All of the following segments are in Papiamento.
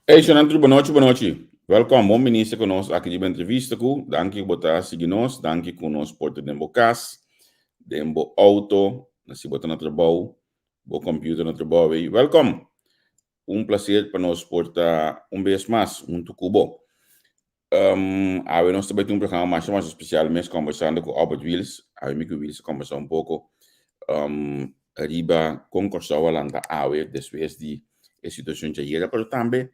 Hey, Shonan Tru, bonochi, bonochi. Welkom, bon minister ku nos aki riba entrevista ku. Danki ku bo ta sigui nos, danki ku nos por ta den bo kas, den bo auto, na si bo ta na trabou, bo computer na trabou ei. Welkom. Un placer pa nos por ta un bes mas huntu ku bo. Awe nos ta bai tin un programa masha masha special mes conversando cu Albert Wiels. Awe mi cu Wiels a conversa un poco riba con Corsou a lanta awe despues di e situacion djayera, pero tambe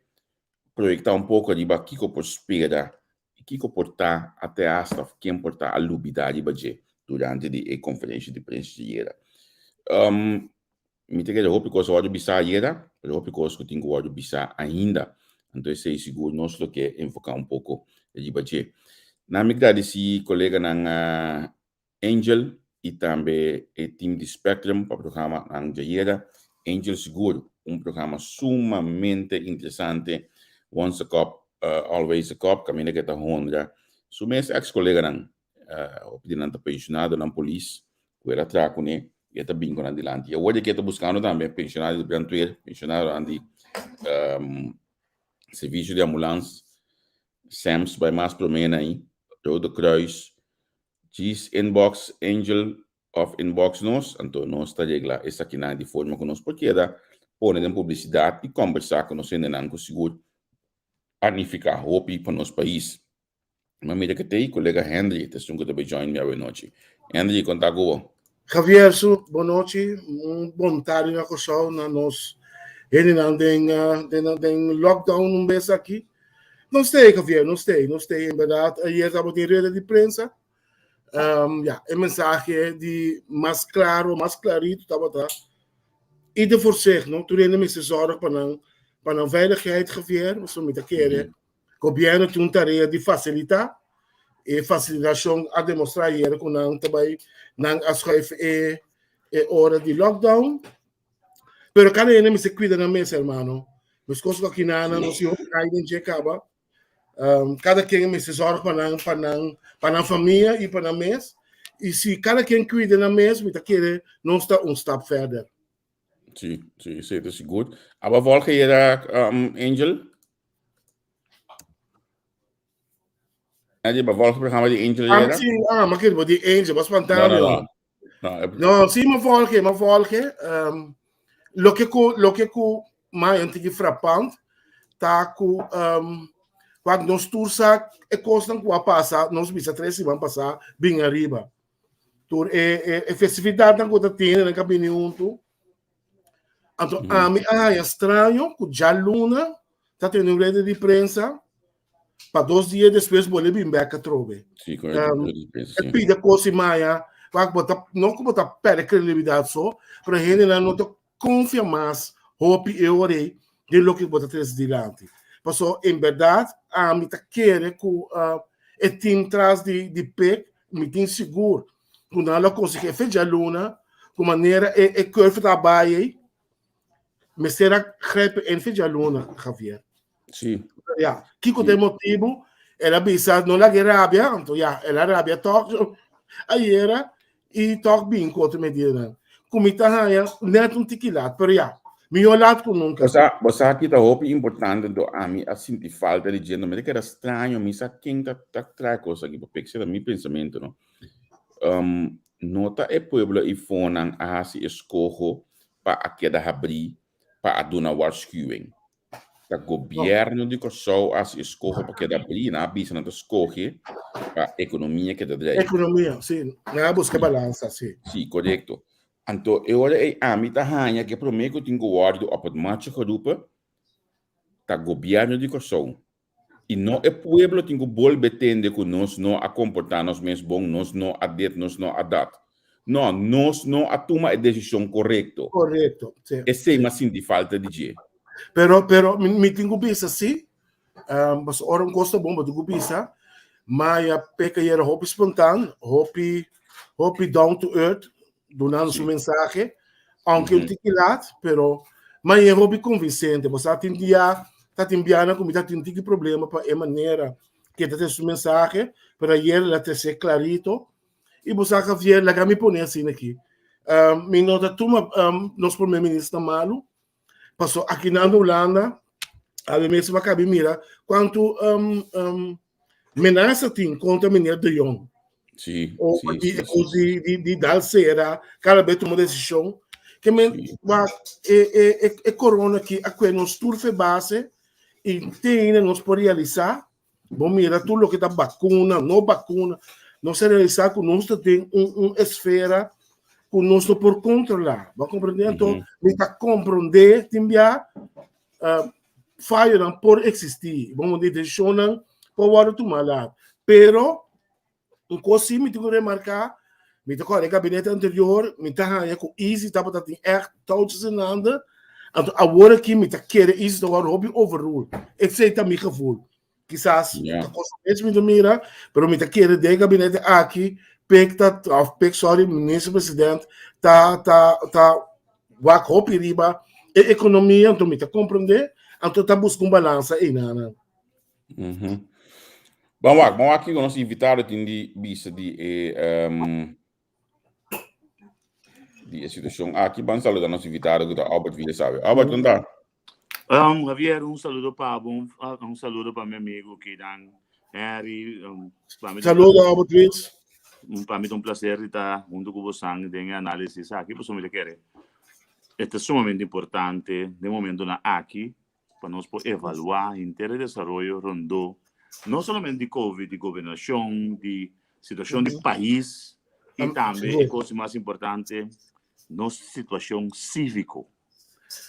proyecta un poco riba kico por spera y kico por ta a te hasta of ken por ta a lubida riba dje durante di e conferencia di prensa djayera. Mi ta kere hopi kos a wòrdu bisá ayera, pero hopi kos ku tin ku wòrdu bisá ainda. Anto esei sigur nos lo ke enfoká un poko riba dje. Na mi gradisí koleganan Angel i tambe e team di Spectrum pa programa nan djayera. Angel sigur un programa sumamente interesante, Once a Cop, Always a Cop, kaminda ke ta honra su mes eks koleganan. Hopi di nan ta pensionadonan polis ku el a traha kuné i e ta bin ku nan dilanti. I awor di ke ta buskando tambe pensionado di brandweer, pensionadonan di servisio di ambulans, SEMS bai mas promé na ei, Rode Kruis, djis inbox Angel òf inbox nos, anto nos ta regla esakinan di forma ku nos por keda pone den publisidat i kòmbersá ku nos hendenan ku sigur a nifiká hopi pa nos pais. Ma mira ke t'ei kolega Henry ta esun ku ta bai join mi awe nochi. Henry, kon ta ku bo? Javier su bon nochi, un bon tardi na Kòrsou na nos hendenan den den den lockdown un bes aki. Nos t'ei Javier, nos t'ei, nos t'ei en bèrdat ayer tabatin rueda di prensa. Ya, e mensahe di mas klaro, mas klarito tabata ieder voor zich, no? Tur hende mester zòrg pa nan pa nan veiligheid Javier, pasobra mi ta kere Gobièrnu tin un tarea di fasilitá. E fasilitashon a demostrá ayera ku nan ta bai nan a schuif e e ora di lockdown. Pero kada hende mester kuida nan mes, hermano. Meskos ku akinan nos tin hopi kai den dje kaba. Kada ken mester zòrg pa nan pa nan pa nan famia i pa nan mes. I si kada ken kuida nan mes, mi ta kere nos ta un stap verder. Sí, sí, sí, ta sigur. Aba volge yera um, Angel? Angie, ba volge programa di Angel Ah, yera? sí, ah, maar kijk, die Angel was No, no, spantando. no. No, No, sí, ma volge, ma volge. Um, loke ku, loke ku ma een tiki frappant, ta ku um, wak nos tur sa e kosnan ku a pasa, nos bisa tres siman pasá, bin ariba. Tur e, e, e festividadnan ku ta tene nan ka bini huntu. Anto ami a haña straño ku djaluna ta tene un rede di prensa pa dos dia despues bolbe bin bek atrobe. Sí, correcto. Rede di prensa, E sí. pida kos i maya, wak bo ta, no ku bo ta perde kredibilidat so, pero hendenan no ta Konfia mas hopi e ora ei den loke bo ta trese dilanti. Paso en bèrdat ami ta kere ku e tim tras di di pek, mi tin sigur ku nan lo konsegui e fecha luna ku manera e e curve ta bai ei, mester a grijpen en fecha luna, Javier. Sí. Ya, kiko ta e motibu? El a bisa no laga e rabia, anto ya, el a rabia tòg ayera i tòg bin ku otro medidanan. Ku mi ta haña nèt un tiki lat, pero ya, mihó lat ku nunka. Bo sa, bo sa ki ta hopi importante anto ami a sinti falta di dje, no mi ta keda straño, mi sa ken ta ta trae kos aki pa pek, ta mi pensamentu no. No ta e pueblo eifonan a hasi eskoho pa a keda habrí, pa a duna warschuwing. Ta gobièrnu di Kòrsou a hasi eskoho pa keda abrí. Nan a bisa nan ta skohe pa ekonomia keda drei. Ekonomia, sí. Nan a buska balansa, sí. Sí, korekto. Anto e ora ei ami ta haña ku e promé ku tin ku wòrdu op het matje geroepen ta gobièrnu di Kòrsou. I no e pueblo tin ku bolbe tende ku nos no a komportá nos mes bon, nos no a dit, nos no a dat. No, nos no a tuma e desishon korekto. Korekto, sí. Esei mi a sinti falta di dje. Pero, pero mi, mi tin ku bisa sí, um, pasobra ora un kos ta bon, bo tin ku bisa, Maya peka yera hopi spontaan, hopi, hopi down to earth, dunando su mensahe, aunke un tiki laat, pero mañana hopi convincente. Bo sa tin dia, ta tin bianan ku mi ta tin tiki problema pa e manera ke ta trese su mensahe, pero ayer el a trese clarito. I bo sa Javier, laga mi pone asina aki. Mi no ta tuma nos primer minister malu, paso aki na Hulanda. Awe mes bo kabi mira kuantu um, um, menasa tin kontra meneer De Jong. Sí, O sí, di, sí, sí. di, di, di dal sera, kada bes tuma desishon. Ke men, Sí. wa, e, e, e, e corona ki a kue nos tur fe base i tene nos por realisá. Bo mira tur loke ta bakuna, no bakuna. Nos a realisá ku nos ta den un, un esfera ku nos no por kontrolá. Bo a komprendé? Anto, Mhm. mi ta komprendé tin bia uh, fayonan por eksistí. Bon, desishonnan por wòrdu tumá laat. Pero, un kos sí mi tin ku remarká, mi ta kòrda e gabinete anterior, mi ta haña ku Easy tabata tin ègt touwtjes in handen. Anto awor aki mi ta kere Easy ta wòrdu hopi overruled. Esei ta mi gevoel. Kisas Ja. ta kos mes mi ta mira, pero mi ta kere den e gabinete aki, Pik ta, of Pik, sorry, minister president ta, ta, ta wak hopi riba e ekonomia, anto mi ta komprendé, anto ta buska un balansa einan. Mhm. Ban wak, ban wak kiko nos invitado tin di bisa di e um, di e situacion aki. Ban saluda nos invitado ku ta Albert Villasabe. Albert, kon ta? Javier, un saludo pa bo, un, un saludo pa mi amigo Kidan, Henry. Pa mi, Saludo, Albert Luis. Pa mi ta un placer di ta hunto ku bosan den e análisis aki, pasobra mi ta kere e ta sumamente importante den momentonan aki pa nos por evaluá henter e desaroyo rondó no solamente di Covid, di gobernashon, di situashon di pais i tambe e kos mas importante, nos situashon síviko,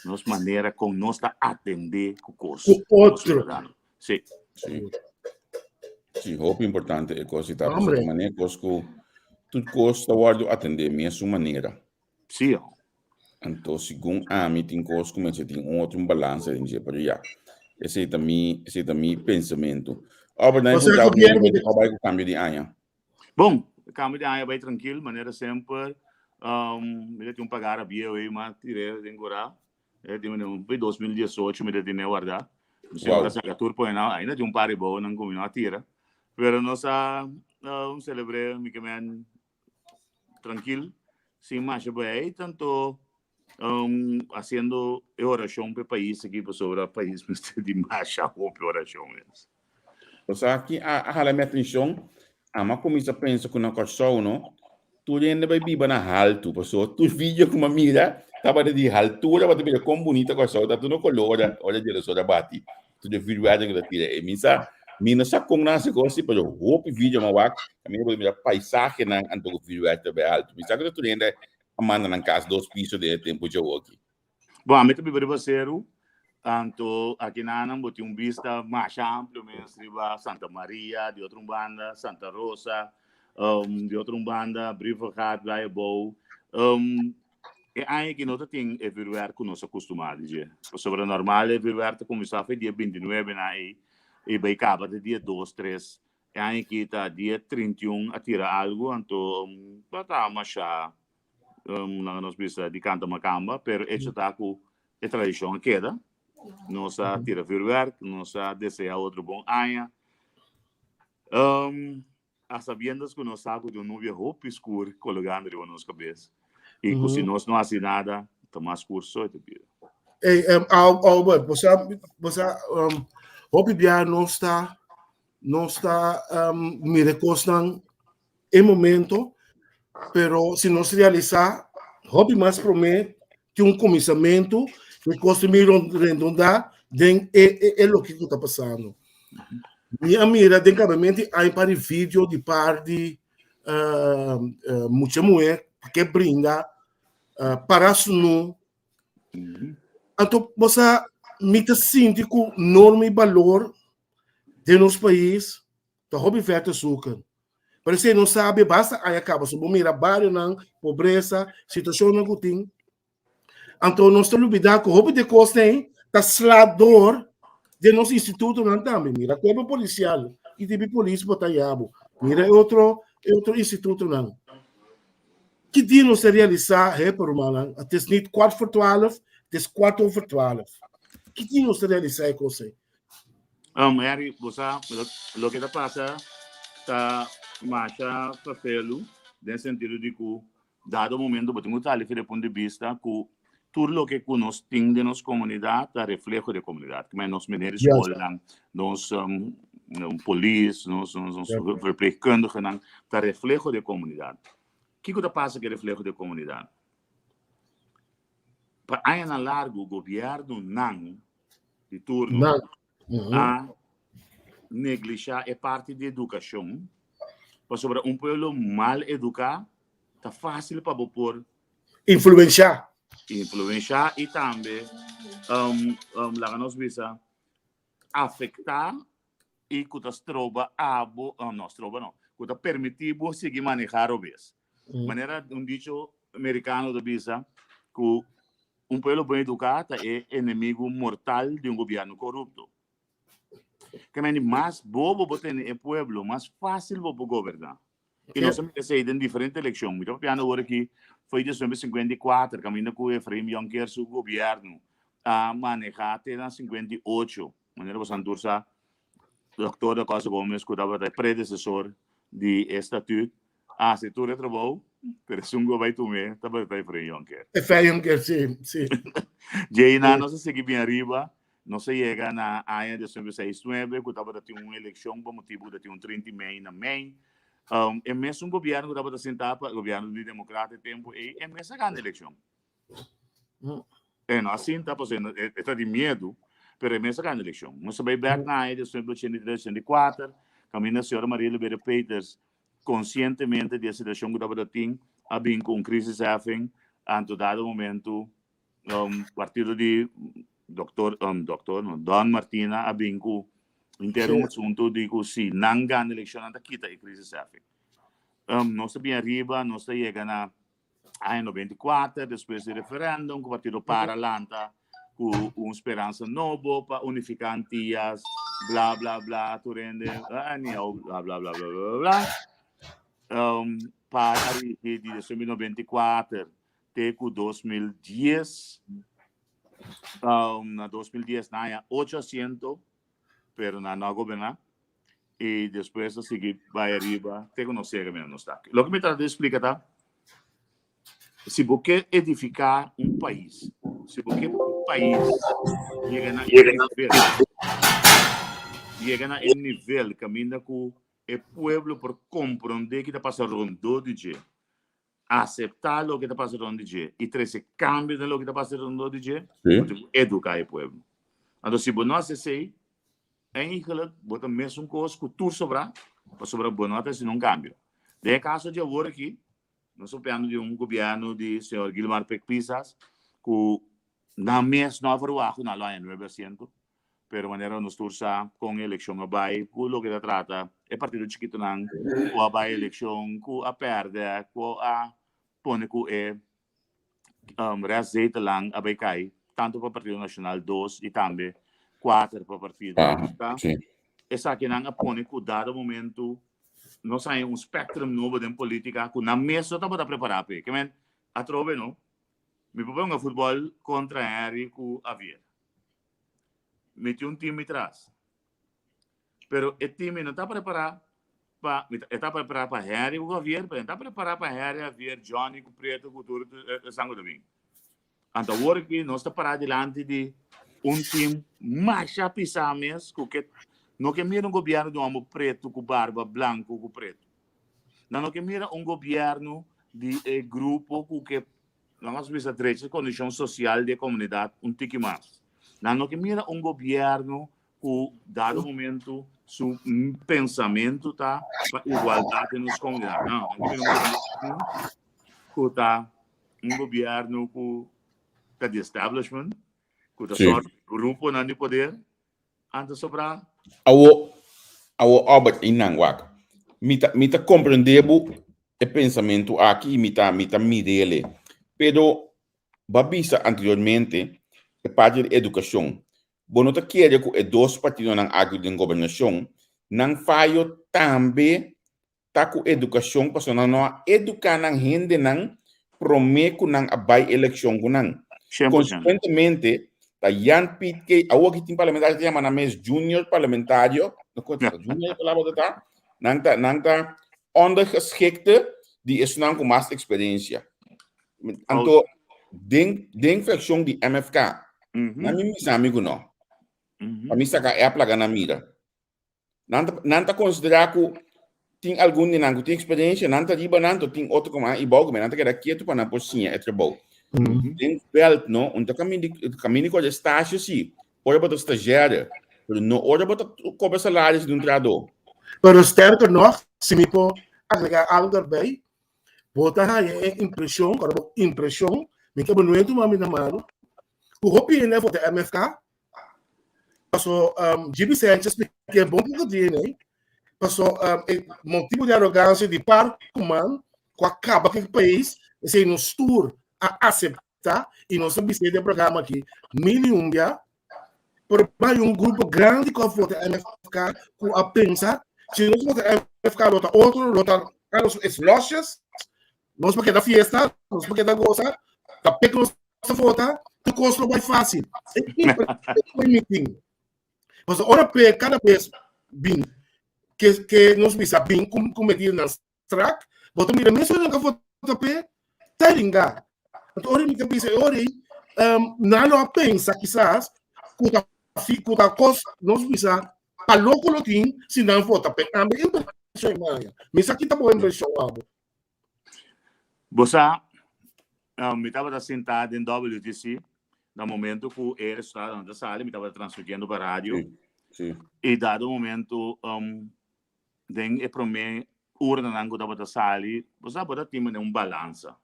nos manera kon nos ta atendé ku kos. Ku otro. Sí. Sí. Sí, hopi importante e kos ta. Hombre. Manera kos ku tur kos ta wòrdu atendé mesun manera. Sí. Anto segun ami tin kos ku mester tin un otro balansa den dje, pero ya. Esei ta mi, esei ta mi pensamentu. Albert, nan O sea, puntra gobierno bo bai ku kambio di aña. Bon, kambio di aña bai trankil, manera semper. Mi ta tin un pagara bieu ei, ma tir'é den kurá. E tin un 2018 mi ta tene wardá. Mi semper a saka tur pone nan, ainda tin un par di bounan ku mi no a tira. Pero nos a selebr'é mi ke men trankil, sin masha bay tanto haciendo e oracion pa e pais aki pasobra pais mester di masha hopi oracion mes. Bo sa ki a hala mi atencion? Ami a cuminsa pensa cu na Corsou no, tur hende bay biba na haltu, pasobra tur video cu mi a mira tabata di haltura, bo ta mira con bunita Corsou ta, tur no color ora dje a bati. Tur e vuurwerk ku ta tira. E mi sa, mi no sa kon nan hasi kos si, pero hopi video mi a wak, kaminda bo ta mira paisahenan anto ku vuurwerk ta bai altu. Mi sa ku ta tur hende a manda nan kas dos piso den e tempu djawo aki. Bon, ami ta biba riba seru, anto akinanan bo tin un bista masha amplio mes riba Santa Maria, di otro un banda, Santa Rosa, di otro un banda, Brievengat, Blije Bou. E aña aki no ta tin e vuurwerk ku nos a kustumá di dje. Pasobra normal e vuurwerk ta kuminsá for dia bintinuebe na ei i bai kaba te dia dos, tres. E aña aki ta dia 31 a tira algu, anto no ta masha laga nos bisa di kanta makamba, pero echo ta ku e tradishon a keda. Nos a tira vuurwerk, nos a deseá otro bon aña. A sabiendas ku nos sa ku tin un nubia hopi skur kologando riba nos kabes i ku si nos no hasi nada ta mas skur so e ta bira. Ey, Albert, bo sa, bo sa, hopi bia nos ta, nos ta mira e kosnan e momento, pero si nos realisá hopi mas promé tin un kuminsamentu i kos ta mira redondá den e e e loke ku ta pasando. Mi a mira den kabamento ai un par di video di par di mucha muhé ke bringa para sunu. Anto bo sa mi ta sinti ku norma i balor den nos pais ta hopi ver te zoeken. Pero esei no sabi basta aña kaba so bo mira barionan, pobresa, situashonnan ku tin. Anto nos ta lubidá ku hopi di e kosnan ei ta sla dor den nos institutonan tambe. Mira kuerpo polisial, ki tipo di polis bo ta yabo. Mira e otro e otro institutonan. Ki dia nos ta realisá, he, pa rumannan, het is niet kwart voor twaalf, het is kwart over twaalf. Ki dia nos ta realisá e kos ei? Harry, bo sa, loke ta pasa ta masha fafelu den sentido di ku dado momento bo tin ku sali for e punto di bista ku Tur loke ku nos tin den nos komunidat ta refleho di e komunidat. Kmé nos meneer di skolnan, nos polis, nos verpleegkundigenan ta refleho di e komunidat. Kiko ta pasa ku e refleho di e komunidat? Pa añanan largu gobièrnunan di turno a neglishá e parti di edukashon pasobra un pueblo mal eduká ta fásil pa bo por Influenshá. Influenshá i tambe laga nos bisa afektá i ku ta stroba abo, no stroba no, ku ta permití bo sigui manehá robes. Manera un dicho merikano ta bisa ku un pueblo bon eduká ta e enemigu mortal di un gobièrnu korupto. Ke mende mas bobo bo tene e pueblo, mas fásil bo por goberná. I nos a mira esei den diferente elekshon. Mi ta papiando awor aki foi 1954, kaminda ku Efraim Jonker su gobièrnu a manehá te na 58. Manera boso tur sa, Dòkter Da Costa Gomez ku tabata e predesesor di e statut a hasi tur e trabou, pero esun ku a bai tum'é tabata Efraim Jonker. Efraim Jonker, si, si. Djeinan nos a sigui bin ariba Nos a yega na aña 2006-nuebe ku tabata tin un elekshon pa motibu ku ta tin un 30 mei na mei. E mesun gobièrnu ku tabata sentá pa gobièrnu di demokrat e tempu ei, e mes a gana elekshon. E no a sinta pasobra e ta di miedu, pero e mes a gana elekshon. Nos a bai bèk na aña 1983, 84, kaminda señora Maria Liberia Peters konsientemente di e situashon ku tabata tin a bin ku un krisisheffing, anto dado momentu Partido di doktor, doktor no, Don Martina a bin ku henter un asuntu di ku si nan gana elekshon nan ta kita e crisisheffing. Nos ta bin ariba, nos ta yega na aña 94, despues di referendum ku partido para lanta ku un speransa nobo pa unifiká Antias, bla bla bla, tur hende, anyhow, bla bla bla bla bla bla. Para a rigi di 1994 te ku 2010, na 2010 nan haña ocho asiento, pero nan no a goberná, i despues a sigui bai ariba te ku nos yega mira nos ta aki. Loke mi trata di splika ta, si bo ke edifiká un pais, si bo ke pa un pais yega na e nivel, yega na e nivel kaminda ku e pueblo por komprondé ki ta pasa rondó di dje, Aseptá loke ta pasa rond di dje i trese kambio den loke ta pasa rondó di dje, bo tin ku eduká e pueblo. Anto si bo no hasi esei, eigenlijk bo ta mesun kos ku tur sobrá, pasobra bo no a trese nun kambio. Den e kaso di awor aki, nos ta papiando di un gobièrnu di señor Gilmar Pik Pisas ku nan mes no a verwagt ku nan lo haña nuebe asiento, pero manera nos tur sa con e eleccion a bay, cu loke ta trata e partido chikitonan cu a bay eleccion, cu a perde, cu a pone cu e restzetelan a bay cay, tanto pa Partido Nacional dos y tambe cuater pa Partido ta. Esakinan a pone cu dado momento nos haña un spectrum nobo den politica cu nan mes no tabata prepara p'e. Ke men, atrobe no, mi por hunga futbol contra Henry cu Javier. Mi tin un team mi tras. Pero e team mi no ta prepará pa, mi ta, e ta prepará pa Henry ku Javier, pero e no ta prepará pa Henry, Javier, Johnny ku Prieto ku tur esnan ku ta bin. Anto awor aki nos ta pará dilanti di un team masha pisá mes ku ke no ke mira un gobièrnu di un hòmber pretu ku barba blanku ku pretu. Nan no ke mira un gobièrnu di e grupo ku ke Nan a bisa drecha e kondishon sosial di e komunidat un tiki mas. Nan no ke mira un gobièrnu ku dado momentu su pensamentu ta pa igualdat den nos komunidat. No, nan ke mira un gobièrnu ku ta un gobièrnu ku ta di establishment, ku ta sòru gruponan di poder Anto sobra. Awo, awo Albert i nan wak. Mi ta, mi ta comprende bo e pensamentu aki i mi ta, mi ta mirele. Pero bo a bisa anteriormente e parti di educacion. Bo no ta kere cu e dos partidonan aki den gobernacion, nan fayo tambe ta ku edukashon pasobra nan no a eduká nan hendenan promé ku nan a bai elekshon ku nan. Konsekuentemente ta Jan Piet Key, awor aki tin parlamentario ta yama nan mes junior parlamentario, no kon ta junior e palabra ta ta, nan ta nan ta ondergeschikte di esnan ku mas eksperensia. Anto. Den den frakshon di MFK. Nan mi bisa mi ku no. Pa mi saka app laga nan mira. Nan ta nan ta konsiderá ku tin algun di nan ku tin eksperensia, nan ta riba nan, to tin otro ku a ibou ku nan ta keda ketu pa nan por siña e trabou. Den vèlt no, un ta kaminda kaminda ku e stasio si, ora bo ta stagiaire, pero no ora bo ta kobra salaris di un trahadó. Pero sterker nog, si mi por agregá algu erbij, bo ta haña e impreshon, ora bo impreshon, mi ke bo no e tuma mi na mano, ku hopi hende a vota MFK, paso um, GB Sanchez ke bon poko DNA, paso um, e motibo di arogansia di par kuman, ku a kaba ku e pais, esei nos tur a aseptá i nos a bis'é den programa aki mil i un bia, pero bai un grupo grandi ku a vota MFK ku a pensa si nos vota MFK lo ta otro, lo ta Carlos es losjes, nos por keda fiesta, nos por keda goza, ta pek nos ta vota, tur kos lo bai fácil. E meeting. Pasobra ora pe kada bes bin ke ke nos bisa bin ku ku medidanan strak, bo ta mira mes ora nan ka vota pe ta ringa. Anto ora mi ta bisa e ora ei, um, nan lo a pensa kisas ku ta ku ta kos nos bisa pa loko lo tin si nan vota pe. Tambe impreshon e maya. Mi sa kita bo impreshon abo. Bo sa, um, mi tabata sintá den WTC na momento ku e resultadonan ta sali, mi tabata transmitiendo pa radio. Sí, sí. I dado momento, um, den e promé urnanan ku tabata sali, bo sa bo ta tin manera un balansa.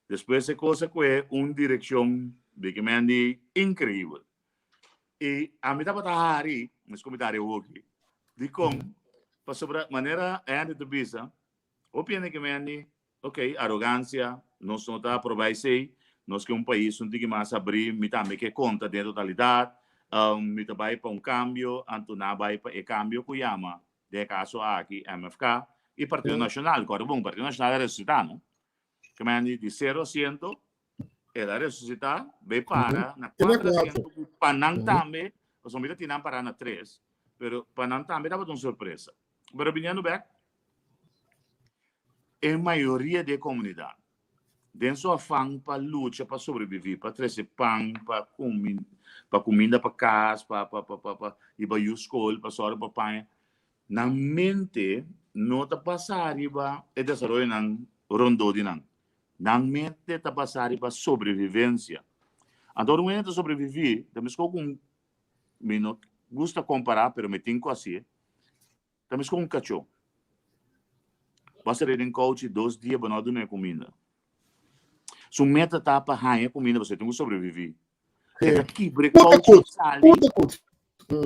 Despues e kos a kue un direkshon di ke men di inkreibel. I ami tabata hari, mes ku mi ta hari awoki, dikon? Pasobra manera Andy ta bisa, hopi hende ke men di, ok, arogansia, nos no ta aprobá esei, nos ke un pais un tiki mas abrí, mi tambe ke konta den totalidat, mi ta bai pa un kambio, anto nan a bai pa e kambio ku yama, den e kaso aki, MFK i Partido Nashonal. Kòrda bon, Partido Nashonal a resusitá, no? Ke men di, di sero asiento, el a resusitá, bai para na kuater asiento ku pa nan tambe, pasobra mi ta tin nan pará na tres, pero pa nan tambe tabata un sorpresa. Pero biniendo bèk, e mayoria di e komunidat, den su afan pa lucha pa sobreviví, pa trese pan, pa pa kuminda pa kas, pa pa pa pa pa hiba yu skol, pa sòru pa paña, nan mente no ta basá riba e desaroyonan rondó di nan. Nan mente ta basá riba sobrevivensia. Anto ora un hende ta sobreviví, ta meskos ku un, mi no gusta kompará, pero mi tin ku hasié, Ta meskos un kachó. Bo a sali den kouchi dos dia bo no a duna e kuminda. Su meta ta pa haña kuminda pasobra e tin ku sobreviví. E ta kibra e kouchi sali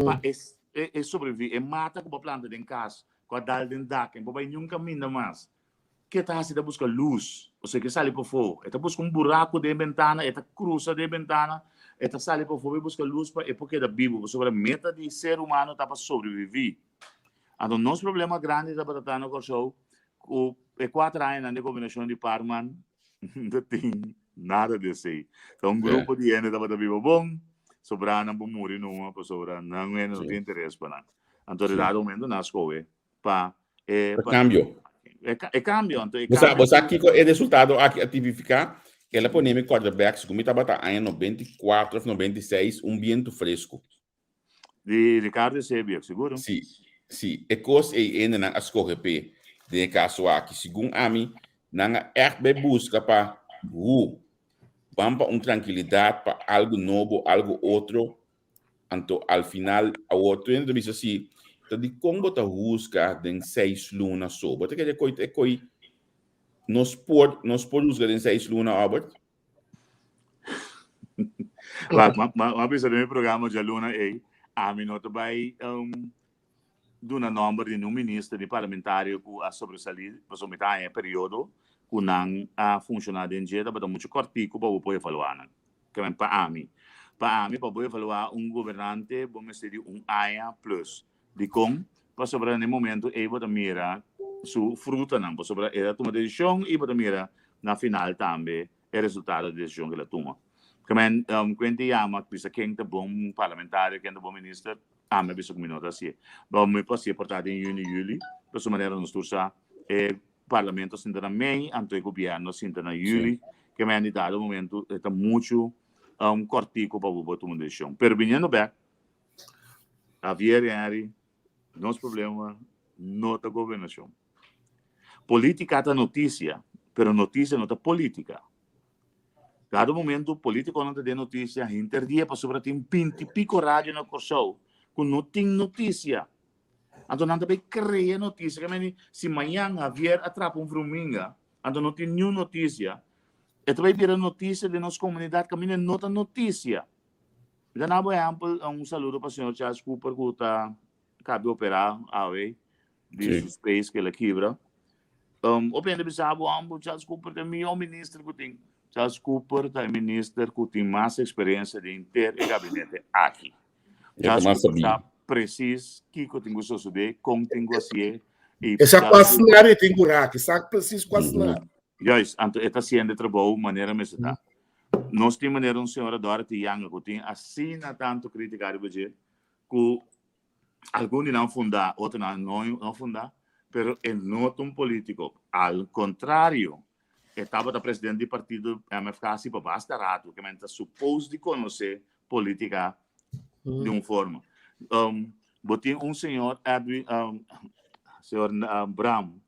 pa e sobreviví. E mata ku bo a planta den kas, ku a dal den dak, e no por bai niun kaminda mas. Ke ta hasi? E ta buska lus, osea ke sali pafó. E ta buska un buraku den e bentana, e ta krusa den e bentana, e ta sali pafó pa e buska lus pa e por keda bibu. Pasobra meta di ser humano ta pa sobreviví. Anto nos problema grandi tabata ta na Kòrsou ku e kuater añanan di gobernashon di Parman no tin nada di esei. Ta un grupo di hende tabata biba bon, sobrá nan por muri numa pasobra nan hende no tin interes pa nan. Anto de dado momento nan a skohe pa e pa cambio. E, e cambio, anto e cambio. Bosa, bosa kiko e resultado aki a tipifica? El a pone mi quarterback, segun mi tabata aña 94 of 96, un biento fresco. Di Ricardo Eusebio, seguro? Si, si. E kos ei hendenan a skohe p'e den e kaso aki. Segun ami, nan a ègt bai buska pa hu, ban pa un trankilidat, pa algu nobo, algu otro. Anto al final, awor tur hende ta bisa si, ta dikon bo ta husga den seis luna so? Bo ta kere koi e koi nos por nos por husga den seis luna, Albert? Wak, ma, ma, ma bisa den mi programa djaluna ei, ami no ta bai um, duna nomber di niun minister ni parlamentario ku a sobresalí, pasobra mi ta haña e periodo ku nan a funshoná den dje tabata muchu kòrtiku pa bo por evaluá nan. Ke men pa ami. Pa ami, pa bo evaluá un gobernante bo mester di un aña plus. Dikon? Pasobra na e momento ei bo ta mira su frutanan, pasobra el a tuma desishon i bo ta mira na final tambe e resultado di desishon ku el a tuma. Ke men, kuenti yama bisa ken ta bon parlamentario, ken ta bon minister, Ami a bisa ku mi no ta hasié. Bo mi por hasié por ta den yüni, yüli, pero su manera nos tur sa e parlamento a sinta na mei, anto e gobièrnu a sinta na yüli. Ke men di dado momento e ta muchu um, kòrtiku pa bo por tuma un desishon. Pero biniendo bèk, Javier i Henry, nos problema no ta gobernashon. Polítika ta notisia, pero notisia no ta polítika. Dado momento polítikonan ta den notisia henter dia pasobra tin binti piko radio na Kòrsou ku no tin notisia. Anto nan ta bai krea notisia. Ke meni si mañan Javier a trapa un vruminga, anto no tin niun notisia, e ta bai bira notisia den nos komunidat kaminda no ta notisia. Mi ta duna bo ehèmpel, un saludo pa señor Charles Cooper ku ta kabi operá awe di su space ku el a kibra. Um, hopi hende bisa bo, ambo Charles Cooper ta e mihó minister ku tin. Charles Cooper ta e minister ku tin mas eksperensia den henter e gabinete aki. E ta Charles mas Cooper sabí. sa presis kiko tin ku sosodé, kon tin ku hasié i E sa Charles kua Cooper snar e tin ku raki, sa presis kua snar. Juist, anto e ta hasiendo e trabou manera mester ta. Nos tin manera un señora Dorothy Yanga ku tin asina tantu krítika riba dje ku algun di nan fundá, otronan no no fundá, pero e no ta un polítiko. Al kontrario, e tabata presidente di partido MFK si pa basta ratu, ke men ta supos di konosé polítika di un forma. Um, bo tin un señor Edwin, um, señor um, Bram,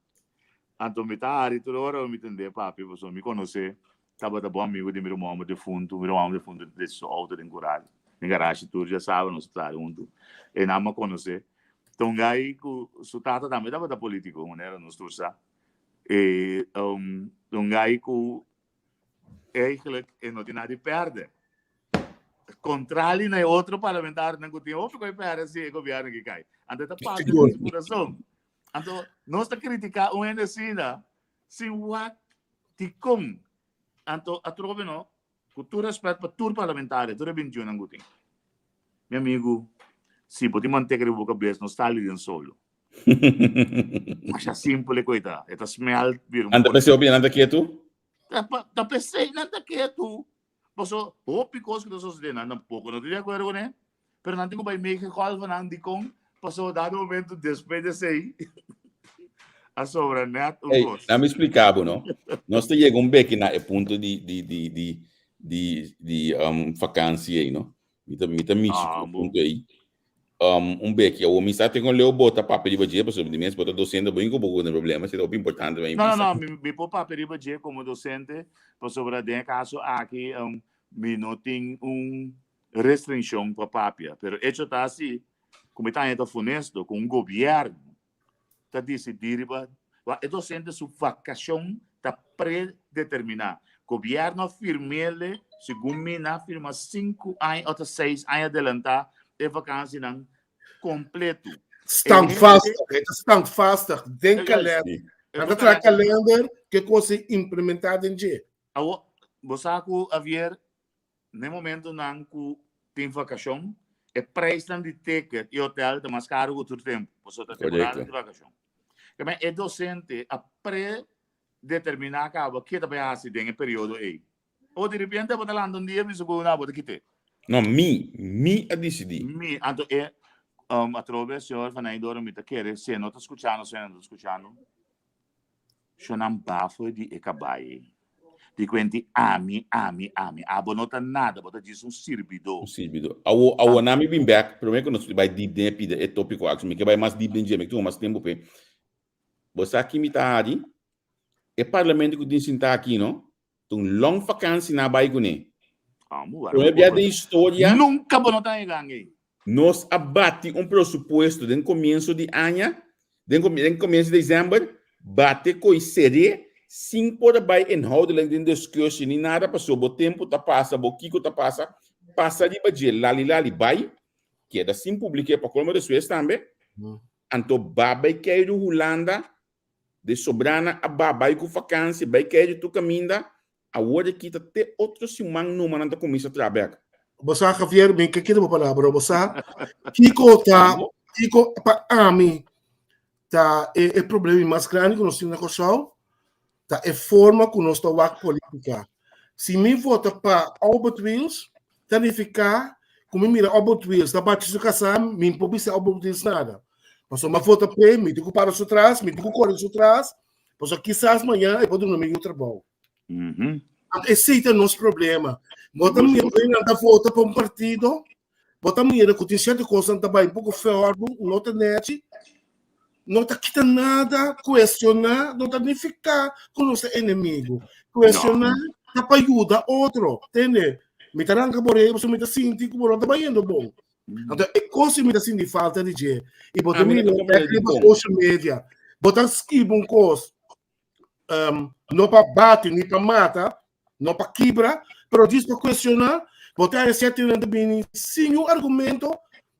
anto mi ta hari tur ora mi tende papi, pasobra mi konosé Tabata bon amigo di mi ruman homber defuntu. Mi ruman homber defuntu ta deci su auto den kural, den garashi tur djasabra nos ta traha huntu. E nan a conoce. Ta un guy cu su tata tambe tabata politico, manera nos tur sa. E um, ta un guy cu eigenlijk e no tin nada di perde. Contrali na e otro parlamentarionan cu tin hopi cu e perde si e gobierno aki cay. Anto e ta papia cu su curason. Anto nos ta critica un hende asina Sin wak dikon. Anto atrobe no, ku tur rèspèt pa tur parlamentario, tur e bintiunnan ku tin. Mi amigu, si bo tin manteka riba bo kabes, no sali den solo. Masha simpel e koi ta. E ta smelt bira un Nan ta p'esei hopi nan ta ketu? Ta p'esei nan ta ketu. Paso hopi kos ku ta sosodé nan tampoko no ta di akuerdo kuné. Pero nan tin ku bai meegegolven nan dikon paso dado momento despues di esei a sobra net un Hey, kos. laat me explica bo, no? Nos ta yega un beki na e punto di di di di di di um, vakantie ei, no? Mi ta mi ta mishi Ah, ku e bo. punto ei. Um, un beki, awo mi sa te kon leo bota papia riba dje, pasobra di mes bo ta docente, bo inko bo ku problema, si ta hopi importante pa mi No, no, bisa. no, mi, mi por papia riba dje como docente, pasobra den e caso aki um, mi no tin un restriccion pa papia, pero hecho ta asi cu mi ta haña ta funesto cu un gobierno ta dicidi riba, e docente su vacacion ta predetermina, gobierno a firmele, segun mi nan a firma sinku aña ota seis aña adelanta e vacancienan completo. Standvastig, e ta standvastig den kalender. Nan ta traha kalender ke kos a implementa den dje. Awo, bo sa cu Javier, Na e momentonan ku tin vakashon, e preisnan di ticket i hotel ta mas karu ku tur tempu, pasobra ta temporada di vakashon. Keme e dosente a predeterminá kaba ke ta bai hasi den e periodo ei. O di repente bo ta lanta un dia bisa ku na bo ta kit'é. No, mi, mi a disidí. Mi, anto e, atrobe señor Van Eyndhoorn mi ta kere si e no ta skuchando, si e no ta skuchando. Shonan bafo di e kabai ei. Di kuenti ami, ami, ami. Abo no ta nada, bo ta djis un sirbidó. Un sirbidó. Awo, awo nan mi bin bek, promé ku nos bai dip den e pida e tópiko aki, mi ke bai mas dip den dje, mi ke tuma mas tempu p'e. Bo sa ki mi ta hadi? E parlamento ku tin sintá aki no, Ta un long vakantie na bai kuné. Prome bia den historia. Nunca bo no ta yega ei. Nos a bati un presupuesto den comienso di aña, den den comienso di december, bate coi seré sin por a bai inhoudelijk den discussie ni nada pasobra bo tempo ta pasa, bo kiko ta pasa, pasa riba dje lali lali bai, keda sin publike pa colmo despues tambe, anto ba bai keiru Hulanda De sobrana a ba bai ku fakansi, bai keiru tur kaminda, awor e kita te otro siman numa nan ta kuminsa traha bek. Bo sa Javier, mi ke kita bo palabra, bo sa kiko ta, kiko pa ami ta e e problema mas grandi ku nos tin na Kòrsou, ta e forma ku nos ta wak politika. Si mi vota pa Albert Wiels, ta nifiká ku mi mira Albert Wiels ta bachi su kasá, mi no por bisa Albert Wiels nada. Pasobra mi a vota p'e, mi tin ku para su tras, mi tin ku kore su tras, pasobra kisas mañana e por duna mi yu trabou. Anto esei ta nos problema. Bo ta mira ku nan ta vota pa un partido, bo ta mira ku tin sierto kosnan ta bai un poko fèordu, no ta nèchi, no ta kita nada, kuestioná no ta nifiká ku nos ta enemigu. Kuestioná ta pa yuda otro, tende? Mi ta ranka bo rei pasobra mi ta sinti ku bo no ta bayendo bon. Anto e kos mi ta sinti falta di dje. I bo ta mira riba social media, bo ta skibi un kos um, no pa bati ni pa mata, no pa kibra, pero dis pa cuestiona, bo ta haya cierto nan ta bini sin un argumento,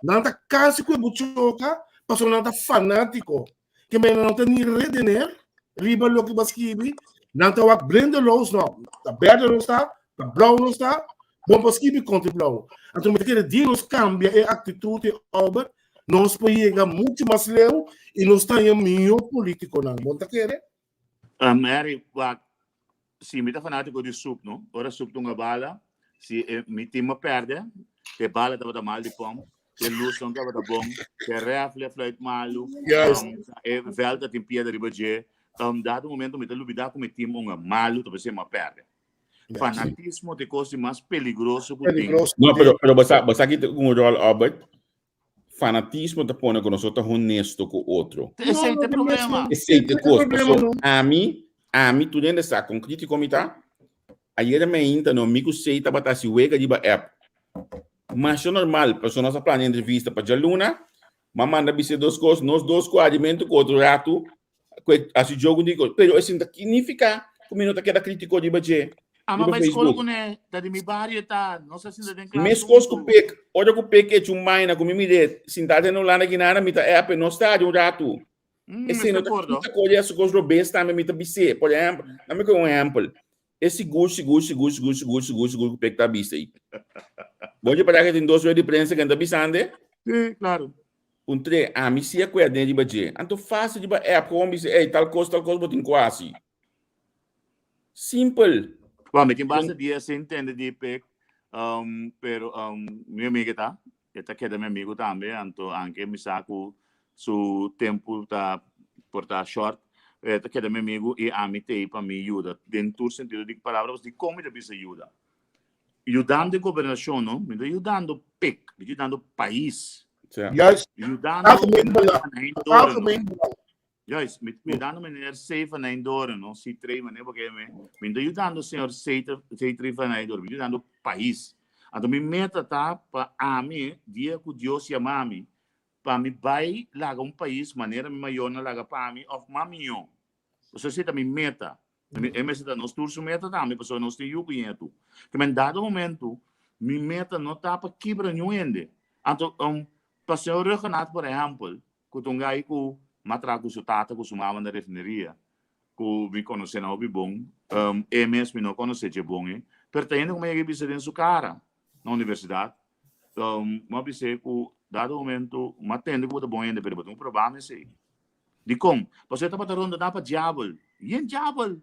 nan ta casi cu e buchoca, pasobra nan ta fanatico. Ke men nan no ta ni redener riba loke bo a skibi, nan ta wak blindeloos, no, ta berde nos ta, ta blauw nos ta, bo por skibi contra blauw. Anto mi ta kere di nos cambia e actitud e Albert, nos por yega mucho mas leu y nos ta haña mihó políticonan. Bo no ta kere? Um, Harry, wak, si mi ta fanátiko di sup, no? Ora sup tunga bala, si e, mi team a perde, e bala tabata mal di pom, e luz no tabata bon, e ref le fluit malu, Juist. um, e veld ta tin piedra riba dje. Um, dado momento mi ta lubida ku mi team unga malu, ta p'esei mi a perde. Fanatismo ta e kos di mas peligroso ku tin. Peligroso. No, pero, pero bo sa, bo sa ki ta un rol, Albert? Fanatismo ta pone ku nos no ta honesto ku otro. Esei ta e problema. Esei ta e kos. Paso ami, ami tur hende sa kon kritiko mi ta. Ayera meinta no mi ku Sei tabata hasi wega riba app. Masha normal, paso nos a plania entrevista pa djaluna, m'a manda bis'é dos kos, nos dos ku argumento ku otro ratu ku e hasi jogo di kos. Pero esei no ta signifiká ku mi no ta keda kritiko riba dje. Ama Riba bai skol Facebook. kuné, ta di mi bario e ta, nos a sinta den klas Meskos ku huntu. Pek, ora ku Pek echa un maina ku mi mir'é sintá den Hulanda Ginana, mi ta app e no sta di un ratu. Mm, Esei mester no ta acuerdo. kita kos di hasi kos robes tambe mi ta bis'é. Por ehèmpel, dame kohe un ehèmpel. E sigur, sigur, sigur, sigur, sigur, sigur, sigur ku Pek ta bisa ei. Bo dje para ke tin dos rueda di prensa ke no ta bisand'e? Sí, claro. Puntr'é, ami si a kuer den riba dje. Anto fásil riba app gewoon bisa, ey, tal kos, tal kos bo tin ku hasi. Simpel. Bon, mi tin basta dia sin tende di Pek, um, pero um, mi amiga ta, e ta keda mi amigo tambe, anto anke mi sa ku su tempu ta por ta short, e ta keda mi amigo i ami t'ei pa mi yuda den tur sentido di palabra, pasobra dikon mi ta bisa yuda? Yudando e gobernashon no, mi ta yudando Pek, mi ta yudando pais. Juist. Yudando Algemeen belang. Algemeen belang. Juist, mi mi dando meneer C van Eindhoorn, no C3 meneer porque me mi ta yudando señor C C3 van Eindhoorn, mi ta yudando pais. Anto mi meta ta pa ami dia ku Dios yama mi pa mi bai laga un pais manera mi mayornan laga pa mi of mas mihó. Pasobra esei ta mi meta. E mester ta nos tur su meta tambe pasobra nos tin yu ku ñetu. Ke men dado momento mi meta no ta pa kibra niun hende. Anto um, pa señor Rhuggenaath por ehèmpel ku ta un gai ku m'a traha ku su tata ku su mama na refineria ku mi konosé nan hopi bon. Um, e mes mi no konosé dje bon e, pero ta hende ku m'a yega bisa den su kara na universidat. Um, m'a bis'é ku dado momento m'a tende ku bo ta bon hende pero bo tin ku proba mi esei. Dikon? Pasobra e tabata rondoná pa diabel. Yen diabel!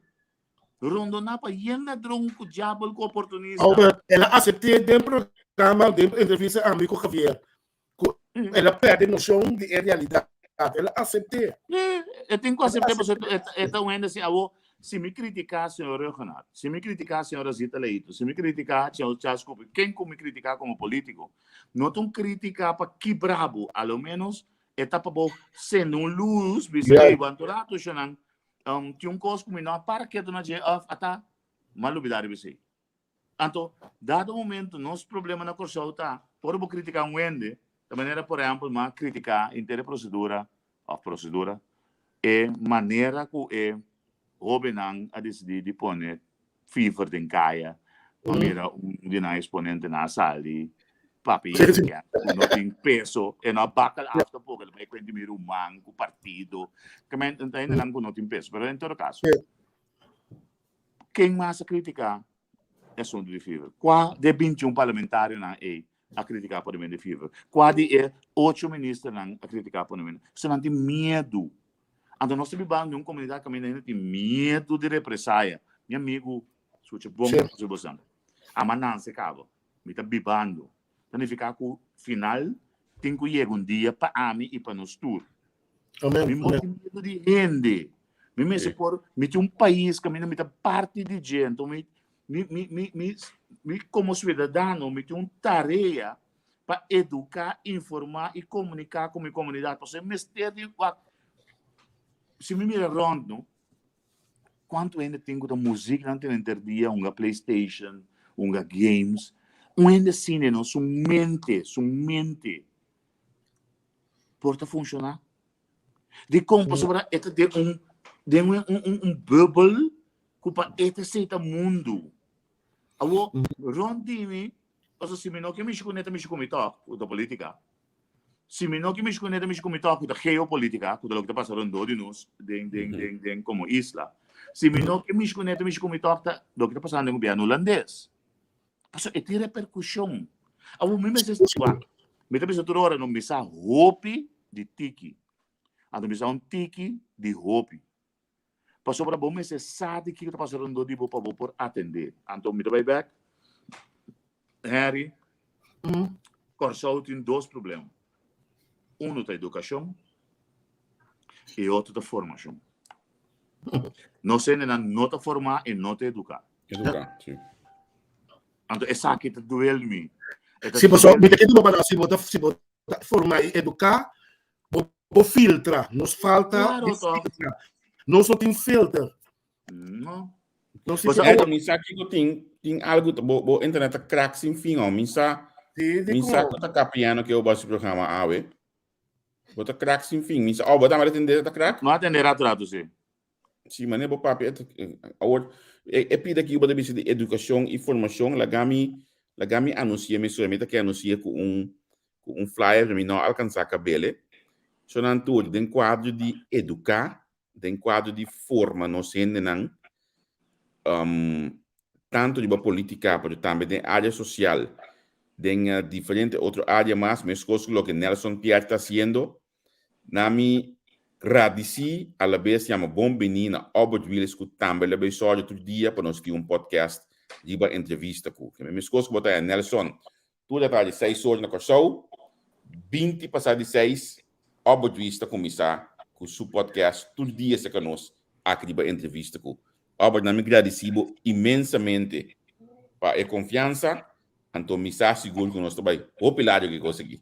Rondoná pa yen ladron ku diabel ku oportunista. Albert, el a asept'é den programa, den entrevista ami ku Javier, ku el a pèrdè noshon di e realidat. El a asept'é. Sí, e tin ku asept'é pasobra e ta un hende asin. Awor, si mi kritiká señor Rhuggenaath, si mi kritiká señora Zita Leito, si mi kritiká señor Charles Cooper, ken ku mi kritiká komo polítiko, no ta un krítika pa kibra bo, a lo ménos E ta pa bo sende un luz, bisa, Yeah. hey, wanto rato, shonan, um, tin un kos ku mi no a para ketu na dje, of ata, m'a lubida riba esei. Anto, dado momento, nos problema na Kòrsou ta, ora bo kritiká un hende, ta manera, por ehèmpel, m'a kritiká henter e prosedura, of prosedura, e manera ku e Hóbennan a disidí di pone fever den kaya pa mira un di nan exponentenan a sali papia yega ku no tin peso e no a bakal af tampoco el a bai kuenta mi ruman ku partido ke men ta hendenan ku no tin peso pero en todo caso ken mas a critica e asunto di fever kua de 21 parlamentarionan ei a critica ponemen di fever kua di e ocho ministernan a critica ponemen so nan tin miedu Anto nos ta bibando den un komunidat kaminda hende tin miedu di represaya. Mi amigu, skucha bon Sí. ku bosan. Ama nanse kaba. Mi ta bibando. Ta nifiká ku final tin ku yega un dia pa ami i pa nos tur. Amen. Mi no Amen. tin miedu di hende. Mi mester Sí. por, mi tin un pais kaminda mi ta parti di dje. Anto mi. Mi, mi, mi, mi, mi komo siudadano mi tin un tarea pa eduká, informá i komuniká ku mi komunidat. Pasobra e mester di wak, si mi mira rònt no, kuantu hende tin ku ta muzik nan tin henter dia, hunga playstation, hunga games. Un hende asina no, su mente, su mente por ta funshoná? Dikon? Pasobra e ta den un den un un un bubbel ku pa e ta seita mundu. Awor rònt di mi, pasobra si mi no ke mishi kuné ta mishi ku mi tòg, ku ta polítika. Si mi no ke mishi kuné ta mishi ku mi tòg, ku ta geopolítika, ku ta loke ta pasa rondó di nos den den den den komo isla. Si mi no ke mishi kuné ta mishi ku mi tòg, ta loke ta pasando den gobièrnu hulandes. Pasobra e tin reperkushon. Awor mi mester wak, mi ta bisa tur ora no mi sa hopi di tiki. Anto mi sa un tiki di hopi. Pasobra bo mester sa di kiko ta pasa rondó di bo pa bo por atendé. Anto mi ta bai bèk. Henry, Kòrsou tin dos problema. Unu ta edukashon i otro ta formashon. Nos hendenan no ta formá i no ta eduká. Eduká, sí. Anto esaki ta duel mi. E ta Si bo so, duel mi ta kere bo bada, si bo ta, si bo ta forma i eduká, bo, bo filtra. Nos falta Claro, di toch. filtra. Nos no tin filter. No. Nos tin Bo sa, filter. Edo, mi sa kiko tin, tin algo, bo, bo internet ta crack sin fin, oh. Mi sa, Sí, di mi sa kon. ku ta kapiano ke bo basi programa awe. Bo ta crack sin fin. Mi sa, oh, bo tambe ta tende ta crack? No atende rato rato, sí. Sí, mane bo papia, awor, e pida ki bo ta bisa di edukashon i formashon, laga mi, laga mi anunsia mesora, mi ta ke anunsia ku un, ku un flyer, mi no alkansa kabele. So nan tur, den kuadro di eduká, den kuadro di forma nos hendenan, tantu riba politica pero tambe den area social, den diferente otro area mas, mescos cu loke Nelson Pierre ta haciendo. Na mi gradici alabes yama bon bini na Albert Willis cu tambe lo bay sorge tur dia pa nos tin un podcast riba entrevista cu. Mescos cu bo ta Nelson Tur atrás di seis or na Kòrsou, 20 pasá di seis, Albert Ruiz ta kuminsá ku su podcast tur dia serka nos aki riba Entrevista ku Albert. Na mi gradisí bo inmensamente pa e konfiansa, anto mi sa sigur ku nos ta bai hopi largu ku e kos aki.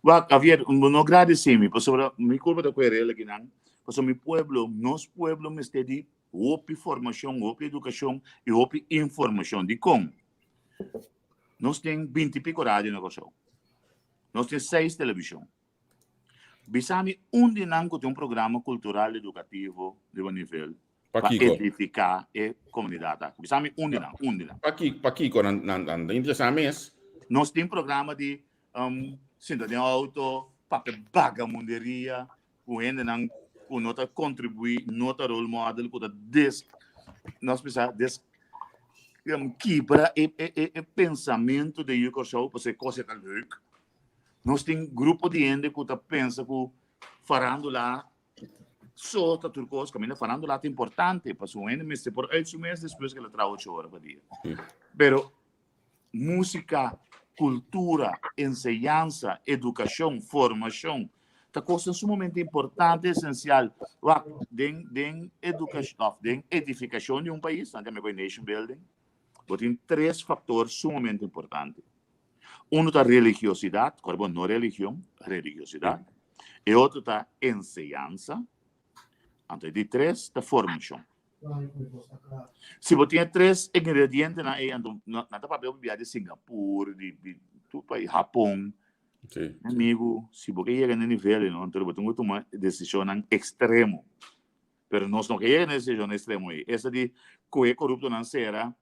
Wak, Javier, bo no gradisí mi pasobra mi kulpa ta ku e rel akinan, pasobra mi pueblo, nos pueblo mester di hopi formashon, hopi edukashon i hopi informashon. Dikon? Nos tin binti piko radio na Kòrsou. Nos tin seis televishon. Bisa mi un di nan ku tin un programa kultural edukativo riba nivel pa Pakiko? edifiká e komunidat aki. Bisa mi un di nan, un di nan. Paki, pakiko nan, nan, nan ta interesá mes? Nos tin programa di um, sinta den auto, papia bagamunderia, ku hendenan ku no ta kontribuí, no ta role model, ku ta des, nos bisa des, kibra e, e, e, e pensamentu den yu Kòrsou, pasobra e kos e ta leuk. Nos tin grupo di hende ku ta pensa ku farándula so ta tur kos, kaminda farándula ta importante, pasobra un hende mester por uit su mes despues ku el a traha ocho ora pa dia. Pero Músika, kultura, enseñansa, edukashon, formashon ta kosnan sumamente importante, esensial. Wak, den den edukashon òf den edifikashon di un pais, nan ta yama nation building, bo tin tres faktor sumamente importante. Unu ta religiosidat, kòrda bo, no religion, religiosidat. E otro ta enseñansa, anto e di tres ta formashon. Si bo tin e tres ingredientenan ei, anto nan ta papia hopi bia di Singapur, di di tur pais, Hapon. Sí. Mi amigu, si bo ke yega na e nivel ei, no, anto bo tin ku tuma desishonnan ekstremo. Pero nos no ke yega na e desishon ekstremo ei. Esta di kohe koruptonan sera,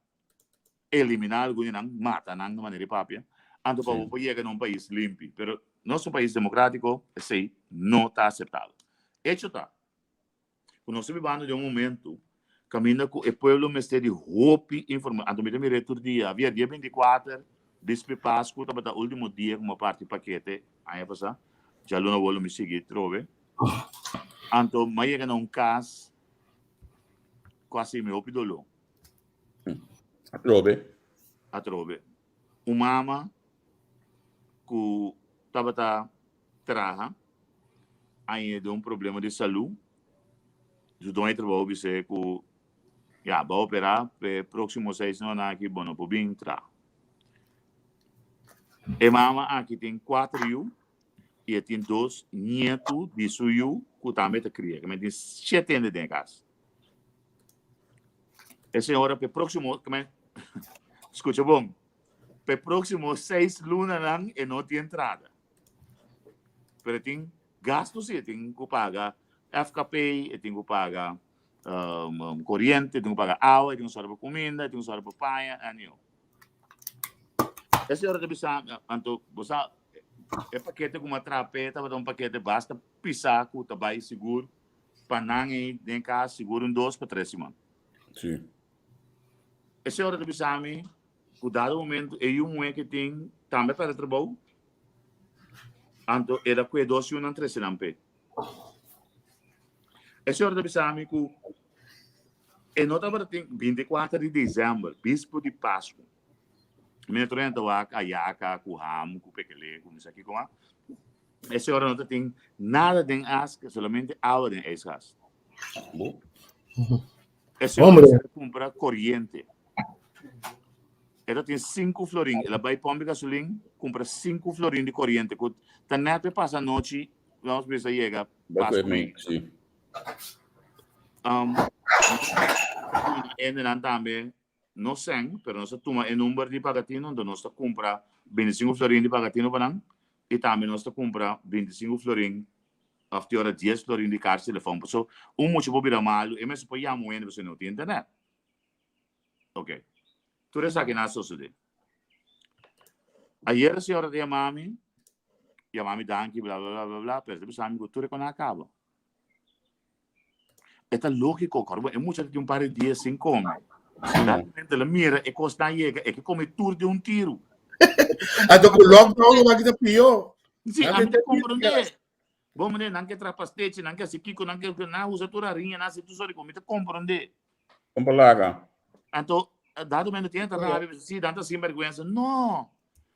eliminá algun di nan, mata nan, na manera di papia, anto pa bo por yega na un pais limpi. Pero nos un pais demokratiko, esei no ta aseptabel. Echo ta, ku nos ta bibando den un momento kaminda ku e pueblo mester di hopi informa. Anto mi ta mira e tur dia. Avia dia 24, bispe Pasku tabata ultimo dia ku mi a parti pakete aña pasá. Djaluna awor lo mi sigui trobe. Anto mi a yega na un kas ku a hasi mi hopi doló. Atrobe. Atrobe. Un mama ku tabata traha a yega den un problema di salú. Su doño di trabou bis'é ku Ya, bo operá p'e próksimo seis luna aki bo no por bin traha. E mama aki tin kuater yu i e tin dos nietu di su yu ku tambe ta kria. Ke men tin shete hende den e kas. E señora p'e próksimo, ke men, skucha bon, p'e próksimo seis lunanan e no tin entrada. Pero e tin gastu si, e tin ku paga FKP, e tin ku paga um, koriente, e tin ku paga awa, e tin ku sòru pa kuminda, e tin ku sòru pa paña, anyhow. E señora ta bisa, anto, bo sa, e pakete ku mi a traha p'e tabata un pakete basta pisá ku ta bai sigur pa nan ei den kas sigur un dos pa tres siman. Sí. E señora ta bisa mi ku dado momento e yu muhé ke tin tambe a pèrdè trabou, anto el a kue dos yunan trese nan p'e. E señora ta bisa mi ku e no tabata tin 24 di desèmber, bispo di Pasku. Mi otro hende ta wak ayaka ku ham, ku pekele, ku mi sa kiko mas. E señora no ta tin nada den ask, solamente awa den ijskast. Bo. E señora Hombre. mester kumpra koriente. E ta tin sinku florin. El a bai pòmpi gasolin, kumpra sinku florin di koriente ku ta nèt pe pasa anochi, vamos bisa yega Bai Pasku ku mainta. sí. Um, hendenan tambe no sèn, pero nos ta tuma e number di Pagatino, anto nos ta kumpra 25 florin di Pagatino pa nan, i tambe nos ta kumpra 25 florin òf te ora 10 florin di kaart telefòn. Paso un mucha por bira malu, e mester por yama un hende pasobra no tin internet. Ok. Tur esaki nan a sosodé. Ayer e señora ta yama mi, yama mi danki, bla bla bla bla bla, pero e ta bisa mi ku tur e kos nan a kaba. E ta lógiko, kòrda bo, e mucha ta tin un par di dia sin kome. Realmente el a mira e kosnan yega, e ke kome tur di un tiru. Anto ku lockdown lo wak ta pió. Sí, Nan a mi ke ta te komprondé. Bo meneer, nan ke traha pastechi, nan ke hasi kiko, nan ke nan usa tur hariña, nan hasi tur sort di kos. Mi ta komprondé. Kon pa laga? Anto, dado momento tiene ta rabia, bisa, sí, nan ta sinvergüenza. No!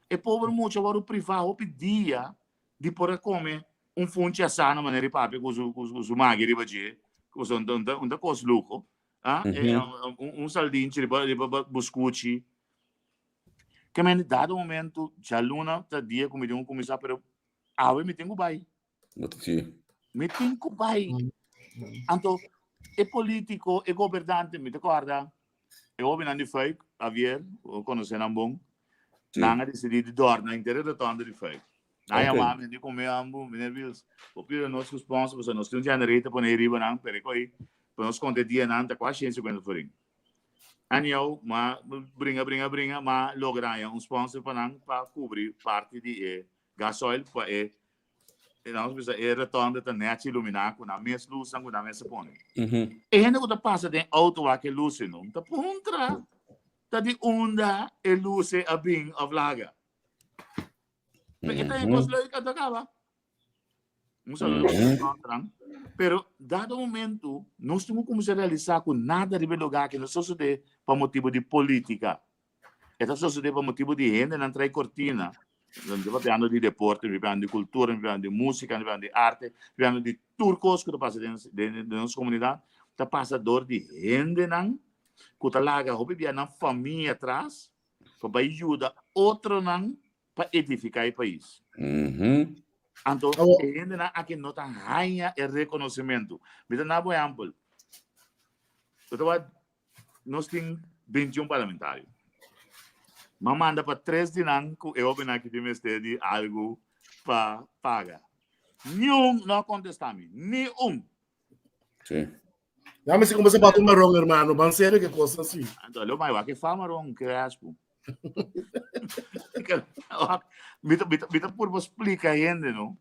E pober mucha wòrdu privá hopi dia di por a kome un funchi asá na manera di papia ku su ku su magi riba dje, ku su un ta un ta kos luho, ah, un un saldinchi riba riba buskuchi. Ke men dado momento djaluna ta dia ku mi tin ku kuminsá pero awe mi tin ku bai. No ta si. Mi tin ku bai. Anto e polítiko, e gobernante, mi ta kòrda e hóbennan di Fuik, Javier, bo konosé nan bon, nan a disidí di dòrna henter e rotonda di Fuik. Nan a yama mi, di kome ambu, Meneer Wiels, bo pidi nos ku sponsor, pasobra nos tin un generator pone riba nan, pero e ko'i pa nos konta e dianan ta kuasi 150 florin. Anyhow, m'a bringa, bringa, bringa, m'a logra haña un sponsor pa nan pa kubri parti di e gasoil pa e E nos bisa e rotonde ta nechi iluminá ku nan mes lusnan ku nan mes a pone. E hende ku ta pasa den auto wak e luse no ta puntra ta di unda e luse a bin of laga. E ta e kos leuk anto kaba. Un saludo pa mm Pero dado momento nos tin ku kuminsá realisá ku nada riba e lugá aki no sosodé pa motibu di polítika. E ta sosodé pa motibu di hendenan trae kortina. Mi ta papiando di deporte, mi ta papiando di kultura, mi ta papiando di músika, mi ta papiando di arte, mi ta papiando di tur kos ku ta pasa den den nos komunidat, ta pasa dor di hendenan ku ta laga hopi bia nan famia atras pa bai yuda otronan pa edifiká e pais. Anto e hendenan aki no ta haña e rekonosementu. Mi ta na bo ehèmpel. Bo ta wak Nos tin 21 parlamentario. Ma manda pa tres di nan ku e hobennan aki tin mester di algu pa paga. Niun no a kontestá mi. Ni un. Sí. Dame si como zapato marrón, hermano. Van serio, qué cosa así. Anto, lo mai wak e fa marrón, crespo. Mi ta, mi ta, mi ta purba splika hende, no?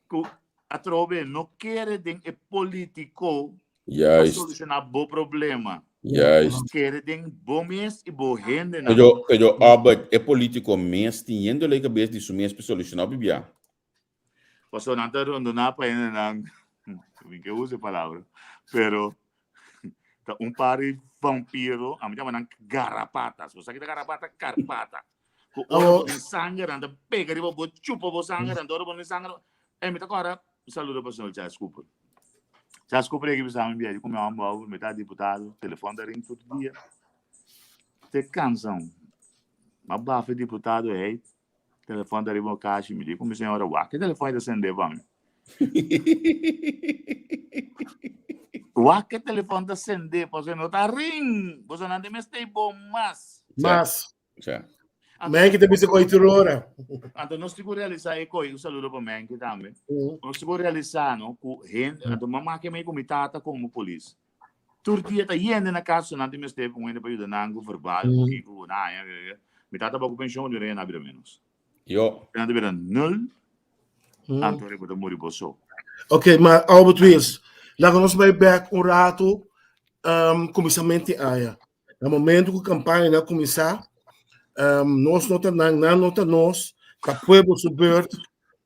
Ku atrobe no kere den e politico pa Juist. soluciona bo problema. Juist. Kere den bo mes y bo hendenan. Pero, pero Albert, e politico mes tin yendo lei cabes di su mes pa soluciona hopi bia. Pasobra nan ta rondona pa hendenan, mi ke usa e palabra, pero ta un par di vampiro, ami ta yama nan garrapatas. Bo sa ki ta garrapata? Carpata. Ku ora bo tin sanger, nan ta pega riba bo, chupa bo sanger, anto ora bo no tin sanger, eh, mi ta kòrda, un saludo pa señor Charles Cooper. Sa sco preki bisa mi bia di come homber over mi ta diputado, telefon ta ring tur dia. Te cansa un. Ma bafa diputado hey, telefon ta riba kashi mi di come señora wak e telefon ta sende pa mi. Wak e telefon ta sende pasobra no ta ring, boso nan te mester bon mas. Mas. Sa. Menki ta bisa koi tur ora. Anto nos tin ku realisá e koi, un saludo pa Menki tambe. Nos tin ku realisá no ku hende, anto mama ke mei ku mi tata komo polis. Tur dia ta yende na kas, so nan tin mester un hende pa yuda nan ku verbal, ku kiko, ku nan. Mi tata ba ku penshon, dura nan a bira menos. Yo. Nan ta bira nul, anto riba ta muri bo so. Ok, ma Albert Wiels, laga nos bai bek un ratu, um, kuminsament di aña. Na momento ku kampaña na kuminsá, um, nos no ta nan, nan no ta nos, ta pueblo su beurt.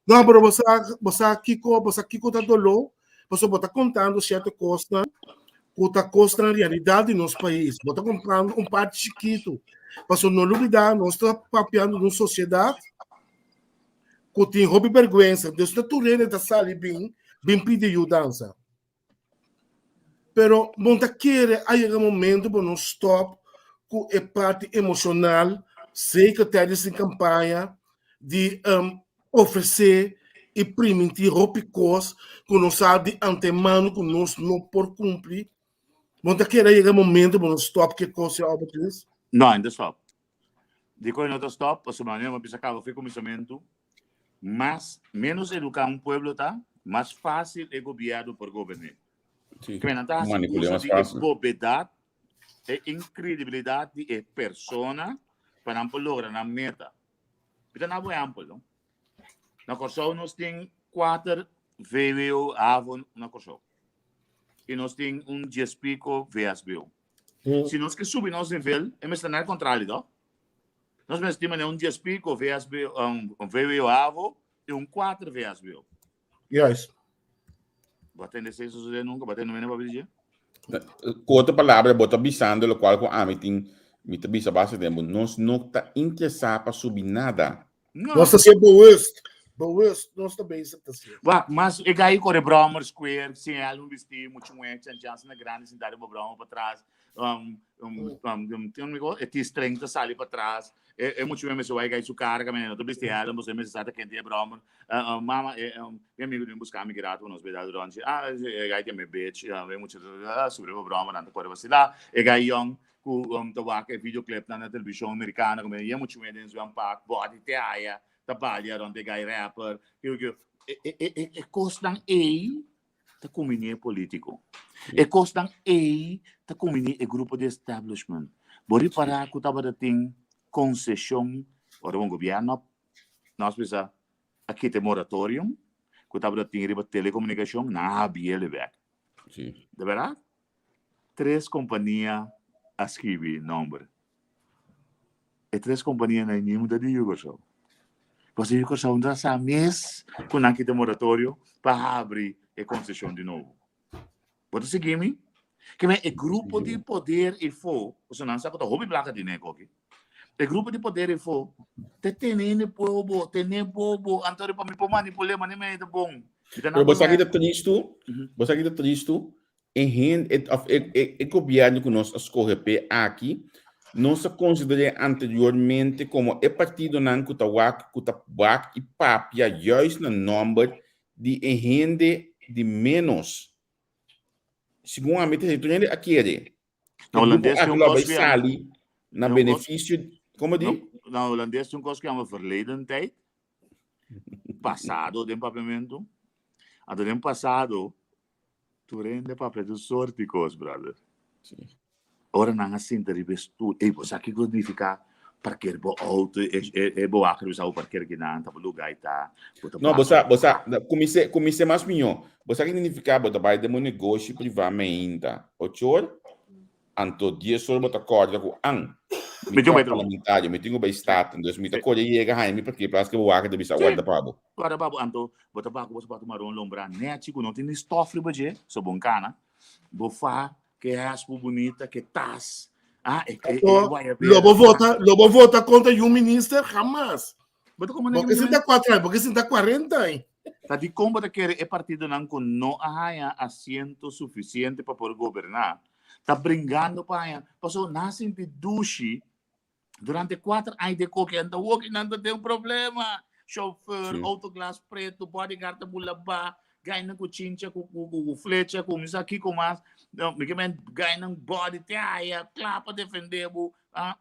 No, pero bo sa, bo sa kiko, bo sa kiko ta doló, pasobra bo ta kontando sierto kosnan ku ta kosnan realidat di nos pais. Bo ta kontando un parti chikitu. Pasobra no lubidá, nos ta papiando di un sosiedat ku tin hopi bèrgwensa. Dus no tur hende ta sali bin, bin pidi yudansa. Pero bo ta kere a yega momento bo no stop ku e parti emoshonal, zeker tijdens di kampaña, di um, ofresé i primintí hopi kos ku nos sa di antemano ku nos no por kumpli. Bo ta kere a yega momento bo no stop ku e kos ya, Albert Luis? No, no ta stop. Dikon no ta stop? Pasobra manera mi a bisa kaba for e kuminsamentu, mas menos eduká un pueblo ta, mas fásil e gobièrnu por goberné. Sí. Kende nan ta hasi Manipulé uso mas di e fásil. bobedat, e inkredibilidat di e persona pa nan por logra nan meta. Mi ta duna bo ehèmpel, no? Na Kòrsou nos tin kuater VWO, havo na Kòrsou. I nos tin un dies piko VSBO. Si nos ke subi nos nivel, e mester na e kontrali, to? Nos mester tin manera un dies piko VSBO, un VWO havo i un kuater VSBO. Juist. Bo a tende esei sosodé nunka? Bo a tende mene papia di dje? Ku otro palabra, bo ta bisando lokual ku ami tin, mi ta bisa basta tempu, nos no ta interesá pa subi nada. No. Nos ta ser bewust. Bewust nos ta bezig ta ser. Wak, mas e gai kore brommer square, sin helm bisti, muchu muhé, chan chan asina grandi sintá riba brommer patras, um, um, um, um, tin un amigo, e T-string ta sali patras, e, e muchu muhé mester wak e gai su kara kaminda, no ta bisti helm, pasobra e mester sa ta kende e brommer. Uh, uh, mama, e, um, mi amigo tin buska mi ki rato ku nos bai dal rondje, ah, e gai tin mi bitch, uh, e muchu, uh, subi riba brommer, nan ta kore basilá, e gai yong, ku um, ta wak e videoclipnan na televishon amerikano, ku ye muchu mede den zwempak, body te aya, ta balia rond e guy rapper, kio kio. E, e, e, e, e kosnan ei ta kumini e politiko. E kosnan ei ta kumini e grupo di establishment. Bo ripará ku tabata tin konseshon, ora un gobierno, nos bisa, a kita e moratorium ku tabata tin riba telekomunikashon, nan a habiel e bek. Sí. De berdad? Tres kompania a skibi nomber. E tres kompanianan ei niun ta di Yu Kòrsou. Pasobra Yu Kòrsou no ta sa mes ku nan kita moratorio pa habri e konseshon di nobo. Bo ta sigui mi? Ke men e grupo di poder efo, pasobra nan sa ku ta hopi plaka tin e koki. E grupo di poder efo ta tene hende bobo, tene bobo, anto pa mi por manipul'é manera mi ta bon. Mi ta Pero nan bo sa ku ki ta tristu? Bo sa ki ta tristu? E hende, e, of e, e, e gobierno ku nos a skohe p'e aki, nos a konsider'é anteriormente komo e partidonan ku ta wak, ku ta wak i papia juist na nòmber di e hende di ménos. Segun ami ta hei, tur hende a kere. Na E grupo holandés aki tin un lo kos bai ku yama sali na tin un kos benefisio, komo di? no, na holandés tin un kos ku yama verleden tijd, pasado den papiamentu. Anto den pasado Tur hende papia tur sort di kos, brother. Sí. Ora nan a sinta riba e stoel, ey, bo sa kiko significa parkeer bo auto, e, e, e bewaker bisa bo parkeer kinan, ta bo lugar y ta, bo ta No, bo baha. sa, bo sa, na, kuminsé, kuminsé mas mihó. Bo sa ki significa bo ta bai den bo negoshi privá meinta ocho or, anto dies or bo ta kòrda ku an, mi Mi tin ta ku bai trabaho. parlamentario, mi tin ku bai Staten, dus mi ta Sí. kore yega haña mi parkeerplaats ke bewaker ta bisa Sí. warda pa bo. Warda pa bo, anto bo ta baha ku bo sapato maron lombrá nèchi ku no tin ni stòf riba dje, so bon kana. Bo fa ke hèspu bunita, ke tas, ah, e, e, e Anto, guayabera. lo bo vota, lo bo vota kontra yu minister? Hamas. Bo ta komo Bo ke sinta 4 aña, bo ke sinta 40 aña. Ta dikon bo ta kere e partidonan ku no a haña asiento sufisiente pa por goberná ta bringando pa haña? Pasobra nan a sinti dushi durante kuater aña den koki nan ta woki nan ta den problema. Chauffeur, auto glas pretu, bodyguard ta bula ba, gainan ku chincha ku ku ku flecha ku mi sa kiko mas. Mi ke men gainan body te haya kla pa defende bo.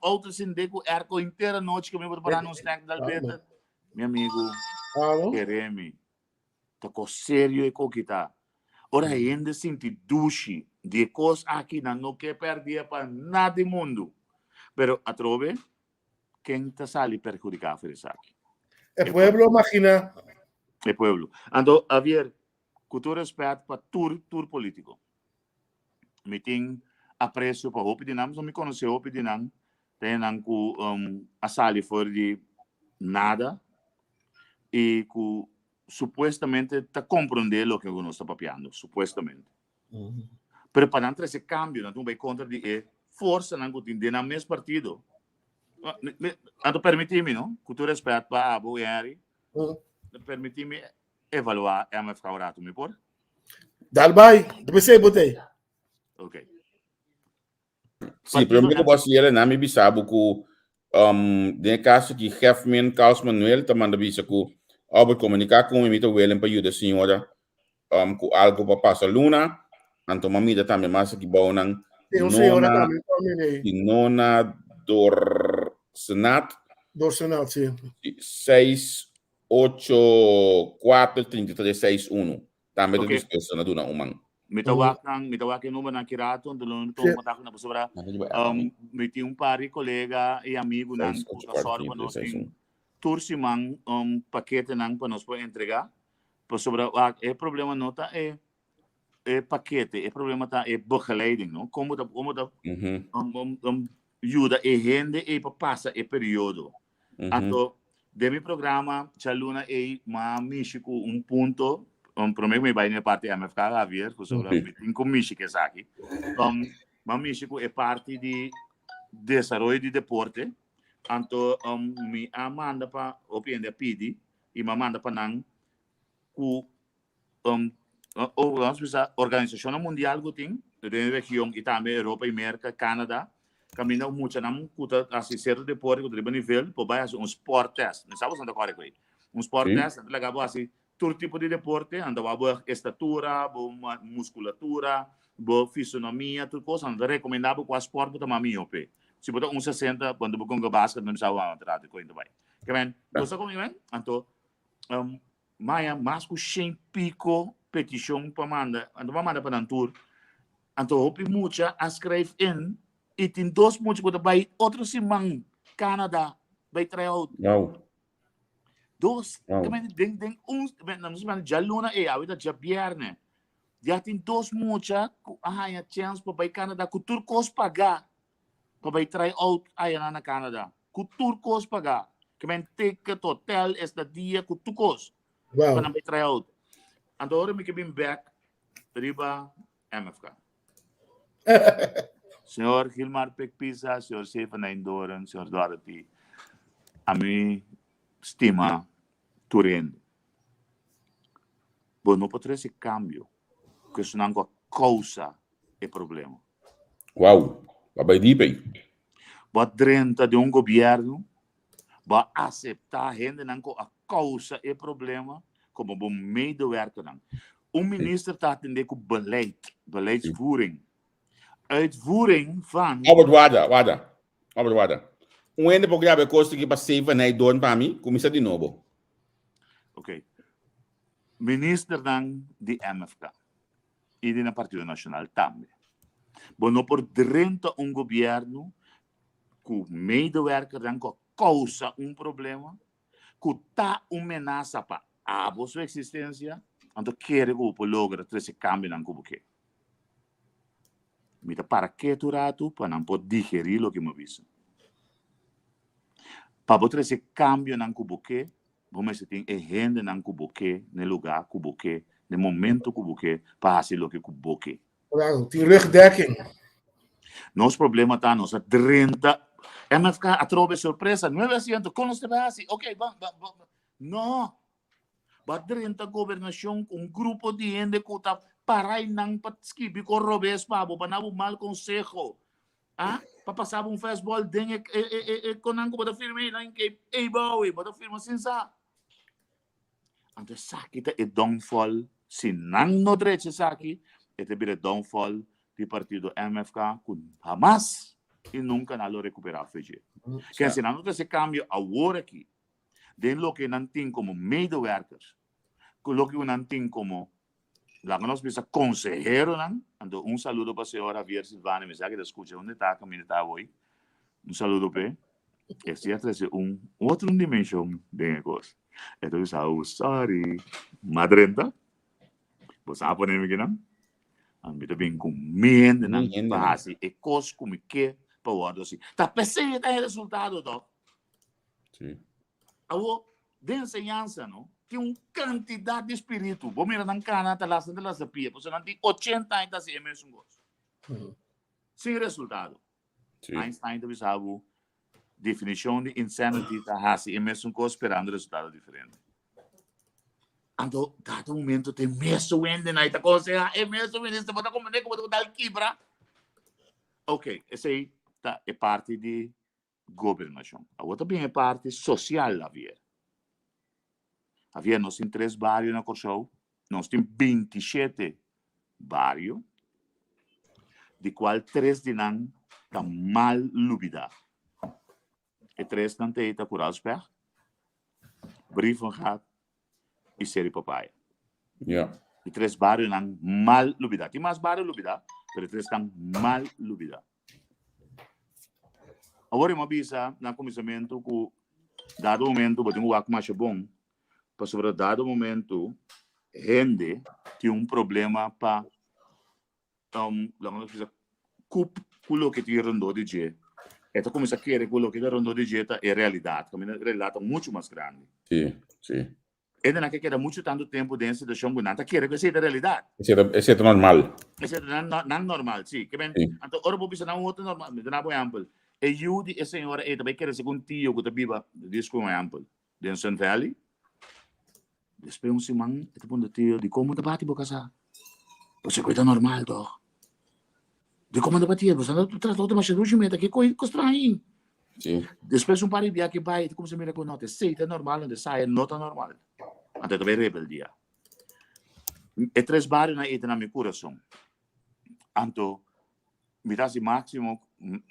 Auto sende ku airco henter anochi ku mi bo ta para na un snack dal beter. Mi amigu, kere mi, ta kos serio e koki ta. Ora hende sinti dushi di e kos aki, nan no ke pèrdí pa nada di mundu. Pero atrobe, ken ta sali perhudiká for esaki? E pueblo, magina. E pueblo. Anto, Javier, ku tur rèspèt pa tur, tur polítiko. Mi tin apresio pa hopi di nan, pasobra mi konosé hopi di nan, ta hendenan ku a sali for di nada i ku supuestamente ta komprondé loke ku nos ta papiando, supuestamente. Pero pa nan trese kambio, nan tin ku bai kontra di e forsanan ku tin den nan mes partido. Anto permití mi, no? Ku tur rèspèt pa abo i Henry, permití mi evaluá MFK un ratu, mi por? Dal bai, ta pensei bo tei. Ok. Sí, pero mi ku bos yere na mi bisa bo ku um, den e kaso ki Gefmin Carlos Manuel ta manda bisa ku Albert komuniká ku mi, mi ta willing pa yuda señora um, ku algo pa pasa luna. Anto ma mira tambe mas aki bou nan Tem un señora Nona tambe pa mi nei. di Nona Dorsenat Dorsenat, sí. 6 8 4 33 6 1 tambe ta Ok. dispuesto na duna un man. Mi ta wak nan, mi ta wak e numbernan ki rato, anto lo mi tuma kontakto na pasobra um, mi tin un par di kolega i amigunan 6 ku 8 ta 4 sòru pa 33 nos 6 tin 1. tur siman um, paketenan pa nos por entregá. Pasobra wak e problema no ta e e pakete, e problema ta e begeleiding, no? Kon bo ta, kon bo ta um, um, um, yuda e hende ei pa pasa e periodo. Anto, den mi programa, djaluna ei, m'a mishi ku un punto, um, promé ku mi bai na e parti MFK, Javier, pasobra mi tin ku mishi ku esaki. Um, m'a mishi ku e parti di desaroyo di deporte. Anto, um, mi a manda pa, hopi hende a pidi, i m'a manda pa nan ku um, vamos bisa, organisashonnan mundial ku tin den e region i tambe Europa i Merka, Canada, kaminda muchanan ku ta hasi sierto deporte ku ta riba nivel por bai hasi un sport test. Mi sa boso ta kòrda ku ei. Un sport test, nan ta laga bo hasi tur tipo di deporte, nan ta wak bo estatura, bo muskulatura, bo fisonomia, tur kos. Nan ta rekomendá bo kua sport bo ta mas mihó p'e. Si bo ta un sesenta, bo no ta por konga basket, no mi sa wak nan ta koin ta bai. Ke men, bo sa kon men? Anto, Maya mas ku shen piko petishon pa manda, anto pa manda pa nan tur. Anto hopi mucha a skrijf in i tin dos mucha ku ta bai otro siman Canada bai try out. Wow. Dos, Wow. den, den un, nan siman djaluna ei, awe ta djabièrnè. Ya tin dos mucha ku a haña chèns pa bai Canada ku tur kos pagá. pa bai try out ayanan na Canada. Ku tur kos pagá. Ke men ticket, hotel, estadia, ku tur kos. Wow. Pa nan bai try out. Anto ora mi ke bin back riba MFK. Señor Gilmar Pek Pisa, señor Sevenijn Doren, señor Dorothy, a mi stima tur hende. Bo no por trese cambio ku esunnan ku a kousa e problema. Wow, a bai diep ei. Bo a drenta den un gobièrnu, bo a aseptá hendenan ku a kousa e problema komo bo medewerkernan. Un minister ta atendé ku beleid, beleidsvoering. Uitvoering van. Albert, warda, warda. Albert, warda. Un hende por graba e kos aki pa save en doorn pa mi? Kuminsá di nobo. Oké. Ministernan di MFK i di na Partido Nacional tambe. Bo no por drenta un gobierno ku medewerkernan ku a kousa un problema, ku ta un menasa pa abo su eksistensia, anto kere ku bo por logra trese kambionan ku bo ke. Mi ta para ketu ratu pa nan por digerí loke mi a bisa. Pa bo trese kambionan ku bo ke, Bo mester tin e hendenan ku bo ke, n'e lugá ku bo ke, n'e momento ku bo ke pa hasi loke ku bo ke. Claro, tin rugdekking. Nos problema ta nos a drenta MFK atrobe sorpresa, nuebe asiento, kon nos ta bai hasi? Ok, ban, ban, ban. No! Bo a drenta gobernashon ku un grupo di hende ku ta para einan pa skibi kon robes pa bo, pa na bo mal konseho, ah, pa pasa bo un fastball den e e e e konan ku bo ta firma einan ke ei bou ei, bo ta firma sin sa. Anto esaki ta e downfall, si nan no drecha esaki, e ta bira e downfall di partido MFK ku hamas i nunka nan lo rekuperá fe dje. Ken si nan no trese kambio awor aki den loke nan tin komo medewerkers, ku loke ku nan tin komo, laga nos bisa konseheronan, anto un saludo pa señor Javier Silvania, mi sa ke ta skucha unda e ta, kaminda e ta awor, un saludo p'e, e si a trese un otro dimenshon den e kos. E ta bisa, oh sorry, m'a drenta, bo sa pone mi kinan? Mi ta bin ku mi hendenan pa hasi e kos ku mi ke pa wòrdu hasi. Ta p'esei e ta e resultado tòg. Sí. Awo, den enseñansa, no, tin un cantidad di spiritu. Bo mira nan cana ta lasta ta lasta pia, pasobra nan tin 80 aña ta hasi e mesun cos. Sin resultado. Sí. Einstein ta bisa bo, definicion di insanity ta hasi e mesun cos sperando resultado diferente. Anto, dado momento te mesun hende na ta conseha e mesun minister, bo ta comprende como ta dal kibra? Ok, esey ta e parti di gobernashon. Awor ta bin e parti sosial, Javier. Javier, nos tin tres bario na Kòrsou, nos tin bintishete bario, di kual tres di nan ta mal lubidá. E tresnan ta ei ta Kuralspèg, Brievengat i Seri Papaya. Ja. E tres barionan mal lubidá. Tin mas bario lubidá, pero e tresnan mal lubidá. Awor mi a bisa na kuminsamentu ku dado momento bo tin ku wak masha bon, pasobra dado momento hende tin un problema pa laga nos bisa kup ku loke tin rondó di dje. E ta kuminsá kere ku loke ta rondó di dje ta e realidat, kaminda e realidat ta muchu mas grandi. Sí, sí. Hendenan ke keda muchu tantu tempu den e situashon ku nan ta kere ku esei ta realidat. Esei ta, esei ta normal. Esei ta nan, nan normal, si. Ke men, Sí. anto ora bo bisa nan un otro normal, mi ta duna bo ehèmpel. E yu di e señora ei ta bai krese ku un tio ku ta biba, dis ku un ehèmpel, den Sun Valley. Despues un siman e ta puntra tio, dikon bo ta bati bo kasá? Pasobra ku e ta normal tòg. Dikon bo ta bati? Bo sa ta trata otro masha dushi meta, ke kos straño? Sí. Despues un par di bia ke bai, e ta kuminsá mira ku no, ta esei ta normal, no, esaya no ta normal. Anto e ta bai rebeldia. E tres barionan ei ta na mi kurason. Anto mi ta hasi máksimo,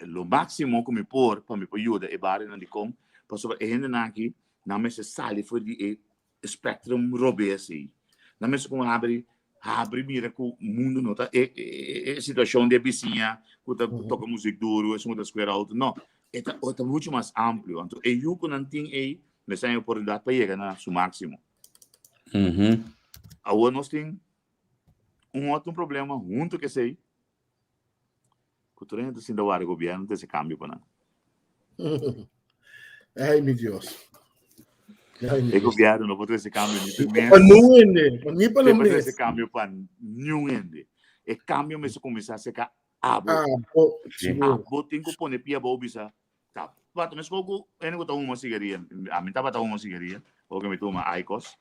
lo máksimo ku mi por pa mi por yuda e barionan dikon, pasobra e hendenan aki nan mester sali for di e spectrum robes ei. Nan mester kon habri, habri mira ku mundu no ta e, e, e situacion di e bisiña ku ta toka muziek duru, esun ku ta square auto. No, e ta, e ta mucho mas amplio. Anto e yu ku nan tin ei mester haña oportunidat pa yega na su máximo. Awor nos tin un otro problema hunto ku esei, Ku tur hende ta sinta wara gobierno ta ese cambio pa nan. Ay, mi Dios. Ay, mi E Dios. gobierno no por trece cambio ni pa Pa mes. niun hende, pa ni pa E nan por trece mes. cambio pa niun hende. E cambio mester cuminsa cerca abo. Ah, bo, Sí. sigur. Abo tin cu pone pia abou bisa, ta bata mes cu hende cu ta huma sigaria. Ami tabata huma sigaria, oca mi ta huma Icos.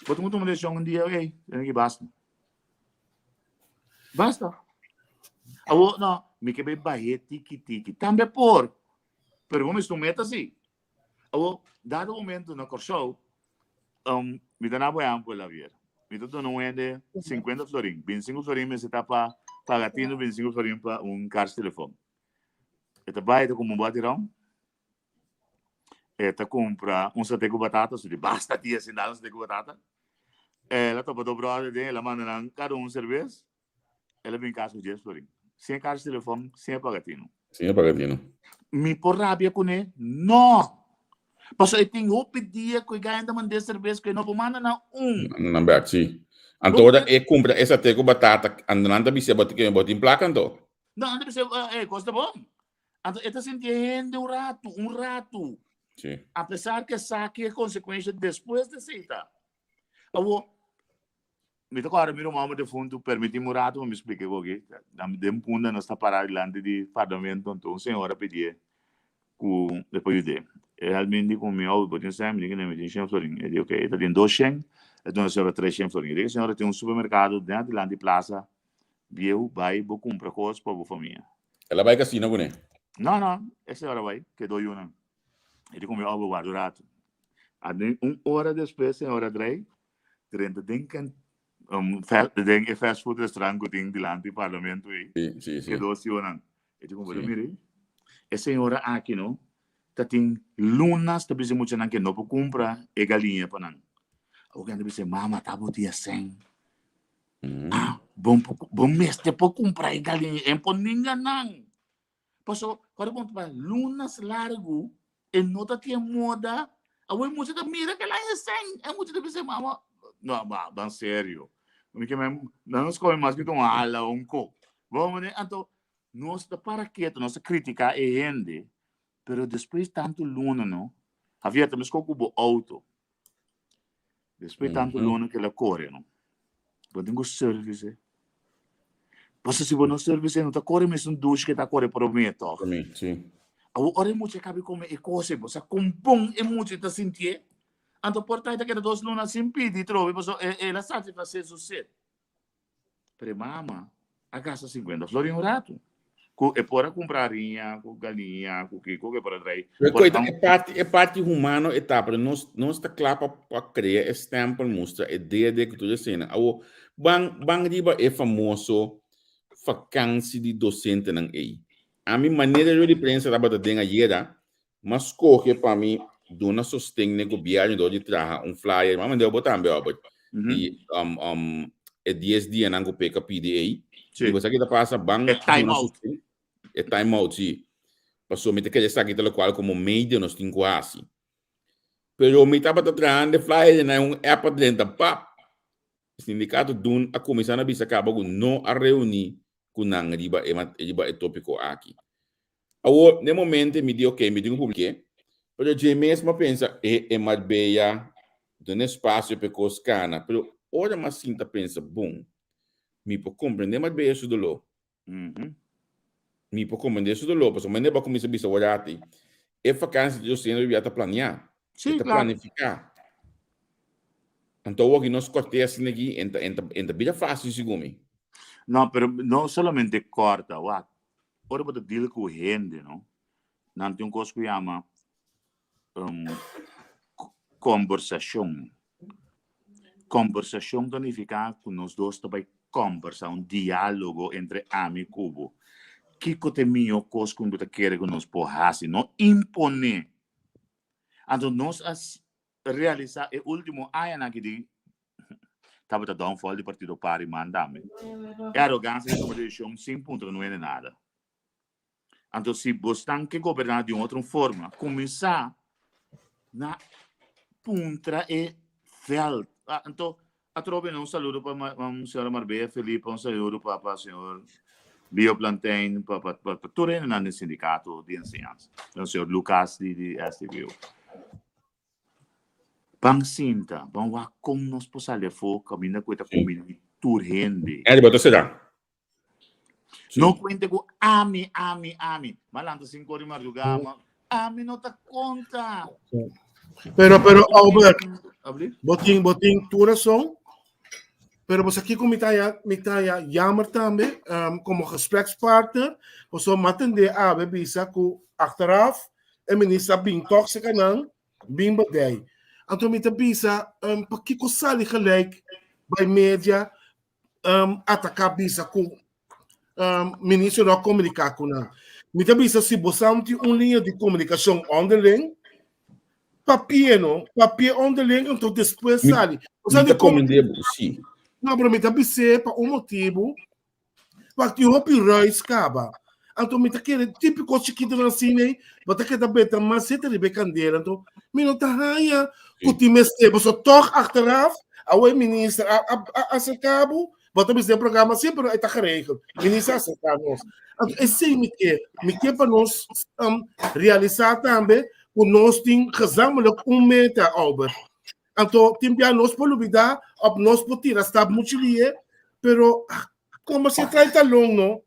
Bo tin cu tuma decision un dia, ey, tene ki basta. Basta. Awo, no, mi ke bai bah'é tiki tiki. Tambe por, pero bo mester un meta si. Awo, dado momento na Kòrsou, um, mi ta na bo ehèmpel, Javier. Mi ta duna un hende 50 florin. 25 florin mester ta pa paga tinu, 25 florin pa un kars telefòn. E ta bai, e ta kumpra un bòt di ròm, E ta kumpra un sate ku batata, su di basta dia sin dal un sate ku batata. El a topa dos bròder den, el a manda nan kada un serbes, el a bin kas ku dies florin. Sin e karchi telefòn, sin e paga tinu. Sin e paga tinu. Mi por rabia kuné? No! Pasobra e tin hopi dia ku e gana ta mand'é serbes ku e no por manda nan un. Manda nan bèk, si. Anto ora e kumpra e sate ku batata, anto nan ta bis'é bo bo tin plaka anto? No, nan ta bis'é, e kos ta bon. Anto e ta sinti e hende un ratu, un ratu. Sí. A pesar que sa ki e consecuencia despues de esei ta. Awo, mi ta kòrda mi ruman defuntu, permití mi un ratu pa mi splika e koki. Den punda nos ta pará dilanti di parlamento, anto un señora pidié ku e por yud'é. E Helmin di ku mi, Oh, bo tin sèn? Mi di ku mi tin shen florin. E di, Ok, e ta tin dos shen. E duna e señora tres shen florin. E di ku e señora tin un supermerkado den adilanti plaza bieu, bai bo kumpra kos pa bo famia. El a bai kasino kuné? No, no, e señora bai, ke do yunan. E di ku mi, Oh, bo warda un ratu. Aden un ora despues señora drei, drenta den den e fast food restaurant ku tin dilanti parlamento ei. Sí, sí, sí. Ke dos yunan. E di ku mi, Mira, e señora aki no, ta tin lunas ta bisa e muchanan ke no por kumpra e galiña pa nan. Awor nan ta bisa, mama ta bo dia sèn. Ah, bon bo mester por kumpra e galiña, e por ninga nan. Paso, ora bo pa lunas largu, e no ta tin moda. Awor e mucha ta mira ke la e sèn, e mucha ta bisa, mama, no, ba, ban serio. Mi ke men, nan nos kome mas ke un ala o un kok. Bo mane, anto, nos ta para ketu, nos ta kritiká e hende, Pero despues tantu luna no. Javier, ta meskos ku bo auto. Despues tantu luna ke la kore no. Bo tin ku service. Pasobra si bo no service no ta kore mesun dushi ke ta kore promé tòg. Promé, si. Awor ora e mucha kabi kome e kos ei, bo sa kon bon e mucha ta sintié. Anto por ta e ta keda dos luna sin pidi trobe pasobra el a satisfasé su set. Pero e mama a gasta 50 florin un ratu. Ku e por a kumpra hariña, ku galiña, ku kiko ku e por a trae. Pero koita e parti, e parti humano e ta, pero nos, nos ta kla pa, pa krea e stempel, mustra e dede ku tur esena. Awo, ban, ban riba e famoso vakansi di dosentenan ei. Ami manera yo di prensa tabata den ayera, M'a scoge pa mi duna sosten n'e gobierno dor di traha un flyer, m'a mand'e bo tambe, Albert, di e dies dianan cu PK pidi ey. Sí. Di bo sa ki ta pasa, ban E time duna out. sosten. E time out, sí. Pasobra mi ta kere esaki ta locual como medio nos tin cu haci. Pero mi tabata trahando e flyer y na un app a drenta, pap! Sindicato Dun a cuminsa na bisa caba cu no a reuni cu nan riba e riba e topico aki. Awor, n'e momente mi di ok, mi tin cu publike, pero dje mes m'a pensa, e e Marbella duna espacio p'e cos cana, pero ora m'a sinta pensa, bon, mi por comprende Marbella su dolor. Mi por comprende su dolor, pasobra manera bo a cuminsa bisa awor ati, e vakantie di docente ya ta planea, e ta planifica. Anto awor ki nos corte asina aki, e ta, e ta, e ta bira facil segun mi. No, pero no solamente corta, wak. Ora bo ta deal ku hende, no? Nan tin un kos ku yama um, kombersashon. Kombersashon ta nifiká ku nos dos ta bai kombersá, un diálogo entre ami ku bo. Kiko ta e mihó kos ku bo ta kere ku nos por hasi? No imponé. Anto nos a realisá e último añanan aki di tabata downfall di partido par y man tambe. E arogancia di toma decision sin puntra nuene nada. Anto si bosnan ke goberna di un otro forma, cuminsa na puntra e veld. Ah, anto atrobe un saludo pa ma, señora Marbella Felipe, un saludo pa pa señor Leo Plantain, pa pa pa, pa tur hendenan den sindicato di enseñanza. Señor Lucas di di STBO. Ban sinta, ban wak kon nos por sali afó kaminda ku e ta kumbiní tur hende. Andy, bo ta será. Sí. No kuente ku ami, ami, ami. Ma lanta sinku ora di mardugá, ma ami no ta konta. Pero, pero, Albert, Abli? bo tin, bo tin tur rason. Pero bo sa kiko mi ta ya, mi ta ya jammer tambe, um, como gesprekspartner, bo so matende awe bisa ku achteraf e minister bin toch seka nan, bin bedij. Anto mi ta bisa, um, pakiko sali gelijk bij media um, ataka bisa ku um, minister no komuniká ku nan. Mi ta bisa si bo tin un linea di komunikashon onderling, papia no, papia onderling, anto despues sali. O sea, mi ta komprendé bo, sí. No, pero mi ta bis'é pa un motibu, pa tin hopi ruis kaba. Anto mi ta kere típiko chikitonan asina ei, bo ta keda beta mas zeta riba e kandela. Anto mi no ta haña ku tin mester, pasobra tòg achteraf awe e minister a a a aserká bo, bo ta bisa den programa sí, pero e ta geregeld. Minister a aserká nos. Anto esei mi ke, mi ke pa nos um, realisá tambe ku nos tin gezamenlijk un meta, Albert. Anto tin bia nos por lubidá òf nos por tira stap muchu lihe, pero komo si e trae talon no.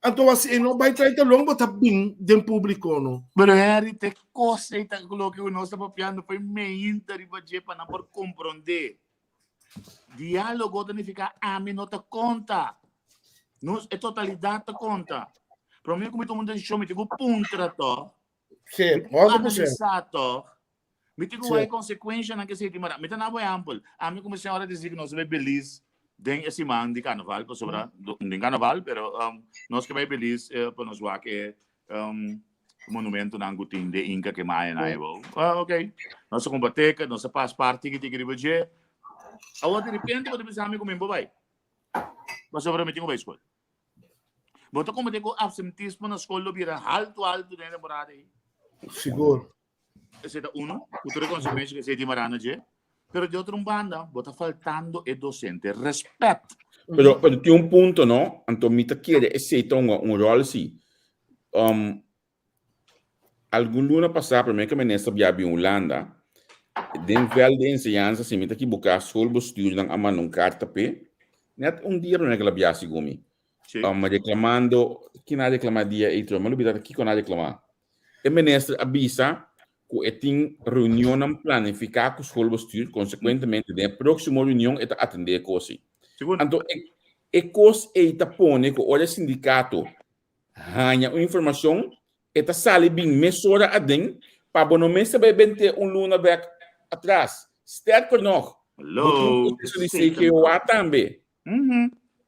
Anto asi e no bai trae talon bo ta bin den publico no. Pero Henry te cos ei ta loke cu nos ta papiando fo'i meinta riba dje pa nan por comprende. Dialogo ta nifica ami no ta conta. Nos e totalidad ta conta. Prome cu mi tuma un decision mi tin cu puntra toch. Sí, Mi tin cu 100%. analisa toch. Mi tin ku Sí. wak e konsekuenshanan ke esei tin mara. Mi ta na bo ehèmpel. Ami ku mi señora disí ku nos a bai Belize den e siman di karnaval pasobra den karnaval pero um, nos ke bai Belize eh, pa nos wak e um, monumentonan ku tin de Inca ke Maya na ebo. Ah, ok. Nos a kumpra ticket, nos a pas par tiki tiki riba dje. Awor di repente bo ta bisa mi ku mi bo bai. Pasobra mi tin ku bai skol. Bo ta komete ku absentismo na skol lo bira haltu haltu den e temporada ei. Sigur. Esei ta uno, ku tur e konsekuensia ku esei tin mará na dje. Pero di otro un banda, bo ta faltando e dosente rèspèt. Pero, pero tin un punto, no? Anto mi ta kere esei ta hunga un ròl si. Um, algun luna pasá, promé ku minister bia bin Hulanda, den vèlt di enseñansa, si mi ta kibuká, schoolbestuurnan a manda un karta p'e. Nèt un dia promé ku el a bia, segun mi. Sí. Um, reklamando, kina a reklamá dia ei tro? Mi a lubidá ta kiko nan a reklamá. E minister a bisa ku e tin reunionnan planifiká ku schoolbestuur, konsekuentemente den e próksimo reunion e ta atendé e kos ei. Sigur. Anto e e kos ei ta pone ku ora e sindikato haña un informashon e ta sali bin mesora aden pa bo no mester bai bent'é un luna bèk atras. Sterker nog, bo tin un Hallo. proseso di Satan. CGOA tambe.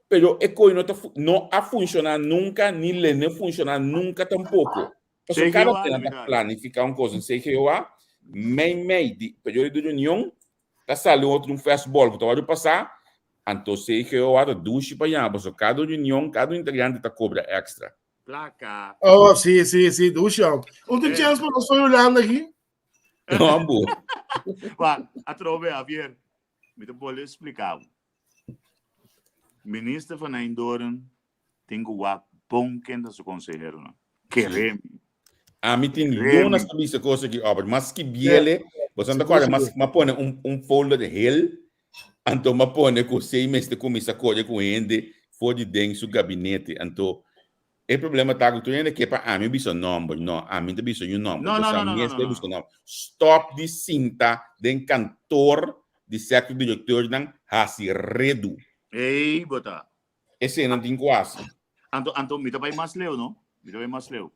Pero e koe no ta no a funciona nunca ni le no funciona nunca tampoco. Pasobra cada CGOA vez nan ta legal. planifica un cos en CGOA, mei mei di periodo di reunion ta sali un otro un fastball cu ta worde pasa, anto CGOA ta dushi pa yama pasobra cada reunion cada integrante ta cobra extra. Placa. Oh, sí, sí, sí, dushi. Un tin Eh. chance pa nos foi Hulanda aki? No, ambu. Wak, atrobe, Javier, mi ta bolbe explica bo. Minister van Eindhoorn tin ku wak bon ken ta su konseheronan. Kere mi. Ami tin Kere lunas mi. ta bisa kos aki, Albert. Mas skibiele, bo sa ta Sigur, kòrda, mas sigur. m'a pone un, un folder hel, anto m'a pone ku sei mester kuminsá kore ku hende for di den su gabinete. Anto e problema ta ku tur hende ke pa ami bisa nòmber. No, ami ta bisa yu nòmber. No, Bo no, sa no, no, no, mester no, no. bisa nòmber. Stòp di sinta den kantor di sektor direktornan hasi redu. Ey, bo ta. Esei nan tin ku hasi. Anto, anto mi ta bai mas leu, no? Mi ta bai mas leu.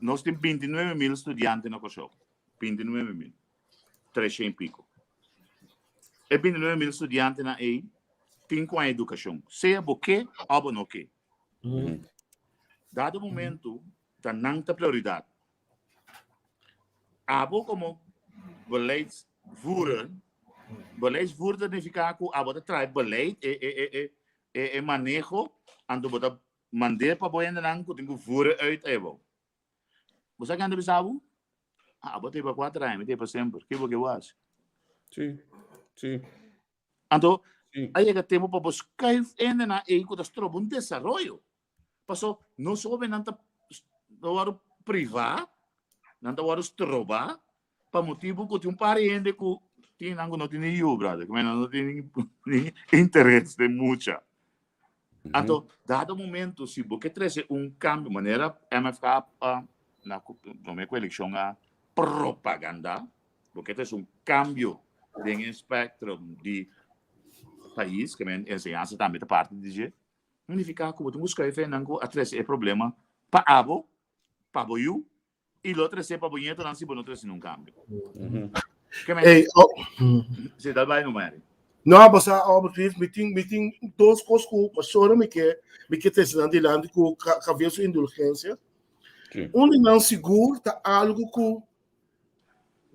Nos tin 29 mil studiante na Kòrsou. 29 mil. 300 i piko. E 29 mil studiantenan ei tin ku haña edukashon. Sea bo ke òf bo no ke. Dado momento ta nan ta prioridat. Abo komo beleidsvoerder, beleidsvoerder nifiká ku abo ta traha e beleid, e e e e e e maneho, anto bo ta mand'é pa bo hendenan ku tin ku voeren uit ebo. Bo sa kende bisa bo? Ah, abo ta ei pa kuater aña, mi ta ei pa semper. Ke bo ke bo hasi? Sí, sí. Anto, Sí. a yega tempu pa bo skuif hendenan ei ku ta stroba un desaroyo. Paso nos hóbennan ta wòrdu privá, nan ta wòrdu strobá pa motibu ku tin un par di hende ku tin nan ku no tin ni yu, brother, ku nan no tin ni interes den mucha. Anto, dado momento, si bo ke trese un kambio, manera MFK a na promé ku elekshon a propagandá, bo ke trese un kambio den e spektrum di pais, ke men enseñansa tambe ta parti di dje, Significa cu bo tin cu scoge nan cu a trece e problema pa abo, pa bo yu, y lo trece pa bo nietonan si bo no trece nun cambio. Ke men? Hey, oh. Si, dal bai no, Mary. No, basta, Albert Cliff, mi tin, mi tin dos cos cu pastora mi ke, mi ke trece nan dilanti cu Javier su indulgencia. Sí. Un di nan sigur ta algo cu,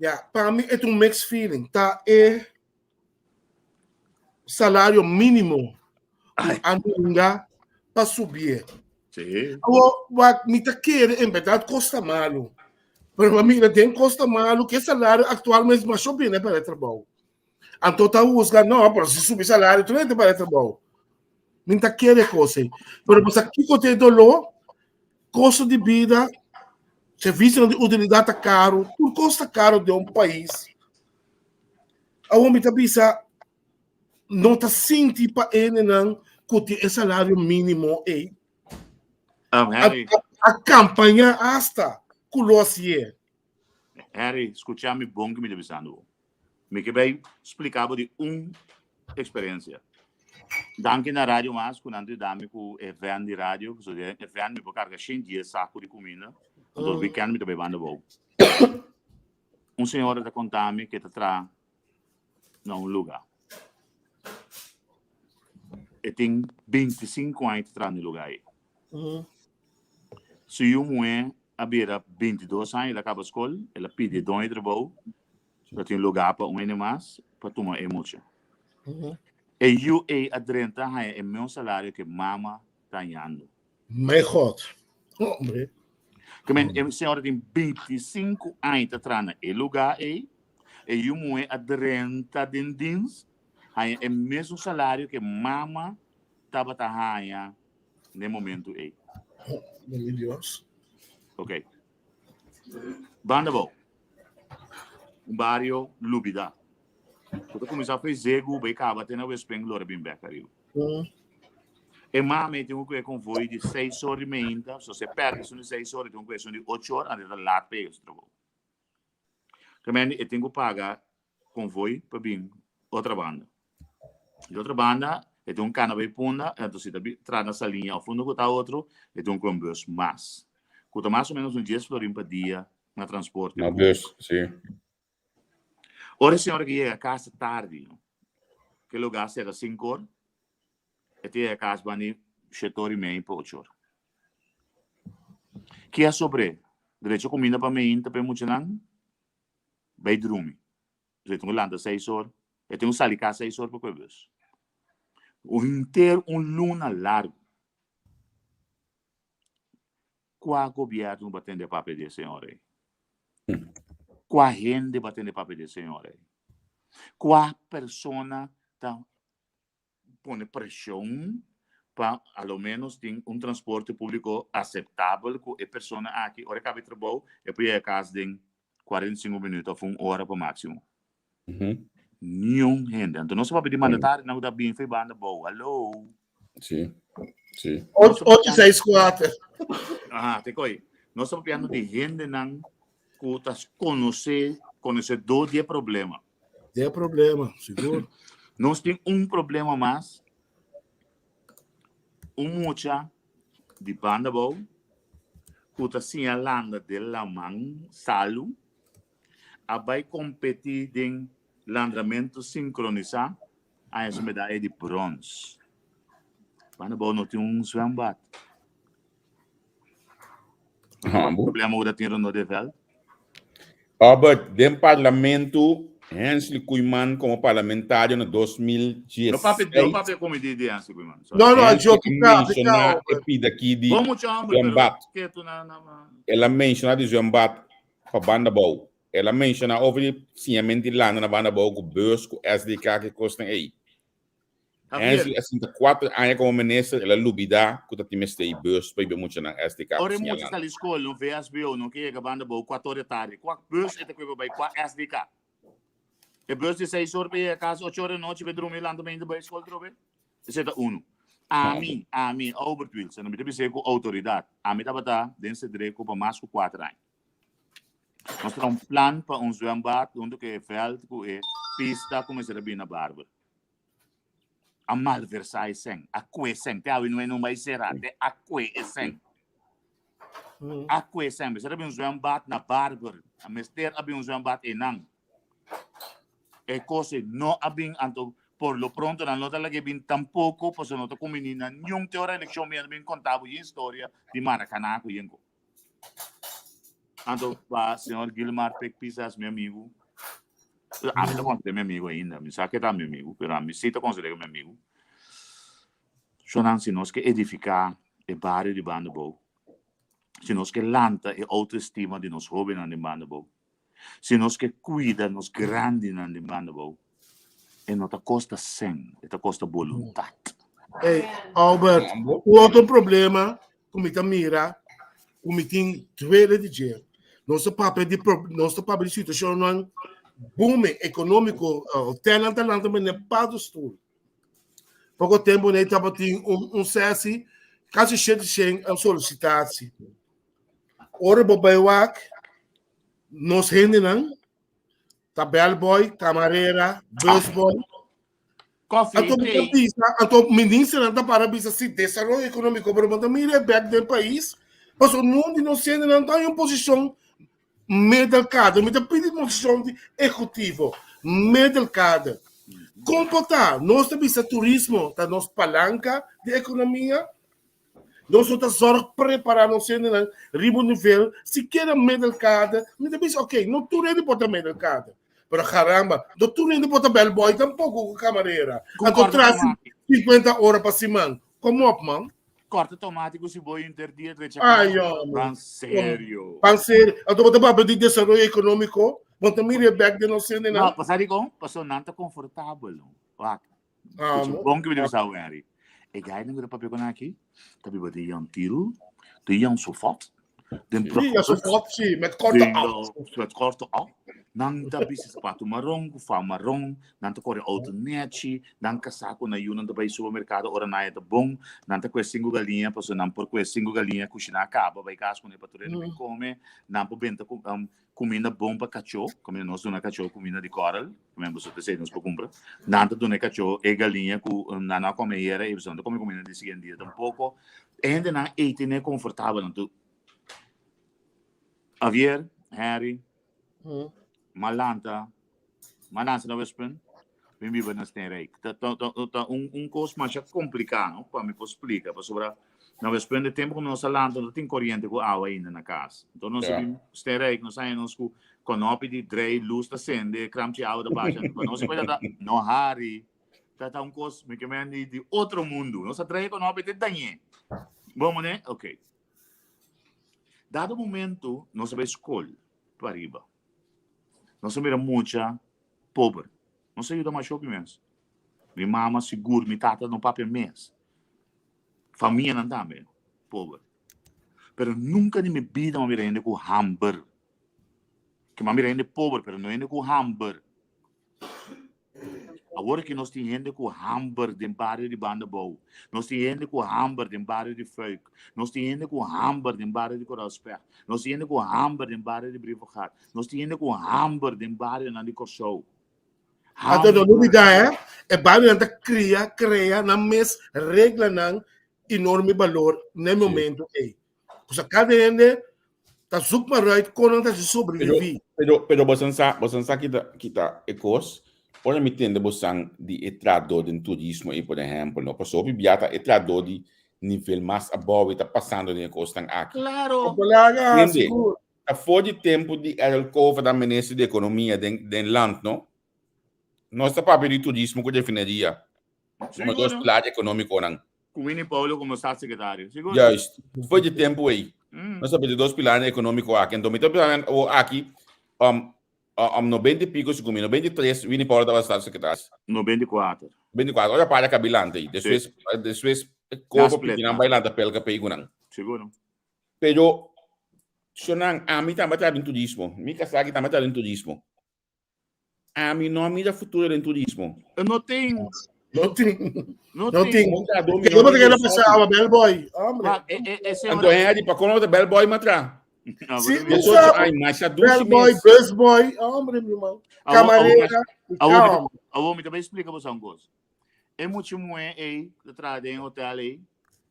ja, pa mi e ta un mixed feeling. Ta e salario mínimo ku a ninga pa subié. Sí. Awor, wak, mi ta kere en berdad kos ta malu. Pero mi mira den kos ta malu ku e salario aktualmente masha bini pa e trabou. Anto ta husga, no, pero si subi salario tur hende pa e trabou. Mi ta kere kos ei. Pero bo sa kiko ta e doló? Kosto di bida, servisionan di utilidat ta karu, tur kos ta karu den un pais. Awor mi ta bisa, no ta sinti pa hendenan. ku tin e salario mínimo ei. Um, Harry. A, a kampaña hasta ku lo hasié. Harry, skucha mi bon ku mi ta bisando bo. Mi ke bai splika bo di un eksperensia. Danki na Radio Mas ku nan ta yuda mi ku e van di radio, pasobra den e van mi por karga shen dies saku di kuminda, anto weekend mi ta bai banda bou. Un señora ta konta mi ku e ta traha na un luga. E tin 25 aña ta traha na e luga ei. Su yu muhé a bira 22 aña, el a kaba skol, el a pidi e doño di trabou ta tin luga pa un hende mas pa tuma e mucha. E yu ei a drenta haña e meun salario ku e mama ta hañando. My God. Hombre. Ke men, e señora tin 25 aña ta traha na e lugá ei, e yu muhé a drenta den dins, haña e mesun salario ku e mama tabata haña na e momento ei. Mi Dios. Ok. Banda bou. Un bario lubidá. Ku ta kuminsá for e Zegu bai kaba te na Westpunt lora bin bèk ariba. E mama ei tin ku kue konvoi di seis or di meinta, so si e pèrdè esun di seis or e tin ku kue esun di ocho or, antes ta lat pa yega su trabou. Kamendi e tin ku paga konvoi pa bin otra banda. Di otra banda e tin un kana bai Punda, anto si ta traha na Saliña òf unda ku ta otro, e tin un kue un bus mas, ku ta mas o ménos un dies florin pa dia na transporte Na públiko. bus, si. Ora e señora ke yega kas tardi, ke lugar sera sinku or, e ta yega kas bani shete or i mei pa ocho or. Ke a sobr'é? Drecha kuminda pa meinta pa e muchanan bai drumi. E tin ku lanta seis or, e tin ku sali kas seis or pa kohe bus. Un henter un luna largu. Kua gobièrnu bo a tende papia di e señor ei? Kua hende bo a tende papia di e señor ei? Kua persona ta pone preshon pa a lo ménos tin un transporte públiko aseptabel ku e persona aki ora e kaba e trabou e por yega kas den 45 minüt òf un ora pa máksimo? Niun hende. Anto nos ta papia di mandatarionan ku ta bin for e banda bou. Hallo! Sí, sí. Ocho, seis, kuater. Aha, te koi. Nos ta papiando di hendenan ku ta konosé, konosedó di e problema. Di e problema, sigur. Nos tin un problema mas. Un mucha di banda bou ku ta siña landa den laman salu a bai kompetí den landramentu sinkronisá haña su medaya di brons. Banda bou no tin un zwembad. Hambo. Problema ku ta tin rondó di vèlt. Albert, den parlamento, Hensley Koeiman komo parlamentario na 2016. No papia, no papia komo di di Hensley Koeiman. Sorry. No, no, Hensley yo a pika, pika, menshoná e Albert. pida aki di Bon mucha homber, pero zwembad. ketu na na na. El a menshoná di zwembad pa banda bou. El a menshoná over di siñament di landa na banda bou ku bus, ku SDK, ku e kosnan ei. Javier. Hensley a sinta kuater aña komo minister, el a lubidá ku ta tin mester ei bus pa yuda muchanan SDK Ora pa e siña mucha landa. sali skol, no VSBO, no ke yega banda bou kuater or di tardi. Kua bus e ta koe pa bai? Kua SDK? E bus di seis or pa yega kas ocho or di nochi pa e drumi lanta mainta bai skol trobe? Esei ta unu. Ami, ami, Albert Wilson, mi ta bis'é ku outoridat. Ami tabata den Sedreko pa mas ku kuater aña. Nos traha un plan pa un zwembad huntu ku e vèlt ku e pista ku mester a bini na Barber. A malversá e sèn, a kue e sèn. Te awe no e no bai será, te a kue e sèn. A kue e sèn. Mester a bin un zwembad na Barber. A mester a bin un zwembad einan. E kos ei no a bin, anto por lo pronto nan no ta lag'é bin tampoko, pasobra no ta kumbiní na niun te ora elekshon mi a bin konta bo yen historia di Maracaná ku yen ko. Anto pa señor Gilmar Pek Pisas, mi amigu, ami ta konsider'é mi amigu ainda, mi sa ke ta mi amigu, pero ami si ta konsider'é mi amigu. Shonnan, si nos ke edifiká e bario di Banda Bou, si nos ke lanta e outoestima di nos hóbennan den Banda Bou, Si nos ke kuida nos grandinan den banda bou, e no ta kosta sen, e ta kosta boluntat. Hey, Albert, un otro problema ku mi ta mira, ku mi tin duele di dje. Nos ta papia di nos ta papia di situashonnan booming ekonómiko, hotelnan ta lanta mene paddestoel. Poko tempu nei tabatin un un sesi, kasi 700 solisitatie. Ora bo bai wak, nos hendenan ta bellboy, camarera, busboy. Coffee, Anto mi ta tea. bisa, anto ministernan ta para bisa si desaroyo ekonómiko, pero bo ta mira e bek den pais, pasobra nun di nos hendenan ta den un posishon Middelkader, mi ta pidi posishon di ehekutivo. Middelkader. Kon por ta? Nos ta bisa turismo ta nos palanka di ekonomia. Nos no ta zòrg prepará nos hendenan riba un nivel, sikiera middelkader. Mi ta bisa, oké, no tur hende por ta middelkader. Pero caramba, no tur hende por ta bellboy tampoko ku kamarera. Anto tras 50 ora pa siman. Kom op, man. Corta tomate ku siboyo inter dia trecha Ay, hombre. Ban serio. Ban serio. Anto bo ta papia di desaroyo ekonómiko, bo ta mira e bek den nos hendenan. No, pa sa dikon? Pasobra nan ta konfortabel. Wak. Ah, Escucha, no. bon ku mi ta bisa awe, Henry. E gainan ku ta papia ku nan aki, ta biba den Jan Tiel, den Jan Sofat, den Sí, Jan Sofat, sí, met korte Den, af. met korte af. Nan ta bisti sapato maron, ku fa maron, nan ta kore auto nechi, nan kasá ku nan yu, nan ta bai supermerkado ora nan ta bon, nan ta kue sinku galiña, pasobra nan por kue sinku galiña, kushiná kaba, bai kas kuné pa tur hende bin kome, nan por benta ku kuminda bon pa kachó, kaminda nos duna kachó kuminda di kòrel, kaminda boso ta esei nos por kumpra, nan ta duna e kachó e galiña ku nan no a kome ayera i boso no ta kome kuminda di siguiente dia tampoko. E hendenan ei tene konfortabel, anto Javier, Henry, m'a lanta, m'a nase na Westpunt, mi biba na Steenrijk. Ta, ta, ta, ta un, un kos masha kompliká, no? Pa mi por splika, pasobra na Westpunt e tempu ku nos a lanta no tin koriente ku awa ainda na kas. Enton nos a bin Steenrijk, nos haña nos ku konopi di drei, lus ta sende, kramchi awa ta basha. Pa nos e ta, no hari, ta, ta un kos, mi ke men di, di otro mundu. Nos a drei konopi te dañ'é. Bon, mane? Oké. Dado momento nos a bai skol pariba. Nos a mira mucha pober. Nos a yuda masha hopi mes. Mi mama sigur, mi tata no papia mes. Famianan tambe pober. Pero nunca den mi bida mi a mira hende ku hamber. Ke mi a mira hende pober, pero no hende ku hamber. Awor ki nos tin hende ku hamber den bario di Banda Bou. Nos tin hende ku hamber den bario di Fuik. Nos tin hende ku hamber den bario di Koraalspecht. Nos tin hende ku hamber den bario di Brievengat. Nos tin hende ku hamber den barionan di Kòrsou. Anto no lubidá eh, e barionan ta kria, krea nan mes reglanan i norma i balor na e momento ei. Kusa kada hende ta zoek maar uit kon nan ta hasi sobreviví. Pero, pero bosan sa, bosan sa kita, kita e kos, ora mi tende bosan di e trahadó den turismo ei, por ehèmpel, no, pasobra hopi bia ta e trahadó di nivel mas abou ei ta pasando den e kosnan aki. Claro. Balaga, Tende, sigur. ta for di tempu di Errol Cova ta minister di ekonomia den, den land, no? Nos ta papia di turismo ku refineria, komo dos Sigur. pilar ekonómikonan. Ku Winnie Paulo komo staatssecretario. Sigur. Juist. Voor di tempu ei. Mm. Nos a dos pilares económico aki. Entonces, mi ta pensando o aki, um, um, 90 y pico, segun mi, 93, Winnie Paulo tabata staatssecretaris. 94. 24, ora para kabilante ei. Despues, despues, kopo split, pitinan na. bailanta pelka peigunan. Sigur. Pero, shonan, ami tambe ta den turismo. Mi kasá aki tambe ta den turismo. Ami no a mira futuro den turismo. No tin. No tin. No No tin. tin. Un trahadó mi Ke no bo te mira keda esaki. pasaba, bellboy? Hombre. Ma, e, e, e, Anto Henry, pa kono ta bellboy matra? Ah, Sí, bueno, Sa- 18 aña, masha dushi Bellboy, mes. busboy, hombre, mi man. Camarera, Awor, calma. awor mi ta bai explica boso un cos. E mucha muhé ei, ta traha den hotel ei,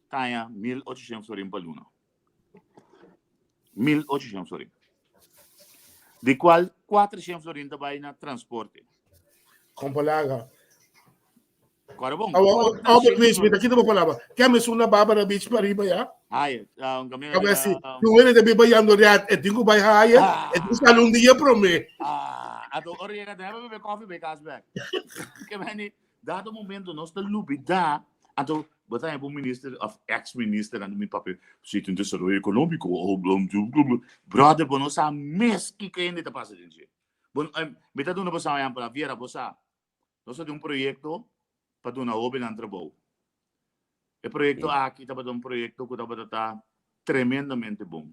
ta haña 1800 florin pa luna. 1800 florin. Di cual 400 florin ta bai na transporte. Kompalaga. Kora bon. Awa, Albert Beach, mi ta kita bo palabra. Ke mi suna Barbara Beach pa riba ya? Ai, um, caminda Kabe si, tu wene de biba yando riat, e tingu bai haye, e tingu sali un dia prome. Ah, ato ora llega te bebe koffie bij kas back. Ke meni, dado momento nos ta lubida, anto bo ta un minister of ex-minister anto mi papia, si tin desaroyo económico, oh, blum, blum, blum, blum. Brother, bo no sa mes kiko hende ta pasa den dje. Bo, mi ta duna bo sa un ejemplo, Viera, bo sa, Nos a tin un proyekto pa duna hóbennan trabou. E proyekto aki tabata un proyekto ku tabata ta tremendamente bon.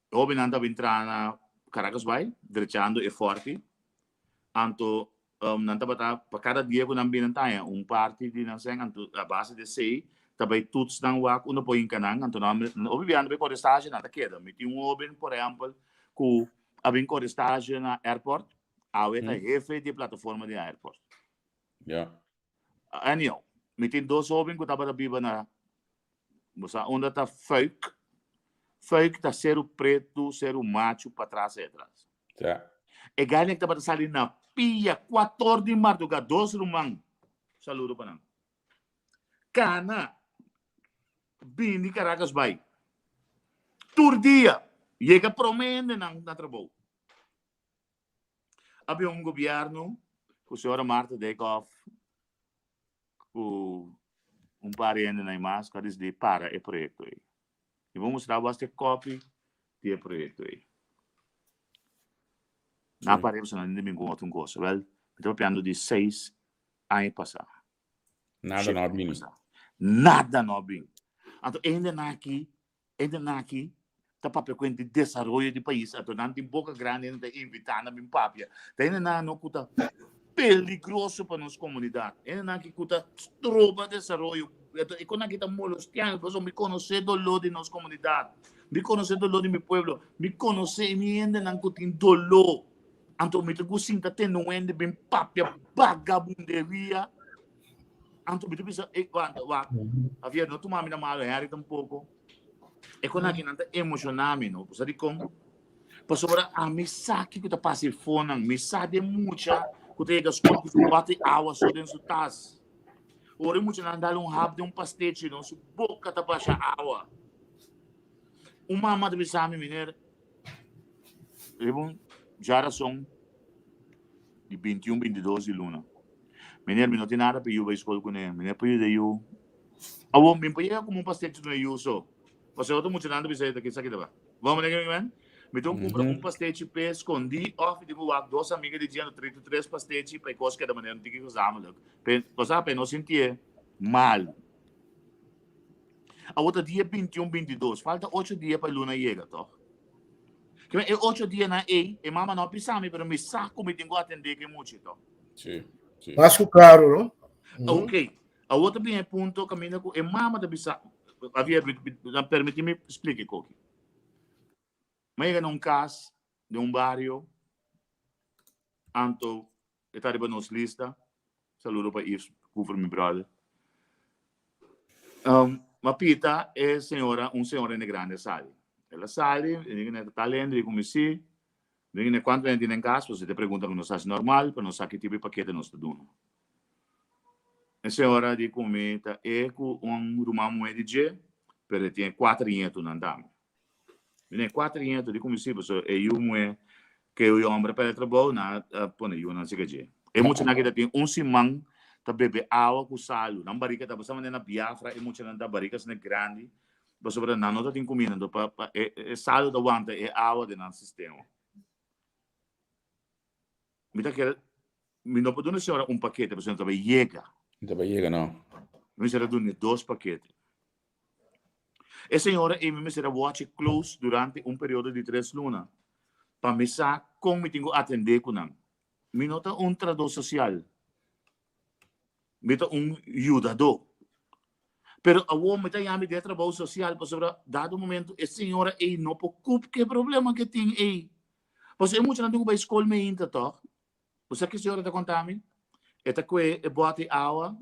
E hóbennan tabata bin traha na Caracas Bay, drechando e fòrti. Anto um, nan tabata pa kada dia ku nan bini nan ta haña un parti di nan sèn, anto a base di esei ta bai tuts nan wak unda por hinka nan, anto nan hopi bia nan ta bai kore stage nan ta keda. Mi tin un hoben por ehèmpel ku a bin kore stage na airport, awe ta hefe di e plataforma di airport. Ja. Anyhow, mi tin dos hoben ku tabata biba na, bo sa unda ta Fuik? Fuik ta Seru Pretu, Seru Machu, patras ei atras. Ja. E gainan tabata sali na pia kuator di mardugá, dos ruman, saludo pa nan, kana bini Caracas bai tur dia, yega promé hendenan na trabou. A bin un gobierno ku señora Martha Dijkhoff ku un par di hendenan i mas ku a disidí para e proyekto ei. Mi por mustra bo hasta e kopi di e proyekto ei. Nan a para e pasobra nan no tin ningun otro kos. Wèl, mi ta papiando di seis aña pasá. Nada no a bini. Nada no a bini. Anto e hendenan aki Hendenan aki ta papia ku hende di desaroyo di pais, anto nan tin boka grandi nan ta invitá nan bin papia. Ta hendenan no ku ta peligroso pa nos komunidat, hendenan aki ku ta stroba desaroyo, anto e konan aki ta molestiá mi pasobra mi konosé doló di nos komunidat, mi konosé doló di mi pueblo, mi konosé mi hendenan ku tin doló, anto mi ta ku sinta tende un hende bin papia bagabunderia. Anto mi ta bisa, eh, wanta, wak, Javier, no tuma mi na malo, Henry tampoco. E kon aki nan ta emociona mi, no? Sa di kon? Pasobra ami sa kiko ta pasa e fonan, mi sa den mucha ku ta yega skol ku su bate awa so den su tas. Ora e muchanan dal un hap den un pastechi, no, su boka ta basha awa. Un mama ta bisa mi, meneer, riba un djarason di 21, 22 di luna. Meneer, mi no tin nada pa yu bai skol kuné. Meneer por yuda yu. Awor, mi por yega komo un pastechi duna yu so. Pasobra otro muchanan ta bisa e ta kisa kita ba. Bo meneer ki men? Mi ta kumpra un pastechi p'e skondí òf mi tin ku wak dos amiga di dje anto trei tu tres pastechi pa e kos keda manera un tiki gezamenlijk. P'e, pasá p'e no sintié malu. Awor ta dia 21, 22. Falta ocho dia pa e luna yega, tòg? Ke men e ocho dianan ei, e mama no a bisa mi, pero mi sa ku mi tin ku atendé ku e mucha, tòg? Sí, sí. Mas ku klaro, no? Ok. Awor ta bin e punto kaminda ku e mama ta bisa, Javier, permití mi splika e koki. Mi a yega na un kas den un bario, anto e ta riba nos lista. Saludo pa Yves Cooper, mi brother. Um, ma pita e señora, un señora in de grande sali. El a sali, e diga ne ta tal hende, di ku mi si. Diga ne kuantu hende tin den kas, pasobra e ta pregunta ku nos hasi normal, pa nos sa ki tipo di pakete nos ta duna. E señora di ku mi ta e ku un ruman muhé di dje, pero e tin e kuater ñetunan tambe. Mi den kuater ñetu di kuminsí pasobra e yu muhé ke e hombre a pèrdè trabou nan a pone yunan sika dje. E muchanan aki ta tin un siman ta bebe awa ku salu. Nan barika ta basta manera na Biafra e muchanan ta barika asina grandi pasobra nan no ta tin kuminda anto pa pa e e salu ta wanta e awa den nan sistema. Mi ta kere mi no por duna e señora un pakete pasobra no ta bai yega. No ta bai yega no. Mi mester a duna dos pakete. E señora ei mi mester a watch e close durante un periodo di tres luna pa mi sa kon mi tin ku atendé ku nan. Mi no ta un trahadó sosial, mi ta un yudadó. Pero awor mi ta yami den trabou sosial pasobra dado momento e señora ei no por kup ku e problema ku e tin ei. Pasobra e muchanan tin ku bai skol meinta tòg. Bo sa ke señora ta konta mi? E ta kue e bòt di awa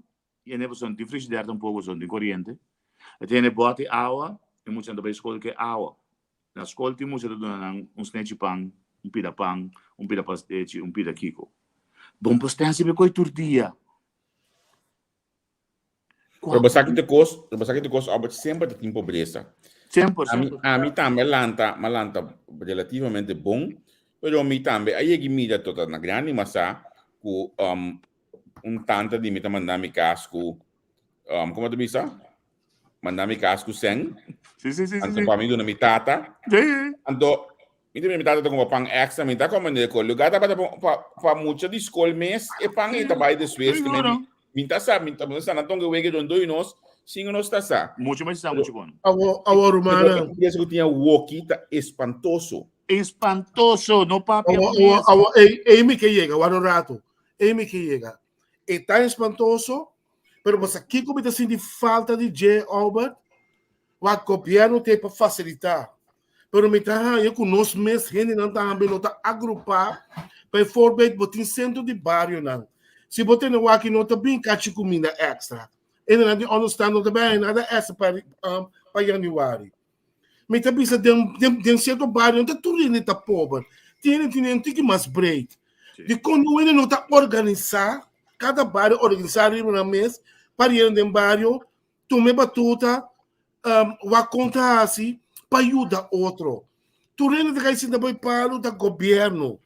Yende pasobra no tin frigider tampoco, pasobra no tin coriente. E ta yende bote awa, e muchanan ta bay scol cu e awa. Na scol tin mucha ta duna nan un snechi pan, un pida pan, un pida pastechi, un pida kiko. Bon pa sten sibi coy tur dia. Pero bo sa ki ta cos, bo sa ki ta cos, Albert, semper ta tin pobresa. Semper, Ami, semper. ami tambe a lanta, m'a lanta relativamente bon, pero mi tambe a yega mira tot na grandi masa cu um, un tanta di mi ta manda mi kas ku um, como ta bisa? Manda mi kas ku sen. Sí, sí, sí, Anto sí. pa mi duna mi tata. Sí. Anto mi ta mi tata ta compra pan extra, mi ta come de ko. Lugar ta pa pa pa mucha di school mes e pan e ta bai despues que Seguro. mi ta sa, mi ta sa na tonga wege don doy nos, sin nos ta sa. Mucho mas sa mucho bueno. Awo, awo, rumana. Pero e tinha woki ta espantoso. Espantoso, no papia. Awo, awo, awo, ei, ei mi ke yega, wak un rato. Ei mi ke yega. E ta espantoso, pero bo sa kiko mi ta sinti falta di dje, Albert? Wak gobièrnu te pa fasilitá. Pero mi ta haña ku nos mes hendenan tambe no ta agrupá. Bijvoorbeeld, bo tin sentro di barionan. Si bo tene wak no ta bin kachi kuminda èkstra. Hendenan di onderstand no ta bin haña nada èkstra pa um, pa yanüari. Mi ta bisa den, den, den sierto bario no ta tur hende ta pober. Tin hende tin un tiki mas breed. Dikon no hende no ta organisá, kada bario organisá riba nan mes, pa hende den bario tuma e batuta, um, wak kon ta hasi pa yuda otro. Tur hende ta kai sinta boy palu ta gobierno.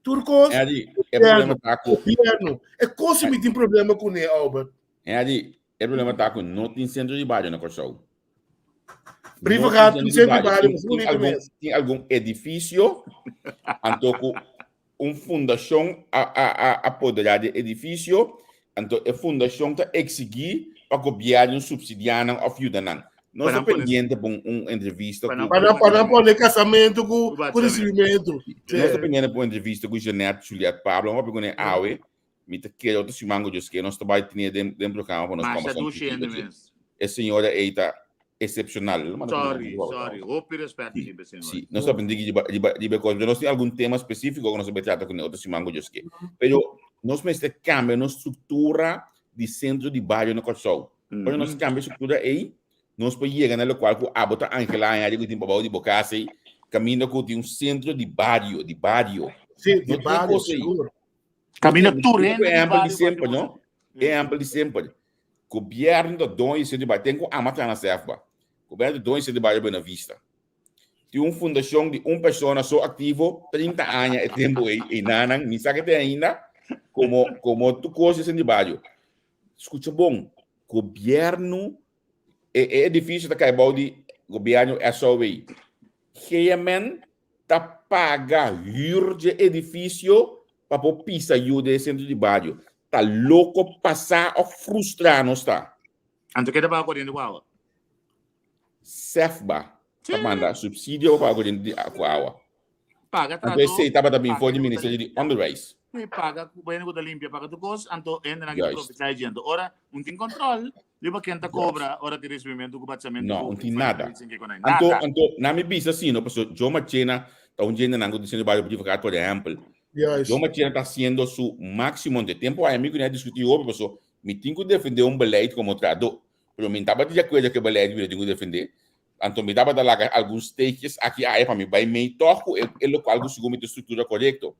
Tur kos, Eddie, e problema ta ku gobierno. E kos mi tin problema kuné, Albert. Eddie, e problema ta ku no tin sentro di bario na Kòrsou. Brievengaat No tin sentro di bario, Tin, tin algun, tin algun edifisio anto ku un fundashon a a a apoderá di e edifisio, anto e fundashon ta eksigí pa gobièrnu supsidiá nan òf yuda nan. Nos Pa ta nan pone pendiente pa un un entrevista pa ku nan Pa nan, pone pa nan pone kasamentu ku ku ku batisamentu. risibimentu. Nos ta pendiente pa un entrevista ku Jeanette Juliette Pablo. Hopi kuné awe Mi ta kere otro siman ku Dios ke nos ta bai tene den den programa pa nos Masha kòmbersá un dushi tiki hende pasobra mes. e señora ei ta eksepshonal. Lo manda Sorry, ku nos sorry. Hopi respet Sí, riba e señora. sí. Nos ta aprendí riba riba riba e kos, pero nos tin algun tema spesífiko ku nos ta bai trata kuné otro siman ku Dios ke. Pero nos mester kambia nos struktura di sentro di bario na Kòrsou. Ora nos kambia e struktura ei, nos por yega na lokual ku abo ta anhelá aña ku tin pabou di bo kas ei, kaminda ku tin un sentro di bario, di bario. Sí, di No tin e bario, kos ei. sigur. Camina tur hende di Ehempel di barrio semper, bati no? Ehempel di semper. Gobierno ta doño di centro di barrio. Ten ku ama traha na SEFBA. Gobierno ta doño di centro di barrio Buena Vista. Tin un fundacion di un persona so activo 30 aña e tempo ei, ei nanan, mi sa ke te ainda, como, como tu kos di centro di barrio. Escucha bon, gobierno, e, e edificio ta kai bou di gobierno SOW. GMN ta paga hür dje edifisio pa por pisa yu den e sentro di bario. Ta loko pasá òf frustrá nos ta. Anto ke ta paga koriente ku awa? Sefba ta manda supsidio pa paga koriente di ku awa. Paga Anto trato, esei tabata bin paga for di hende ku ta Ministerio di limpia. Onderwijs. Sí, paga ku hende ku ta limpia, paga tur kos, anto hendenan ke Juist. provecha e dje. Anto ora un tin kòntròl riba ken ta kobra ora tin risibimentu ku batisamentu No, ku un tin nada. fundraising ke konai. Anto, Nada. anto, na mi bisa si, no, pasobra Joe Marchena ta un djende nan ku disiendo bario Brievengaat, por ehempel. Juist. Joe Marchena ta hasiendo su máximo anto e tempo ai mi ku ni a diskutí hopi pasobra mi tin ku defendé un beleid komo trahadó. Pero mi tabata di akuerdo ku e beleid ku mi tin ku defendé. Anto mi tabata laga algun steekjes aki aya pa mi bai mei tòg ku e e lokual ku segun mi ta struktura korekto.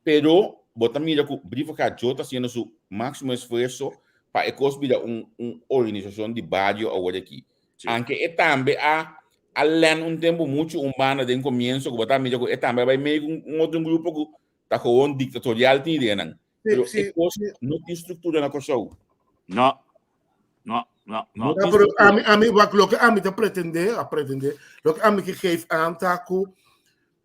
Pero bo ta mira ku Brievengaat Joe ta hasiendo su máksimo esfuerso pa e kos bira un un organisashon di bario awor aki. Sí. Anke e tambe a a lèn un tempu muchu un banda den komienso ku bo ta mira ku e tambe a bai mei ku un otro grupo ku ta gewoon diktatorial tin ideanan. Sí, Pero sí, e kos sí. no tin struktura na Kòrsou. No. No, no, no. No Ja, tin pero struktura. ami, ami, wak, loke ami ta pretende, a pretende, loke ami ke geef aan ta ku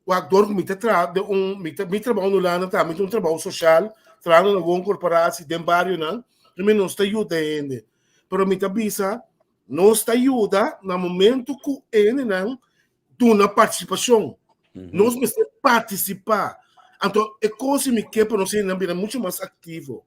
Wak, dor ku mi ta traha den un, mi ta, mi trabou na Hulanda tambe ta un trabou sosial, trahando na wooncorporatie den barionan, mi nos ta yuda hende. Pero mi ta bisa, nos ta yuda na momento ku hendenan duna partisipashon. Nos mester partisipá. Anto e kos mi ke pa nos hendenan bira mucho mas aktivo.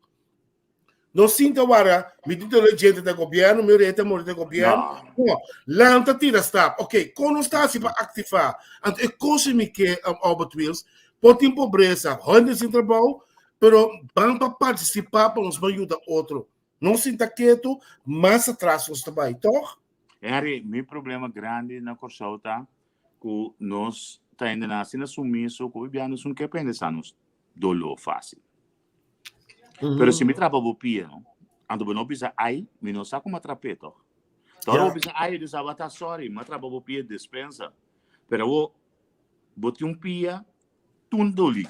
No sinta wara, mi tin tole gente da gobierno, mi rete more da gobierno. No. No, lanta tira stap. Ok, kon nos ta hasi pa aktivá? Anto e kos mi ke Albert Wils, por tin pobresa, hende sin trabou, pero ban pa partisipá pa nos ban yuda otro. No sinta ketu, mas atras nos ta bai, toch? Henry, mi problema grandi na Kòrsou ta ku nos ta hende nan asina sumiso ku hopi bia nos no ke prende sa nos doló fásil. Pero si mi trapa bo pia, no? Anto bo no bisa ai, mi no sa como trapé toch. Toro Ja. bo bisa ai, dus aba ta sorry, ma trapa bo pia dispensa. Pero bo bo tin un pia tun doli.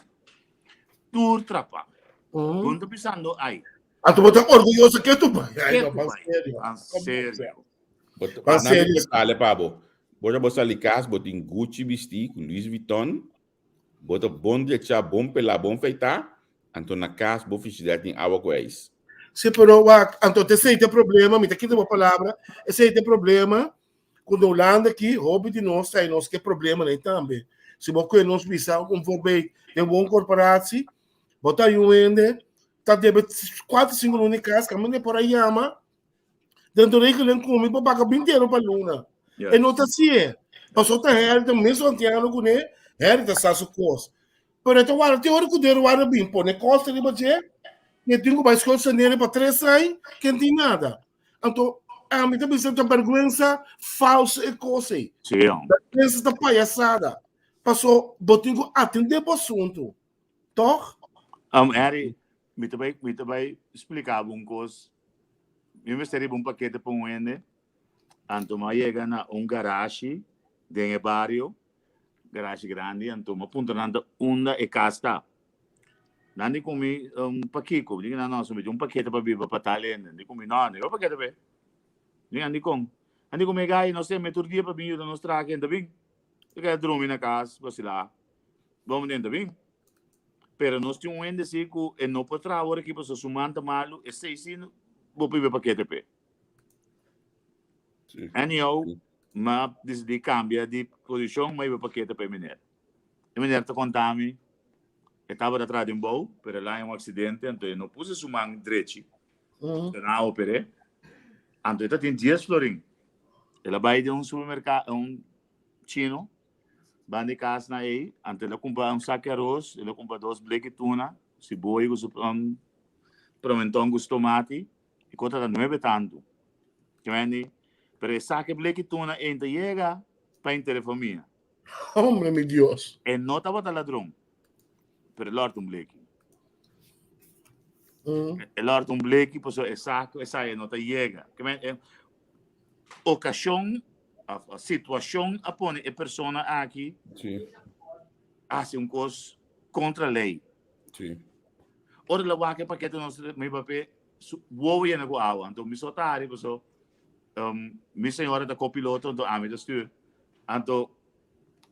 Tur trapa. Bo no ta bisando ai. Anto bo ta orgulloso ke tu bai. Ai, Ke no, tu ban bai. serio. Ban serio. Bo Ban na mi serio. sale pa bo. Bo ta bo sali kas, bo tin Gucci bisti ku Louis Vuitton. Bo ta bon drechá, bon pelá, bon feitá, anto na kas bo frishider tin awa ku ijs. Sí, pero wak, anto esei ta e problema, mi ta kita bo palabra, esei ta e problema ku na Hulanda aki hopi di nos ta nos ke problemanan tambe. Si bo kue nos bisa un voorbeeld den wooncorporatie, Bo ta yu hende ta debe 4 5 luna di kas, kaminda e por a yama dentro regeling ku mi por paga 20 euro pa luna. E no ta hasié. Pasobra ta Harry ta mes antiano kuné, Harry ta sa su kos. Pero e ta warda te ora ku der warda bin pone kosta riba dje, i e tin ku bai skol sanere pa tres aña, ken tin nada. Anto, ami ta bisa ta bèrgwensa falso e kos ei. Sí, hom. Bèrgwensa ta payasada. Paso bo tin ku atendé bo asuntu, tòg? Harry, mi ta bai, mi ta bai splika bo un kos. Mi mester riba un pakete pa un hende, anto mi a yega na un garashi den e bario, garashi grandi, anto mi a puntra nan ta unda e kas ta. Nan di ku mi, pakiko? Mi di ku nan, no, mi tin un pakete pa biba pa tal hende. Nan di ku mi, no, no riba pakete p'e. Mi di, nan di kon? Nan di ku mi, e gai nos teme tur dia pa bin yuda nos traha kenta bin. E keda drumi na kas, basilá. Bon, mi di, ta bin. Pero nos tin un hende si ku e no por traha awor aki pasobra su man ta malu, esei si bo por biba pakete p'e. Anyhow, m'a disidí kambia di posishon, m'a hiba pakete pa e meneer. E meneer ta konta mi, e tabata traha den bou, pero el a haña un aksidente, anto e no puso su man drechi, e nan a oper'é, anto e ta tin dies florin. El a bai den un supermerkado, un chino, banda di kas na ei, anto el a kumpra un saki aros, el a kumpra dos bleki tuna, siboyo ku su promenton ku su tomati, E kota ta nuebe tantu. Kemendi, pero e saki bleki tuna ei ta yega pa inter e famia. Hombre, mi Dios. E no tabata ladron, pero e lorta un bleki. E lorta un bleki pasobra e sa ku esei no ta yega. Kemendi, e okashon òf situashon a pone e persona aki hasi un kos kontra lei. Ora el a wak e pakete nos mi papé su wowo yena ku awa. Anto mi so ta hari paso mi señora ta kopiloto anto ami ta stuur. Anto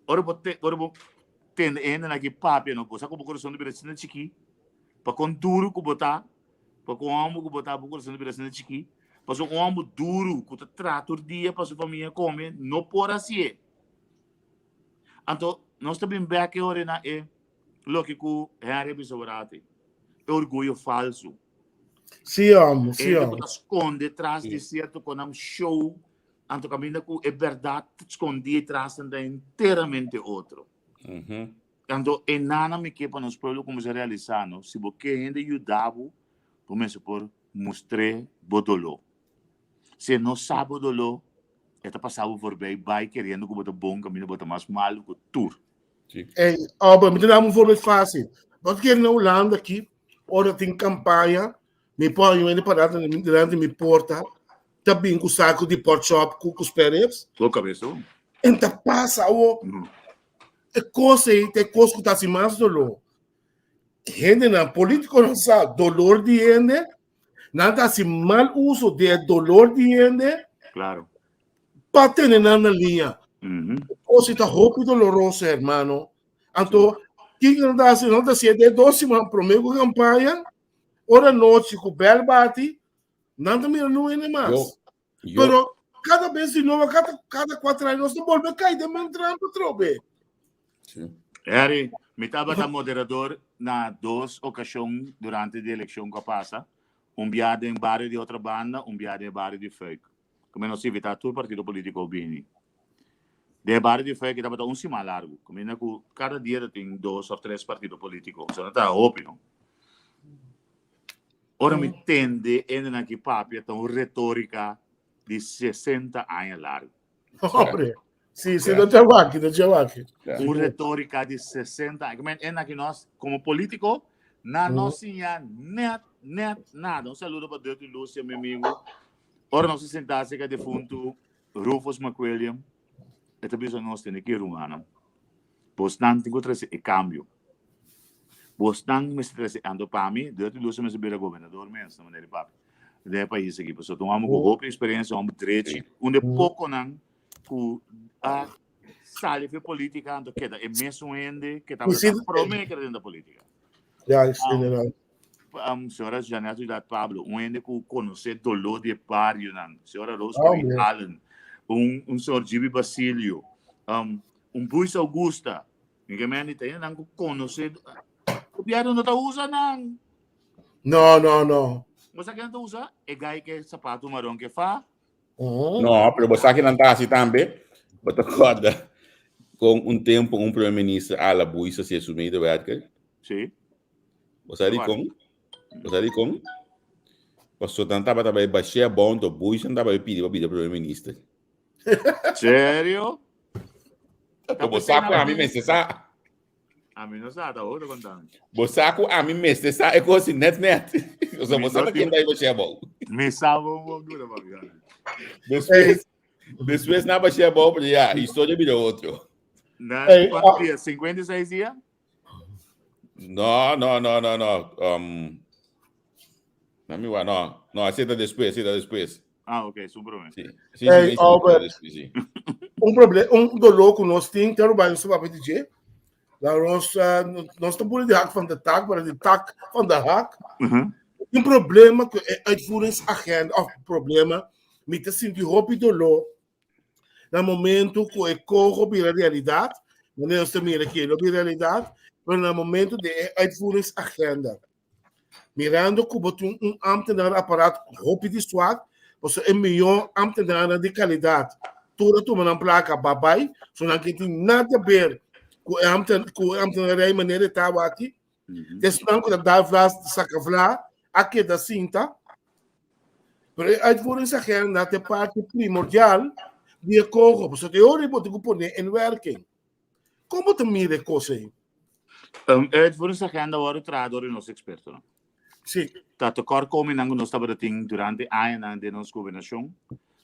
ora bo te ora bo tende e hendenan aki papia no bo sa ku bo kurason ta bira asina chikí pa kon duru ku bo ta pa kon hòmber ku bo ta bo kurason ta bira asina chikí pasobra un hòmber duru ku ta traha tur dia pa su famia kome no por hasié. Anto nos ta bin bèk e ora na e Loke ku Henry a bisa ora ati, e orguyo falsu. Sí, amo, sí, Hende ku amo. ta skonde tras di sierto konan show, anto kaminda ku e bèrdat skondí tras nan ta enteramente otro. Anto e nana mi ke pa nos pueblo kuminsá realisá, no? Si bo ke hende yuda bo, bo mester por mustr'é bo doló. Si e no sa bo doló, e ta pasa bo forbei bai keriendo ku bo ta bon kaminda bo ta mas malu ku tur. Sí. Hey, Albert, mi te dá un voorbeeld fácil. Wat keer na Holanda aqui, ora tin campaña, mi pon un hende parado delante mi porta, ta bin cu saco di pork chop cu cu spare ribs. Bo cabeza bo. En ta pasa awo. E cos ei ta e cos cu ta haci mas dolor. Hendenan, politiconan sa dolor di hende, nan ta haci mal uso di e dolor di hende. Claro. Pa tene nan na liña. Cos ta hopi doloroso, hermano. Anto, kiko nan ta haci? Nan ta haci den dos siman prome cu campaña, ora nochi cu bel bati, nan ta mira no hende mas. Yo, yo. Pero cada bes di nobo, cada, cada cuatro aña, nos ta bolbe cai den men trampa trobe. Sí. Harry, mi tabata moderador na dos ocasion durante di eleccion cu a pasa. Un bia den bario di Otrabanda, un bia den bario di Fuik. Como nos invita tur partido politico bini. Den bario di Fuik tabata un siman largo. Caminda cu cada dia ta tin dos of tres partido politico. So no ta hopi, no? Ora mi tende hendenan aki papia ta un retorica di 60 aña largo. Hombre, sí, sí, no te waki, no te waki. Un retorica di 60 aña. Men, en aki nos, como politico, na no siña net, net nada. Un saludo pa Dirty Lucia, mi amigo. Ora nos a sentá cerca defunto Rufus McWilliam, e ta bisa nos tene ki rumannan. Bosnan tin ku trese e kambio. Bosnan mester trese anto pa mi, Dirty Lucia mester bira gobernador mes, na manera di papia, den e pais aki. Pasobra ta un hòmber ku hopi eksperensia, un hòmber drechi, un di e pokonan ku a sali for e politika anto keda e mesun hende ke tabata promé keda den politika. Ja, inderdaad. Um, señora Janet Ciudad Pablo, un hende ku konosé doló di e barionan. Señora Rosemary Oh, Allen, un, un señor Jimmy Basilio, um, un Buis Augusta. Mi ke mende, ta hendenan ku konosé. Gobièrnu no ta usa nan. No, no, no. Bo sa ken ta usa? E gai ke sapatu maron ke fa. No, pero bo sa ke nan ta hasi tambe. Bo ta kòrda kon un tempu un primer minister ala buis hasié su medewerker? Sí. Bo sa dikon? Bo sa dikon? Pasobra nan tabata bai bashé abou, anto buis nan tabata bai pidi pa bira primer minister. Serio? Anto bo sa ku ami mester sa. Ami no sa, ta otro contando. Bo sa ku ami mester sa e kos net net. Osea, bo sa ta ken ta iba share bou. Mi sa bon bon dura, papi. Despues, despues na ba share bou, pero ya, historia bira otro. Na, Hey, cuánto ah. dia? 56 dia? No, no, no, no, no. Na mi wa, no. No, así ta despues, así ta despues. Ah, ok, super bem. Sí, sí, Hey, sí, sí, Albert. despues, sí. Un problema, un dolor ku nos tin, te robar nos papia di dje. La nos, nos ta pone de hak van de tak, maar de tak van de hak. Un problema ku e uitvoeringsagenda, of problema, mi ta sinti hopi dolor na momento ku e coho bira realidad, wanneer nos ta mira ki lo bira realidad, pero na momento de e uitvoeringsagenda. Mirando ku bo tin un ambtenaar aparaat hopi di swak, pasobra e mihó ambtenaarnan di kalidat tur a tuma nan plaka babai, so nan ke tin nada ber ku e ambten ku e ambtenarij manera e tawa aki. Esnan ku ta dal vla saka vla a keda sinta. Pero e uitvoeringsagenda ta e parti primordial di e koho, pasobra e ora ei bo tin ku pone in werking. Kon bo ta mira e kos ei? E uitvoeringsagenda wòrdu traha dor di nos ekspertonan. Sí. Ta tekòrt kominan ku nos tabata tin durante añanan den nos gobernashon,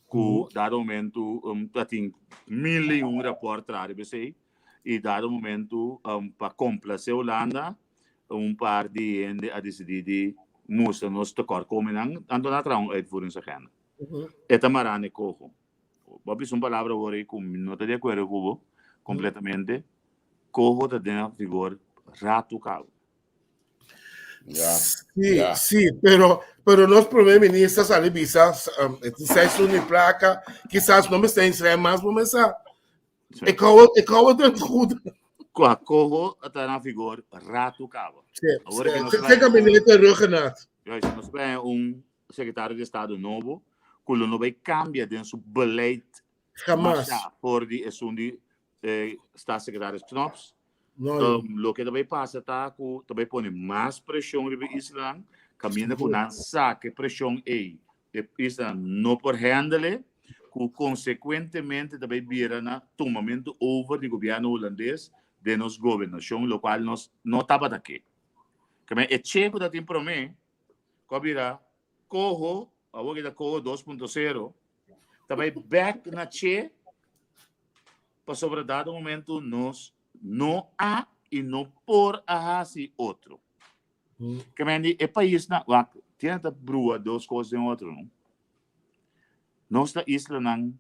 ku dado momentu ta tin mil i un rapòrt traha riba esei, i dado momentu pa komplasé Hulanda un par di hende a disidí di mustra nos tekòrt kominan, anto nan a traha un uitvoeringsagenda. E ta mará na e koho. Bo a bisa un palabra awor ei ku mi no ta di akuerdo ku bo kompletamente. Koho ta den vigor ratu kaba. Ja, Sí, ja. sí, pero, pero nos primer minister sali bisa, e tin seis luna di plaka, kisas no mester insrei mas, bo mester. Sí. Ik hou het, ik hou het in het goed. Qua koho ta na vigor ratu kaba. Sí, Awor ke nos sí, sí, gabinete Ruggenaath. Juist, nos trae un secretario di Estado nobo ku lo no bai cambia den su beleid Jamás. masha for di esun di eh, staatssecretaris Knops. No, Loke ta bai pasa ta ku ta bai pone mas preshon riba e islanan, kaminda ku nan saka e preshon ei, e islanan no por handle, ku konsekuentemente ta bai bira na tumamentu over di gobièrnu hulandes den nos gobernashon, lokual nos no tabata ke. Keme e che ku ta tin promé, ku a bira koho, awor ki ta koho 2.0, ta bai bèk na che pasobra dado momento nos no a i no por a hasi otro. Ke men di e paisnan, wak, tiene ta brua dos kos den otro, no? Nos ta islanan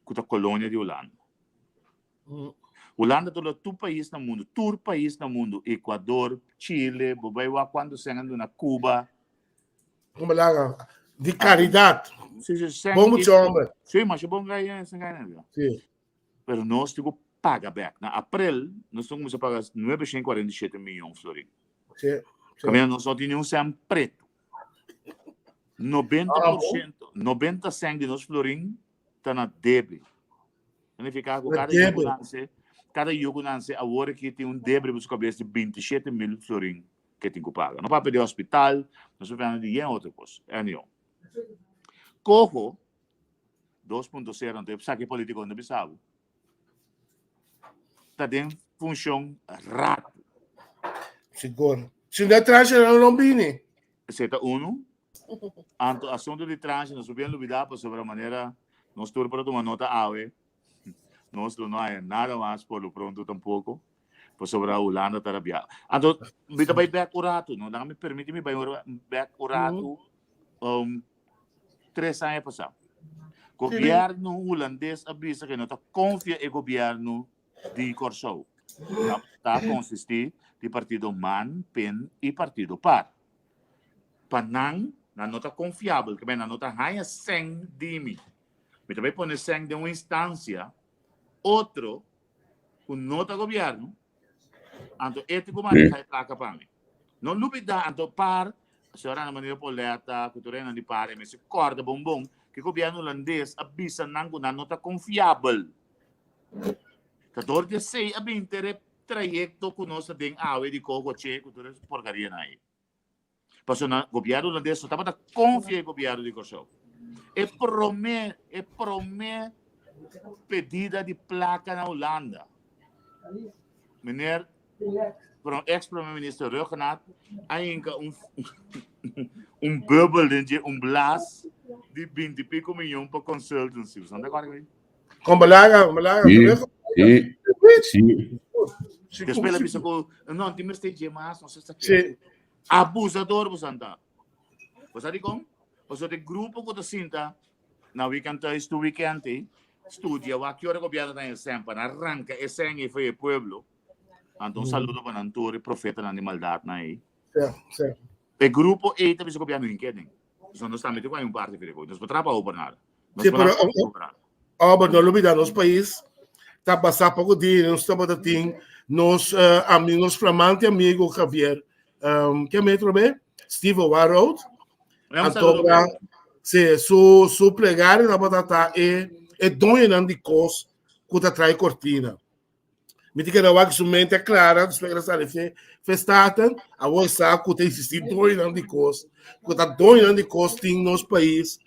ku ta kolonia di Hulanda. Hulanda ta duna tur pais na mundu, tur pais na mundu, Ecuador, Chile, bo bai wak kuantu sèn a duna Cuba. Como laga, di caridad. Sí, sí, sèn Bon mucho homber. Sí, masha bon gai, sèn gai na. Sí. Pero nos tin ku paga bèk. Na aprel, nos tin ku kuminsá paga 947 miyon florin. Sí, sí. Kaminda nos no tin ni un sèn pretu. 90%, 90 sèn di nos florin ta na debe. Significa ku Na kada yu ku debe. nanse, kada yu ku nanse awor aki tin un debe riba su kabes di 27 mil florin ke tin ku paga. No papia di hospital, no sa papia di yen otro kos. Anyhow. Koho 2.0 anto e saki politico no bisa bo. Ta den funshon rato. Sigur. Si no e tranche nan no bini. Esei ta unu. Anto asunto di tranche nos bien lubida pasobra manera nos tur por a tuma nota awe nos lo no haya nada mas por lo pronto tampoco pasobra Hulanda ta rabia. Anto mi ta bai bek un rato no laga mi permiti mi bai bek un rato tres aña pasá. Gobierno hulandes a bisa ke no ta konfia e gobierno di Kòrsou. Ta konsistí di partido man, pin i partido par. Pa nan, nan no ta konfiabel, ke nan no ta haña sèn di mi. Mi ta bai pone sèn den un instansia otro ku no ta gobièrnu. Anto e tin ku maneha e plaka pa mi. No lubida anto par, señora Ana Maria Poletta, ku tur hendenan di par, e mester kòrda bon bon ku e gobièrnu hulandes a bisa nan ku nan no ta konfiabel. Ta dor di esei a bin ter e trayekto ku nos ta den awe di Coco Che ku tur e porkarianan ei. Pasobra gobièrnu hulandes no tabata konfia e gobièrnu di Kòrsou. E promé, e promé pedida di plaka na Hulanda, meneer ex prome minister Rhuggenaath a hinka un un bubbel den dje, un blaas di binti piko miyon pa consultancy. Boso no ta kòrda ku Kon balaga, kon balaga. Sí, sí, sí. Después la bisa ku, no, tin mester dje mas, no sé sa ke. Abusador bo santa. Bo sa dikon? Pasobra e grupo ku ta sinta na weekend thuis tur weekend ei, studia wak ki ora gobièrnu ta den sèn pa nan ranka e sèn ei for e pueblo. Anto un saludo pa nan tur e profetanan di maldatnan ei. E grupo ei ta bisa gobièrnu hinka aden. Pasobra nos tambe tin ku hay un parti for e kos. Nos por traha pa ober nada. Sí, pero oh, no olvida, nos país ta pasá poco dia, nos tabata tin nos uh, ami, nos flamante amigo Javier, um, que metro be? Steve Warroad. Anto, sí, su, su plegaria tabata ta e, e doñonan di kos ku ta trae cortina. Mi ta keda wak su mente clara, despues que sali fe, fe Staten, awor sa ku ta existi doñonan di kos, ku ta doñonan di kos tin nos pais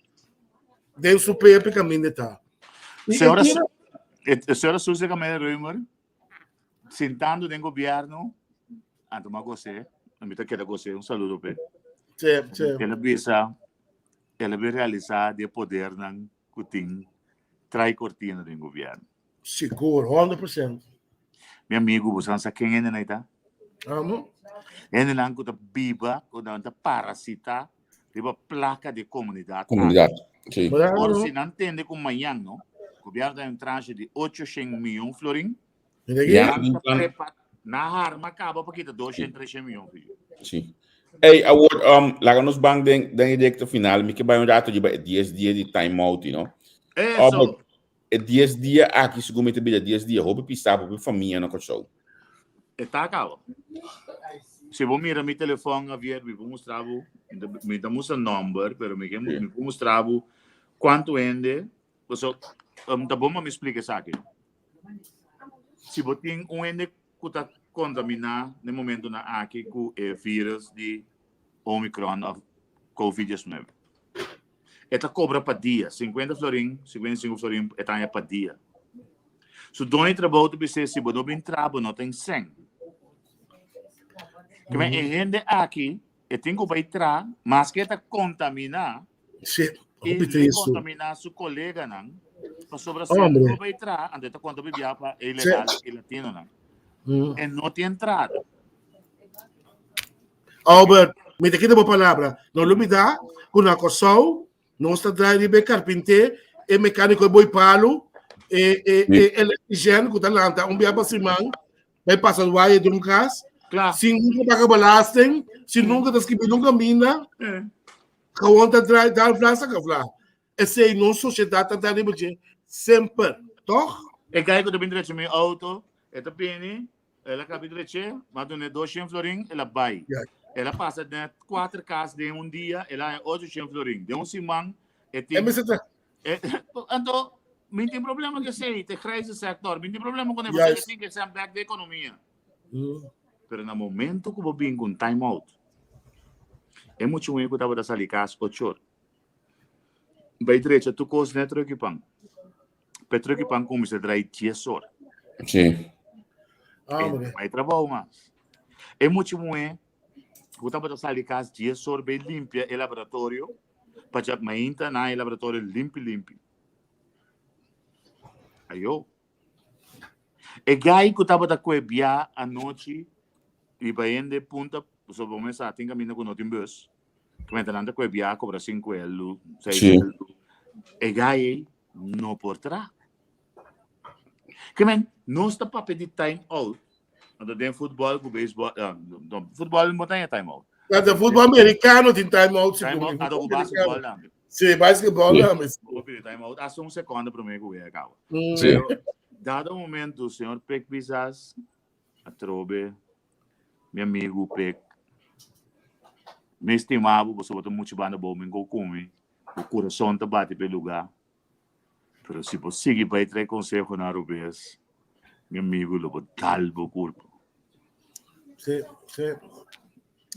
den su pepe kaminda ta. Señora, señora Suzy Camela Römer, sintando den gobierno, anto ma gosé, mi ta keda gosé, un saludo pe. Sí, sí. El a bisa, el a realisá di e podernan ku tin trai cortina den gobierno. Sigur, 100%. Mi amigo, bo sa ken hende ta? Amo. Hendenan ku ta biba, ku nan ta parasita riba plaka di komunidat. Komunidat, sí. Ora si nan tende ku mañan, no? Gobierno ta un tranche di 800 miyon florin. Ja, Nan ta prepa, na harma kaba pa kita 200, 300 miyon. Sí. Hey, awor, um, laga nos bang den, den directo final. Mi ke bai un rato riba e 10 dia di time out, you know. Eso. E dies dia aki segun mi ta bira dies dia hopi pisa pa hopi famia na Kòrsou. E ta kaba. Si bo mira mi telefòn Javier mi por mustra bo, mi ta mustra nòmber pero mi ke mi por mustra bo kuantu hende paso ta bon pa mi splika esaki. Si bo tin un hende ku ta kontaminá na e momentunan aki ku e virus di Omicron of Covid 19. E ta kobra pa dia, 50 florin, 55 florin e ta haña pa dia. Su doño di trabou ta bis'é si bo no bin traha bo no tin sèn. Ke men e hende aki e tin ku bai traha maske e ta kontaminá Sí, i hopi e tristu. kontaminá su koleganan pasobra si e Hombre. no bai traha anto e ta konta bibia pa e ilegal i latinonan. E no tin entrada. Albert, mi ta kita bo palabra. No lubida ku na Kòrsou nos ta draai riba e karpinté, e mekániko e boi palu, e e e elektrisièn ku ta lanta un bia pa siman bai pasa waya den un kas, Kla. sin nunka paga belasting, sin nunka ta skibi nunka minda, gewoon ta draai dal vla saka vla. Esei nos sosiedat ta draai riba dje semper, tòg? E guy ku ta bin drecha mi outo, e ta bini, El a kabi dreche, m'a dun'é doshen florin, el a bai. El a pasa den kuater kas den un dia, el a haña ochoshen florin. Den un siman, e tin... E mester ta... Anto, mi tin problema ku esei, ta e grijze sector. Mi tin problema ku pasobra e tin ke sèn bèk den ekonomia. Pero na momento ku bo bin ku un time out, e mucha muhé ku tabata sali kas ochor, bai drecha tur kos den e truki pan. Pe truki pan kuminsá drai dies or. Sí. E bai trabou mas. E mucha muhé ku tabata sali kas dies or bai limpia e laboratorio pa dja mainta nan e laboratorio limpi limpi. Ayo. E gai ku tabata kue bia anochi riba hende punta pasobra bo mes sa tin kaminda ku no tin bus. Kmente nan ta kue bia kobra sinku elu, seis elu. E gai ei no por tra. Kemen, nos ta papia di time out. Anto den futbol ku beisbol, no, futbol no ta time out. Na de futbol americano tin time out. Time out, anto ku basketball tambe. Sí, basketball tambe. Hopi di time out, hasta un seconde prome ku wega kaba. Sí. Pero, dado momento, señor Pek Pisas, atrobe. Mi amigu Pek, mi estima bo, pasobra bo ta muchu banda bo mi ku mi, bo kurason ta bati pa e lugá. Pero si bo sigui bai trae konsehonan robes, mi amigu, lo bo dal bo kurpa. Sí, sí.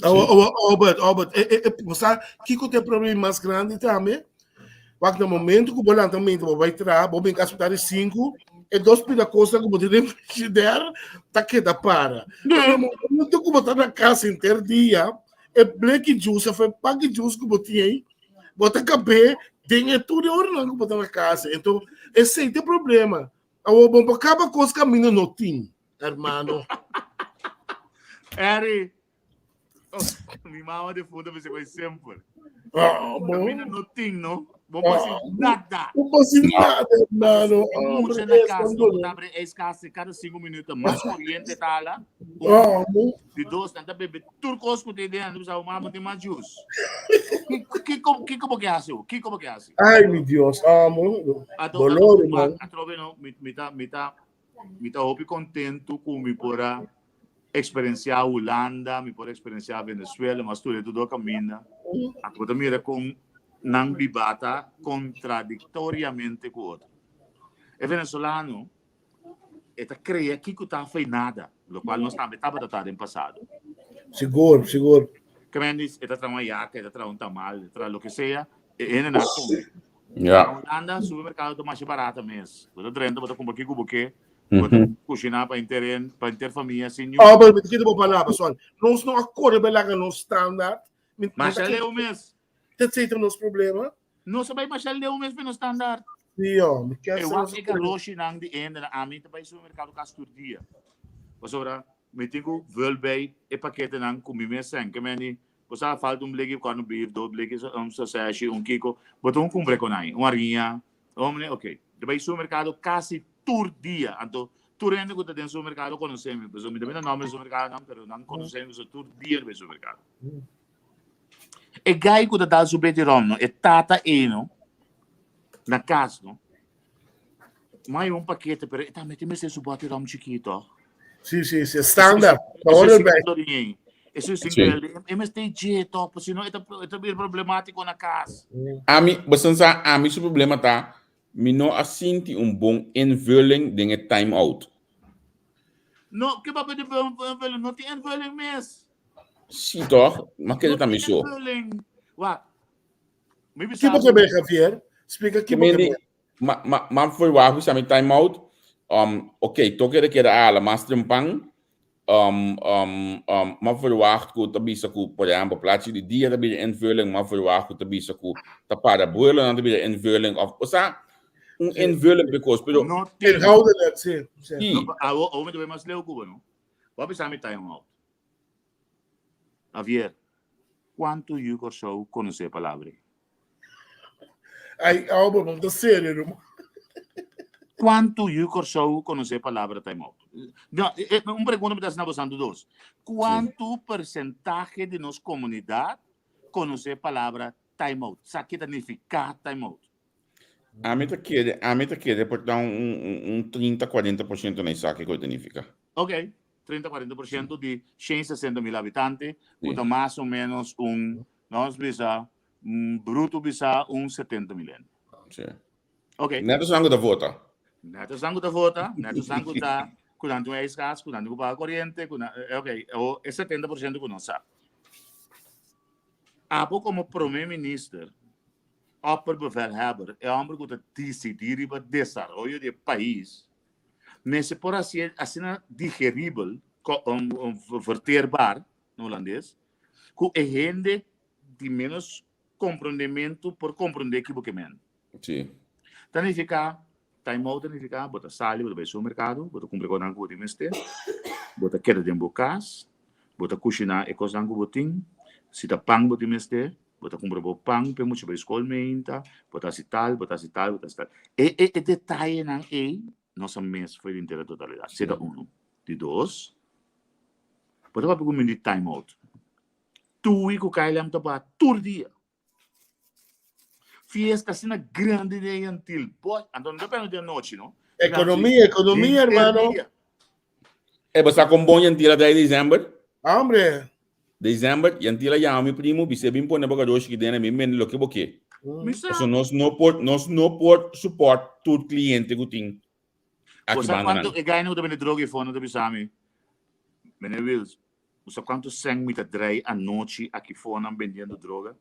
Oh, oh, Albert, Albert, eh, eh, eh, sa, kiko te problema mas grande tambe? Wak na momento ku bo lanta mente, bo bai traha, bo bin kas de 5, e dos pida cosa ku bo tin den frigidaire, ta keda para. Na momento ku bo ta na kas henter dia, e bleki juice of e paki juice ku bo tin ei, bo ta kab'é den e tur e oranan ku bo ta na kas. Enton, esei ta e problema. Awor bo por kaba kos kaminda no tin, hermano. Harry, oh, mi mama de fundo me se semper. Ah, bom. Camina no tin, no? Bo por Ah, nada. No por nada, hermano. Ah, Mucha na casa, no abre ijskast cada 5 minuten. Mas corriente tala. Ah, bom. Di dos, tanta bebe tur kos ku te den, bisa mama tin mas juice. Kiko kiko bo ke hasi? Kiko bo ke hasi? Ay, mi Dios, amo. Dolor, man. Atrobe no, mi mi ta mi ta Mi ta hopi kontentu ku mi por a eksperensiá Hulanda, mi por a eksperensiá Venezuela, mi a studia tur dos kaminda. Anto bo ta mira kon nan bibá ta kontradiktoriamente ku otro. E venezolano e ta krea kiko ta afei nada, lokual nos tambe tabata ta den pasado. Sigur, sigur. Kemendis e ta traha un ayaka, e ta traha un tamal, e ta traha loke sea, e hende nan a kome. Ja. Na Hulanda supermercado ta masha barata mes. Bo ta drenta, bo ta kumpra kiko bo ke, bo ta kushiná pa henter en, pa henter famia sin niun. Oh, pero mi ta kita bo palabra, sorry. Nos no a kore bai laga nos standaard. Mi no ta Masha kita leu mes. Te sei ta nos problema. Nos a bai masha leu mes pa nos standaard. Sí, oh, mi kier E sa wak nos e garoshinan di hende, ami ta bai supermercado kas tur dia. Pasobra mi tin ku vul bij e paketenan ku mi mes sen. Ke meni Bo sa falta un bleki corned beef, dos bleki um sausage, un kiko. Bo ta un cumpra con ai, un hariña. Hombre, ok. Te bai supermercado casi tur dia. Anto, tur hende cu ta den supermercado conoce mi. Pasobra mi ta bira nomber di supermercado nan, pero nan conoce mi pasobra tur dia bai supermercado. E guy cu ta dal su beti rom no, e tata ei no, na cas no. Mai un pakete, pero e tambe tin mester su bote rom chikito. Sí, sí, sí, standaard. Pa hoor erbij. Eso es increíble. E mester dje toch, si no e ta e ta bir problemático na cas. Ami, bosan sa, ami su problema ta, mi no a sinti un bon invulling den e time out. No, ke papia di invulling? No tin invulling mes. Sí toch, ma kende No ta mi tin so. invulling. Wak. Mi bisa Kibo ke ben, Javier? Splika kibo ke ben. Ma, ma, ma verwacht bisa mi time out. Um, oké, toke de keda ala mas trempan. Um, um, um, ma verwacht ku ta bisa ku, por ehempel, plaatje di dia ta bira invulling, ma verwacht ku ta bisa ku ta para buelo nan ta bira invulling of, o sea, un invulling because, pero No tin. Inhoudelijk, sí. sí. Sí. No, awo, awo mi ta bay mas leu ku bo, no? Bo a bisa mi time out. Javier, kuantu yu Kòrsou konosé e palabra ei? Ay, Albert, bo ta serio, no? Kuantu yu Kòrsou konosé e palabra time out? No, un pregunta mi ta hasi na boso dos. Kuantu persentahe di nos komunidat konosé e palabra time out? Sa ke ta nifiká time out? Ami ta kere, ami ta kere por ta un, un, un 30, 40% na esaki ku e ta nifiká. Ok, 30, 40% di 160 mil habitante, ku ta mas o menos un, nos bisa, bruto bisa un 70 mil hende. Sí. Ok. Net esnan ku ta vota. Net esnan ku ta vota, net esnan ku ta ku nan tin un ijskas, ku nan tin ku paga koriente, ku nan, ok, o e 70% ku no sa. Abo komo prome minister, opperbevelhebber, e homber ku ta disidí riba desaroyo di e pais, mester por hasié asina digeribel, verteerbaar na hulandes, ku e hende di menos komprondementu por komprondé ki bo ke men. Sí. Ta nifiká, time out ta nifiká bo ta sali, bo ta bai supermerkado, bo ta kumpra e kosnan ku bo tin mester, bo ta keda den bo kas, bo ta kushiná e kosnan ku bo tin, si ta pan bo tin mester, bo ta kumpra bo pan p'e mucha bai skol meinta, bo ta hasi tal, bo ta hasi tal, bo ta hasi tal. E e e detayenan ei nos a mes for di henter e totalidat. Si ta unu. Di dos, bo ta papia ku mi di time out. Tui ku KLM ta baha tur dia. Fiesta asina grandi den Yantil. Boy, anto no ta pena di anochi, no? Economia, economia, hermano. E bo sa kon bon Yantil a trae december? Hombre. December, Yantila yama mi primo, bis'é bin pone bo garoshi ki den mi bende loke bo ke. Mi sa. Pasobra nos no por, nos no por support tur cliente ku tin aki Bo sa banda nan. kuantu e gainan ku ta bende droga ei for no ta bisa mi, Meneer Wiels, bo sa kuantu sèn mi ta drei anochi aki for nan bendiendo droga?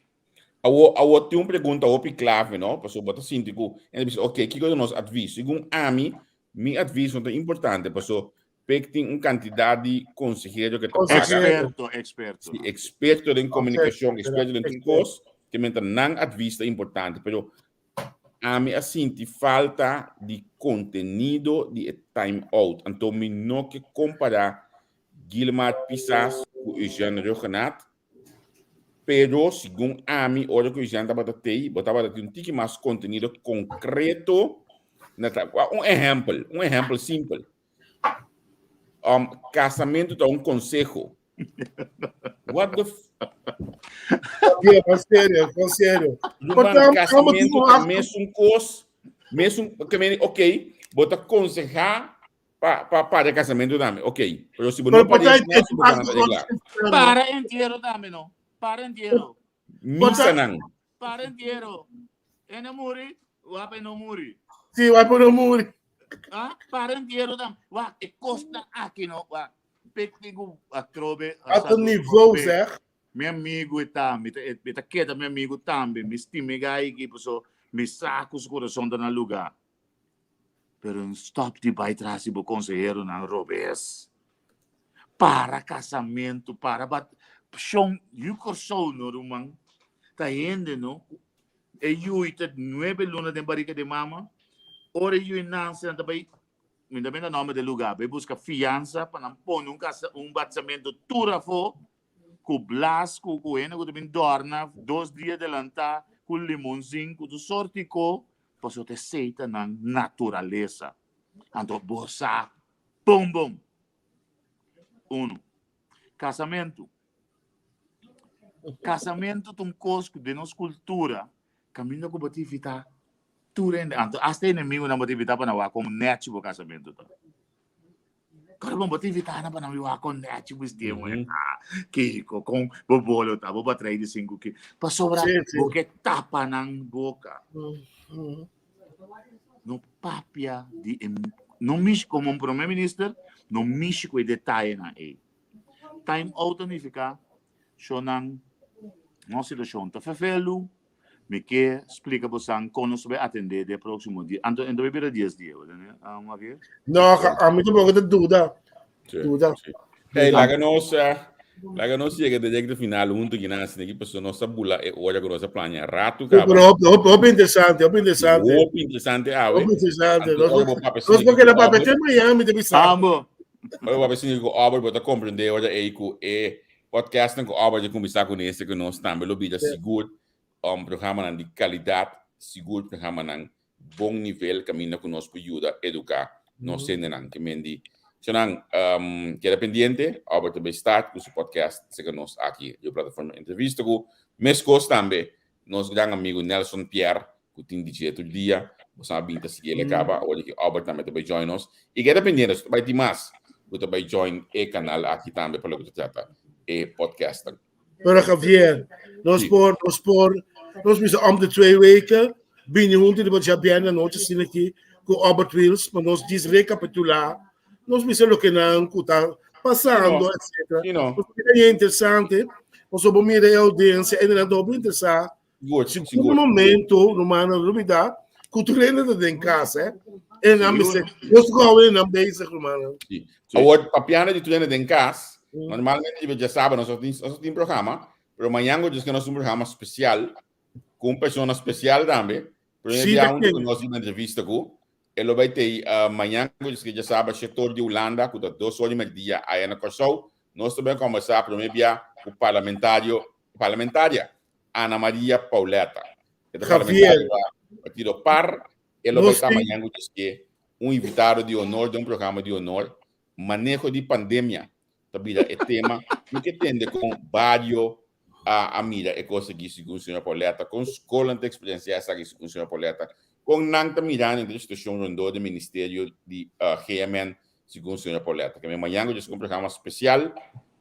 Awo, awo tin un pregunta hopi clave, no? Pasobra bo ta sinti ku, hende bisa, ok, kiko ta nos advies? Segun ami, mi advies no ta importante, pasobra Pek tin un kantidat di konsehero ke ta paga. Eksperto, eksperto. Si, eksperto den komunikashon, eksperto den tur kos, ke men ta nan advies ta importante. Pero ami a sinti falta di kontenido di e time out. Anto mi no ke kompará Gilmar Pisas ku Eugène Rhuggenaath, pero segun ami ora ku Eugène tabata tei, bo tabata tin un tiki mas kontenido konkreto na ta. Un ehèmpel, un ehèmpel simpel. Kasamentu ta un konseho. What the f... Yeah, van serio, van serio. Ruman, kasamentu ta mesun kos, mesun, ok, bo ta konsehá pa pa para kasamentu tambe, ok. Pero si bo no Pero para partij esnan, bo ta regla. Para entiero tambe no. Para entiero. Misanan. Para entiero. E no muri, wak e no muri. Sí, wak e no muri. Ah, para entiero tambe. Wak, e kosnan aki no, wak. Pek tin ku atrobe. Wat een niveau zeg. Mi amigu e ta, mi ta, mi ta keda mi amigu tambe. Mi stima e gai aki, paso mi sa ku su kurason ta na lugá. Pero stop di bai tras di bo konseheronan robes. Para kasamentu, para bat shon yu Kòrsou no ruman. Ta hende no. E yui ta nuebe luna den barika di mama. Ora e yui nanse nan ta bai mi ta benta nòmber di e lugá bai buska fiansa pa nan pone un kasa un batisamentu tur afó ku blas ku ku hende ku ta bin dòrna dos dia delantá ku limonzin ku tur sorti ko pasobra ta esei ta nan naturalesa. Anto bo sa bon bon. Uno, kasamentu. Kasamentu ta un kos ku den nos kultura kaminda ku bo ta invitá tur hende. Anto asta enemigunan bo ta invitá pa nan wak kon nèchi bo kasamentu ta. Kòrda bon, bo ta invitá nan pa nan wak kon nèchi bo bistié. Kiko, kon bo bolo ta, bo batrei di sinku ki. Pasobra bo ke tapa nan boka. No papia di e, no mishi, komo un prome minister, no mishi ku e detayenan ei. Time out ta nifiká shonnan nos situashon ta ferfelu, mi ke splika bosan kon nos ta bai atendé den e próksimo dia. Anto e no ta bai bira dies dia, bo tende, Javier? No, ami tampoko ta duda. Duda. Hey, laga nos, laga nos yega directo final hunto kinan asina ki pasobra nos a bula e ora ku nos a plania ratu kaba. Pero hopi, hopi, hopi interesante, hopi interesante. Hopi interesante awe. Hopi interesante. Anto Nos, ora bo papia nos sinti por keda ku papia Albert, te mañana, mi ta bisa. Amo. ora bo papia sinti ku Albert, bo ta komprende ora ei ku e podcastnan ku Albert a kuminsá kuné esei ku nos tambe lo bira sigur um programanan di kalidat, sigur programanan bon nivel kaminda ku nos por yuda eduká nos hendenan. Ke men di Shonan, keda pendiente, Albert ta bay start ku su podcast seka nos aki riba plataforma Entrevista ku meskos tambe nos gran amigu Nelson Pierre ku tin di dje tur dia. Boso a bin ta sigui el e kaba, awor di ki Albert tambe ta bay join nos. I keda pendiente, ta bay tin mas ku ta bay join e kanal aki tambe pa loke ta trata e podcastnan. Pero Javier, nos por, nos por, nos bisa om de twee weken, bini hunto riba djabièrnè anochi asina aki ku Albert Wiels, pa nos djis rekapitulá, nos bisa loke nan ku ta pasando, etcetera. Pasobra e interesante, pasobra bo mira e oudiensia, e nan ta hopi interesá. Sigur momento, rumannan, no lubidá ku tur hende ta den kas, eh. E nan mester, nos gou e nan bezig, rumannan. Sí. Awor, papiando di tur hende den kas, normalmente riba djasabra nos no tin, nos no tin programa, pero mañan nos tin un programa spesial, ku un persona spesial tambe, pero Sí, bia ta huntu ken? ku nos riba entrevista ku, e lo bai tei mañan ku djasabra shetor di Hulanda, ku ta dos or di merdia aya na Kòrsou, nos ta bai kòmbersá promé bia ku parlamentario, parlamentaria Ana Maria Pauletta. E ta Javier. parlamentario pa partido par. E lo bai Nos ta tin mañan ku dje un invitado di honor den un programa di honor. Maneho di pandemia ta bira e tema. Mi ke tende kon bario a a mira e kos aki segun señora Pauletta, kon skolnan ta eksperensiá esaki segun señora Pauletta, kon nan ta mirando e situashon rondó di ministerio di GMN segun señora Pauletta. Ke mi mañan ku dje un programa spesial.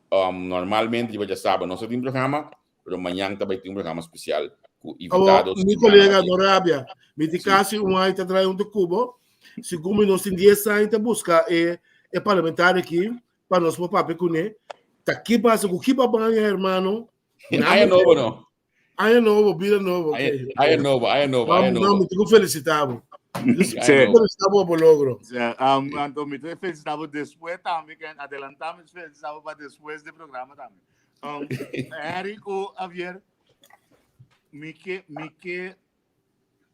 Um, normalmente riba djasabra nos ta tin programa, pero mañan ta bai tin un programa spesial ku invitados. Mi kolega no rabia, mi tin kasi un aña ta traha huntu ku bo. Segun mi nos tin dies aña ta buska e e parlamentario aki pa nos por papia kuné. Ta ki pasa ku ki pa baña hermano? Aña nobo no. Aña nobo, bida nobo. Okay. Aña nobo, aña nobo, aña nobo. No, mi tengo felicitabo. Sí. Felicitabo por logro. Sí, um, anto mi te felicitabo después también, que adelantamos felicitabo para después del programa también. Um, Eric o Javier, mi que, mi que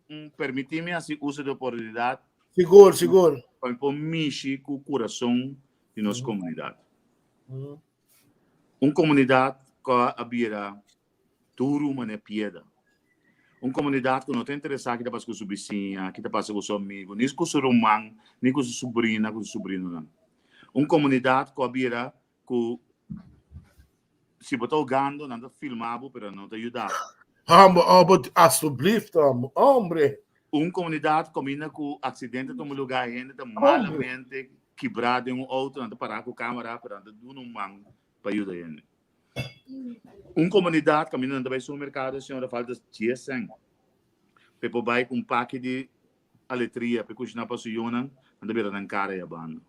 um, permitime así uso de oportunidad. Sigur, sigur. Pa por mishi ku corazón di nos comunidad. Un comunidad ku a bira duru manera piedra. Un comunidad ku no ta interesá ki ta pasa ku su bisiña, ki ta pasa ku su amigo, ni ku su ruman, ni ku su sobrina, ku su sobrinonan. Un comunidad ku a bira ku si bo ta hogando nan ta filma bo pero nan no ta yuda bo. Hombre, oh, alsjeblieft, hombre. Un comunidad kaminda ku accidente tuma lugar, hende ta malamente kibrá den un auto, nan ta pará ku camera pero nan ta duna un man pa yuda hende. Un komunidat kaminda nan ta bai supermerkado señora falta dies sèn pa e por bai ku un paki di aletria pa e kushiná pa su yunan nan ta bira nan kara ya banda.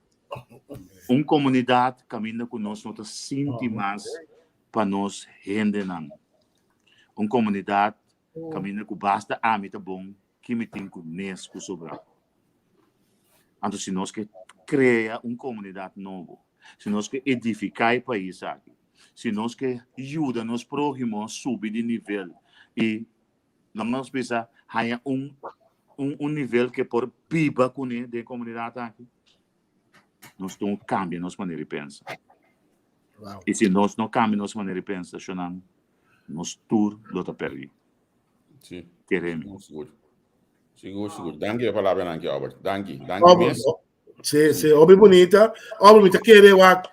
Un komunidat kaminda ku nos no ta sinti mas pa nos hendenan. Un komunidat kaminda ku basta ami ta bon ki mi tin ku mes ku sobra. Anto si nos ke krea un komunidat nobo, si nos ke edifiká e pais aki, si nos ke yuda nos próhimo subi di nivel i laga nos bisa haña un un nivel ke por biba kuné den e komunidat aki, nos tin ku kambia nos manera di pensa. I si nos no kambia nos manera di pensa, shonnan, nos tur lo ta pèrdí. Sí. Keremi. Sigur. Sigur, sigur. Danki pa palabranan aki, Albert. Danki. Danki mes. Sí, sí, hopi bonita. Albert, mi ta kere wak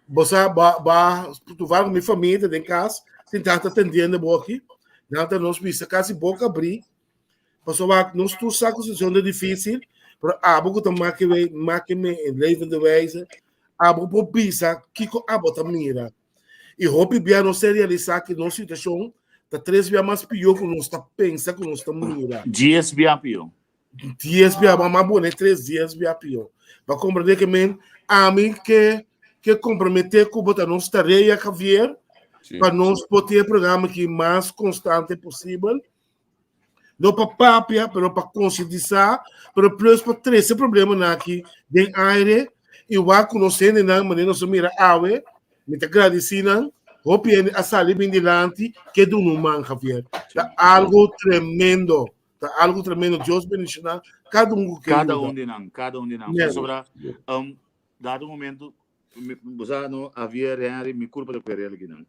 bo sa ba ba toevallig mi familia ta den kas, sinta ta atendiendo bo aki. Nan ta nos bisa kasi boka abrí. Pasobra wak nos tur sa ku situacion ta difícil, pero abo ku ta make we make me in levende wijze, abo por bisa kiko abo ta mira. I hopi bia nos ta realisá ku nos situashon ta tres bia mas pió ku nos ta pensa ku nos ta mira. Dies bia pió. Dies bia, ma mas bone tres dies bia pió. Pa komprendé ke men ami ke ke komprometé ku bo ta nos tarea, Javier, pa nos por tin e programa aki mas konstante posibel. No pa papia, pero pa konsientisá, pero plus pa trese problemanan aki den aire i wak ku nos hendenan manera nos a mira awe, mi ta gradisí nan, hopi hende a sali bin dilanti ke duna un man, Javier. Ta algo tremendo, ta algo tremendo. Dios bendishoná kada un ku ke Kada yuda. un di nan, kada un di nan. Amen. Pasobra, um, dado momento, mi, bo sa no, Javier, Henry, mi kurpa ta kuerel akinan.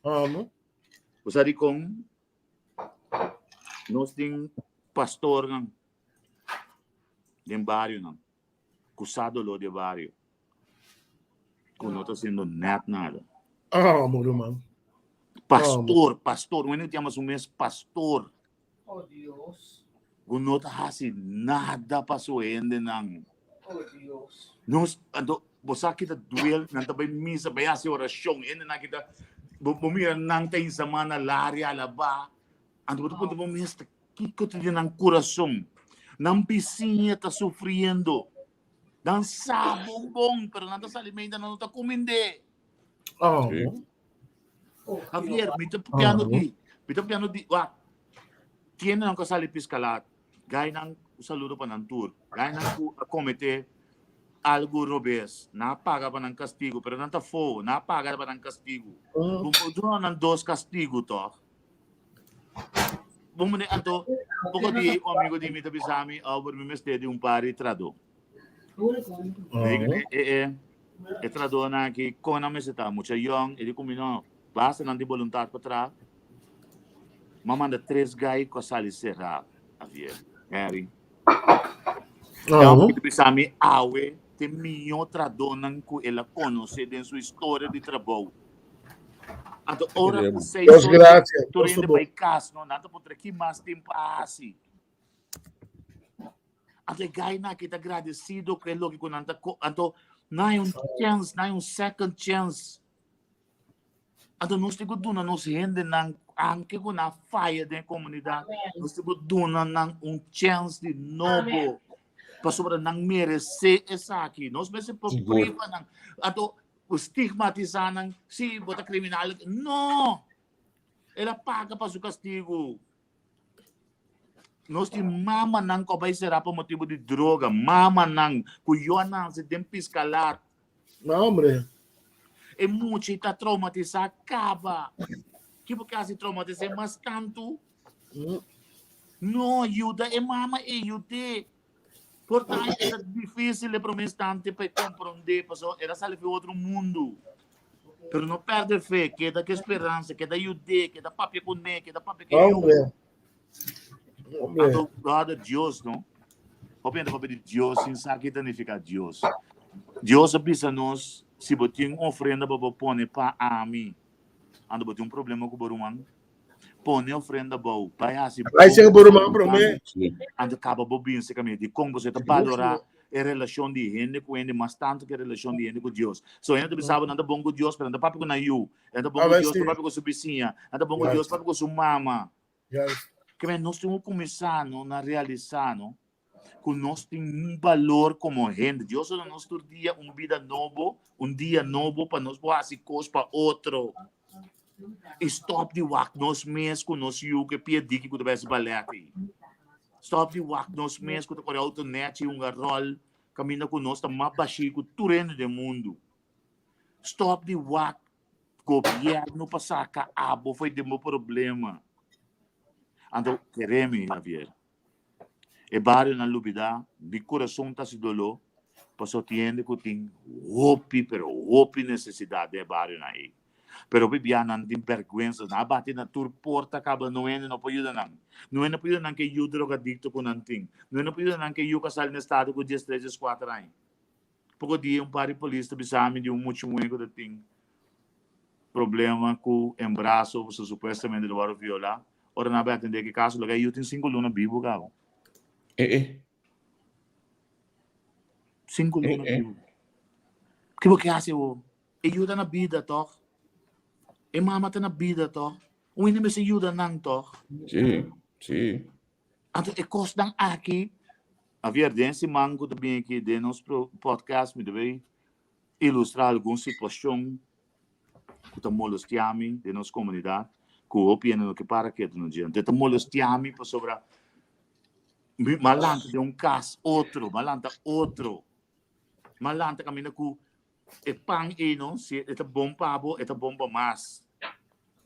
Amo. Bo sa dikon? Nos tin pastornan den barionan ku sa doló di e bario ku no ta hasiendo nèt nada. Oh, mi ruman. Pastor, pastor, un hende ku yama su mes pastor. Oh, Dios. Ku no ta hasi nada pa su hendenan. Oh, Dios. Nos, anto, bo sa kita duel, nan ta bai misa, bai hasi orashon, hendenan kita, bo, bo mira nan ta insamá na laria, alabá. Anto bo ta puntra bo mes, ta kiko ta den nan kurason? Nan bisiña ta sufriendo. Nan sa bon bon, pero nan ta sali meinta, nan no ta kumind'é. Oh. Sí. Javier, mi ta papiando di, mi ta papiando di, wak, Kendenan ku a sali piskalat, gainan un saludo pa nan tur. Gainan ku a kometé algu robes, nan a paga pa nan kastigu, pero nan ta fo, nan a paga pa nan kastigu. Bo por duna nan dos kastigu tòg? Bo mane anto, poko di un amigo di mi ta bisa mi, Albert, mi mester di un par di tradó. Mi di, e, e, e tradónan aki, kon nan mester ta? Mucha yòn? E di ku mi no, basta nan tin boluntat pa traha. M'a manda tres gai ku a sali será, Javier, Harry. E homber ta bisa mi awe ta e mihó tradónan ku el a konosé den su historia di trabou. Anto ora ku seis Dios ora gracias. tur Dios hende bo. bai kas, no, nan ta puntra ki mas tin pa hasi. Anto e gainan aki ta gradesido ku e loke ku nan ta ko, anto nan hay un chèns, nan hay un second chance. Anto nos tin ku duna nos hendenan, anke ku nan faya den e komunidat, nos tin ku duna nan un chèns di nobo. Pasobra nan meresé esaki. Nos mester por priva nan. Anto stigmatisá nan, sí, bo ta kriminal. No! El a paga pa su kastigu. Nos tin mamanan ku a bai será pa motibu di droga, mamanan ku yo a nase den piskalat. No, hombre. E mucha ta traumatisá kaba. Ki bo ke hasi traumatis'é mas tantu? No, yuda e mama ei, yud'é. Por ta e ta difícil e promé instante pa e komprondé, pasobra el a sali fi otro mundu. Pero no pèrdè fe, keda ku e speransa, keda yud'é, keda papia kuné, keda papia ku e yu. Hombre. Hombre. Anto, brother, Dios, no? Hopi hende papia di Dios sin sa ki ta nifiká Dios. Dios a bisa nos, si bo tin un ofrenda pa bo pone pa ami, anto bo tin un problema ku bo ruman, Pone ofrenda bou, bai hasi Bai sega bo ruman promé. Anto kaba bo bin serka mi. Dikon? Pasobra e ta balorá e relashon di hende ku hende mas tantu ku e relashon di hende ku Dios. So hende ta bisa bo nan ta bon ku Dios, pero nan ta papia ku nan yu. Nan ta bon ku Dios, ta papia ku su bisiña. Nan ta bon ku Dios, papia ku su mama. Ke men nos tin ku kuminsá no na realisá no ku nos tin un balor komo hende. Dios a duna nos tur dia un bida nobo, un dia nobo pa nos por hasi kos pa otro. I stop di wak nos mes ku nos yu ku e pia diki ku ta bai hasi balèt ei. Stop di wak nos mes ku ta kore outo nèchi i hunga ròl kaminda ku nos ta mas bashí ku tur hende den mundu. Stop di wak gobièrnu pa saka abo for di den bo problema. Anto kere mi, Javier, E barionan lubidá, mi kurason ta hasi doló pasobra tin hende ku tin hopi pero hopi nesesidat den e barionan ei. Pero hopi bia nan tin bèrgwensa, nan a bati na tur porta kaba no hende no por yuda nan. No hende por yuda nan ku e yu drogadikto ku nan tin. No hende por yuda nan ku e yu ku a sali na estado ku diestres, dieskuater aña. Poko dia un par di polis ta bisa mi di un mucha muhé ku ta tin problema ku embraso pasobra supuestamente lo wòrdu violá. Ora nan a bai atendé ki kaso loke yu tin sinku luna bibu kaba. Eh eh. Sinku luna bibu. Ki bo ke hasi awor? E yu ta na bida tòg? E mama ta na bida tòg? Un hende mester yuda nan tòg? Sí, sí. Anto e kosnan aki, Javier, den e siman ku ta bini aki den nos podcast mi ta bay ilustra algun situashon ku ta molestia mi den nos komunidat ku hopi hende no ke para ketu na dje. Anto e ta molestia mi pasobra mi a lanta den un kas otro, mi a lanta otro, mi a lanta kaminda ku e pan ei no, si e ta bon pa bo, e ta bon pa mas.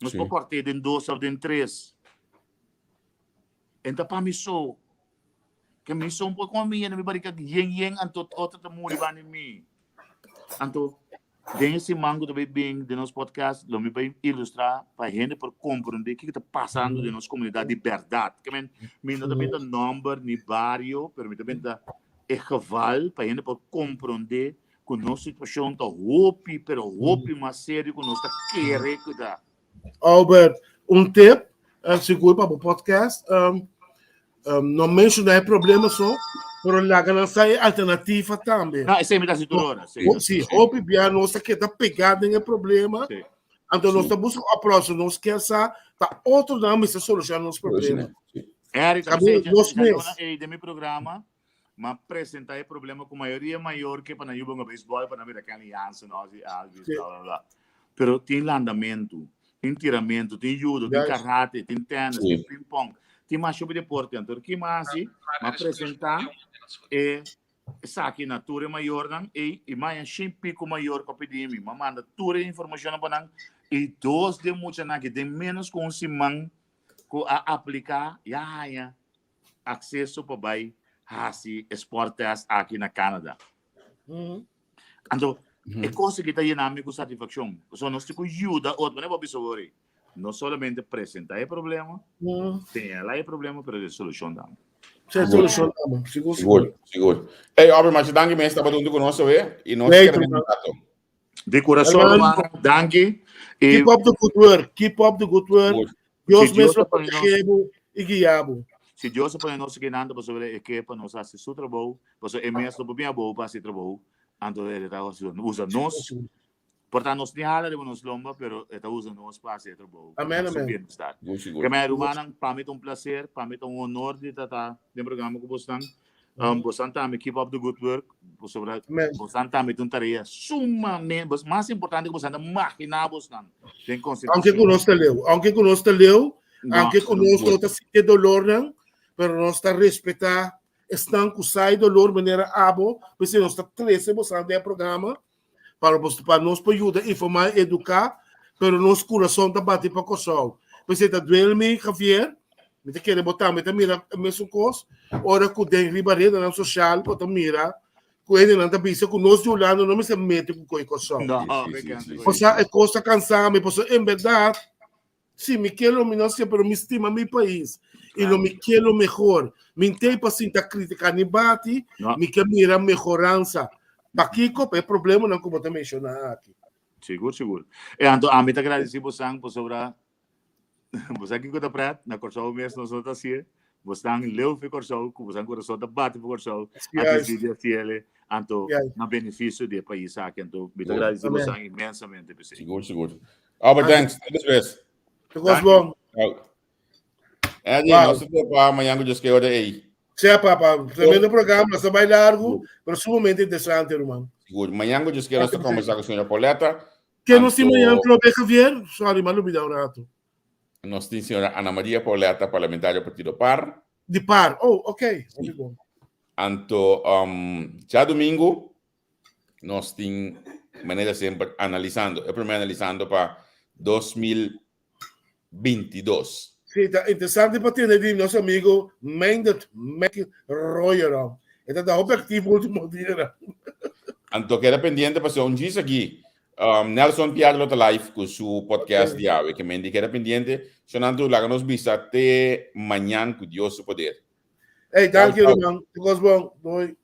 Nos por kòrt'é den dos òf den tres. Enta pa mi so. Ke mi so por come mi yena mi barika yen yen anto otro ta muri banda mi. Anto den e siman ku ta bai bin den nos podcast lo mi bai ilustra pa hende por komprende kiko ta pasando den nos komunidat di bèrdat. Ke men mi no ta benta nòmber ni bario pero mi ta benta e geval pa hende por komprende ku nos situashon ta hopi pero hopi mas serio ku nos ta kere ku ta. Albert, un tip, uh, sigur pa bo podcast, um, um, no menciona e problema so, pero laga nan sa e alternativa tambe. No, esei mi ta hasi tur ora. Sí. Ho- Si, hopi bia nos ta keda pegá den e problema, Sí. anto nos ta busca oplossing, nos kier sa ta otro nan mester soluciona nos problema. Sí. Eric, Caminda tambe nos mes. djadona ei den mi programa, m'a presenta e problema ku mayoria mayor ke pa nan yuba hunga beisbòl, pa nan bira Kenley Jansen, Ozzie Albies, Sí. bla bla bla. Pero tin landamentu, tin tiramentu, tin judo, tin Juist. karate, tin tennis, Sí. tin pingpong, tin masha hopi deporte. Anto ki m'a hasi? M'a presenta e esaki na tur e mayornan ei i maña shin pico mayor ku a pidi mi. M'a manda tur e informashonnan pa nan i dos di e muchanan aki den ménos ku un siman ku a apliká ya haña akseso pa bai hasi e sport test aki na Canada. Anto, e kos aki ta yena mi ku satisfakshon. Pasobra nos tin ku yuda otro. Manera bo a bisa awor ei, no solamente presenta e problema, señala e problema, pero e solushon tambe. Sí, e solushon tambe. Sigur, Sigur, sigur. sigur. Hey, Aubrey, masha danki mes tabata huntu ku nos awe i nos Hey, kere den Truman. rato. Di kurason, Hermano, rumannan, danki. I Keep up the good work. Keep up the good work. Sigur. Dios Si mes Dios lo ta pone nos- protegé bo i guia bo. si Dios a pone nos aki pasobra e ke pa nos hasi su trabou, pasobra e mes no por bin abou pa hasi trabou, anto e ta hasi usa nos. Por ta nos ni hala riba nos lomba, pero e ta usa nos pa hasi e trabou. Amen, Na su amen. bienestar. Sigur, sigur. Ke men rumannan, pa mi ta un placer, pa mi ta un honor di ta ta den programa ku bosnan. Bosnan tambe keep up the good work. Pasobra Amen. bosnan tambe tin un tarea sumamente, bos mas importante ku bosnan ta maginá bosnan den Aunke ku konstitushon. nos ta leu, aunke ku nos ta leu, No, aunke ku nos no ta sinti e dolornan, pero nos ta respetá esnan ku sa e dolor manera abo, p'esei nos ta trese bosnan den e programa pa bos pa nos por yuda informá i eduká, pero nos kurason ta bati pa Kòrsou. P'esei ta duel mi, Javier, mi ta kere bo tambe ta mira e mesun kos, ora ku den riba redenan sosial bo ta mira ku hendenan ta bisa ku nos di Hulanda no mester mete ku koe Kòrsou. No, Sí, mi sí, kende sí, koe. sí. Osea, e kos ta kansa mi, pasobra en bèrdat Si, mi ke lo mi no hasié, pero mi stima mi pais i lo mi ke lo mehor. Mi n'tei pa sinta kritika ni bati, No. mi ke mira mehoransa. Pakiko? Pa e problemanan ku bo ta menshoná aki. Sigur, sigur. E anto ami ta gradisí bosan pasobra bo sa kiko ta pret, na Kòrsou mes nos no ta hasié. Bosnan leu fi Kòrsou, ku bosan kurason ta bati pa Kòrsou, a disidi hasiel, anto na benefisio di e pais aki. Anto mi ta gradisí bosan inmensamente p'esei. Sigur, sigur. Albert, thanks. Tot despues. Te kos bon. Ciao. Eddie, Wow. nos ta topa mañan ku Dios ke ora ei. Sea, papa. Tremendo programa. Nos ta bai largu, pero sumamente interesante, ruman. Sigur. Mañan ku Dios ke nos ta kombersá ku señora Pauletta. Ke nos tin Anto- mañan, Trobe Javier? Sorry, m'a lubida un rato. Nos tin señora Ana Maria Pauletta, parlamentario partido par. Di par. Oh, ok. Hopi bon. Anto, um, djadumingu nos tin manera semper analisando, e primer analisando pa 2022. Sí, ta interesante pa tende di nos amigo Meindert Mac Royerom. E ta hopi activo ultimo dianan. Anto keda pendiente pasobra un djis aki um, Nelson Piar lo ta live ku su podcast di awe. Ke men di keda pendiente. Shonantu laga nos bisa te mañan ku Dios su poder. Hey, dank Ciao, je ciao. man. Tot bon. Doei.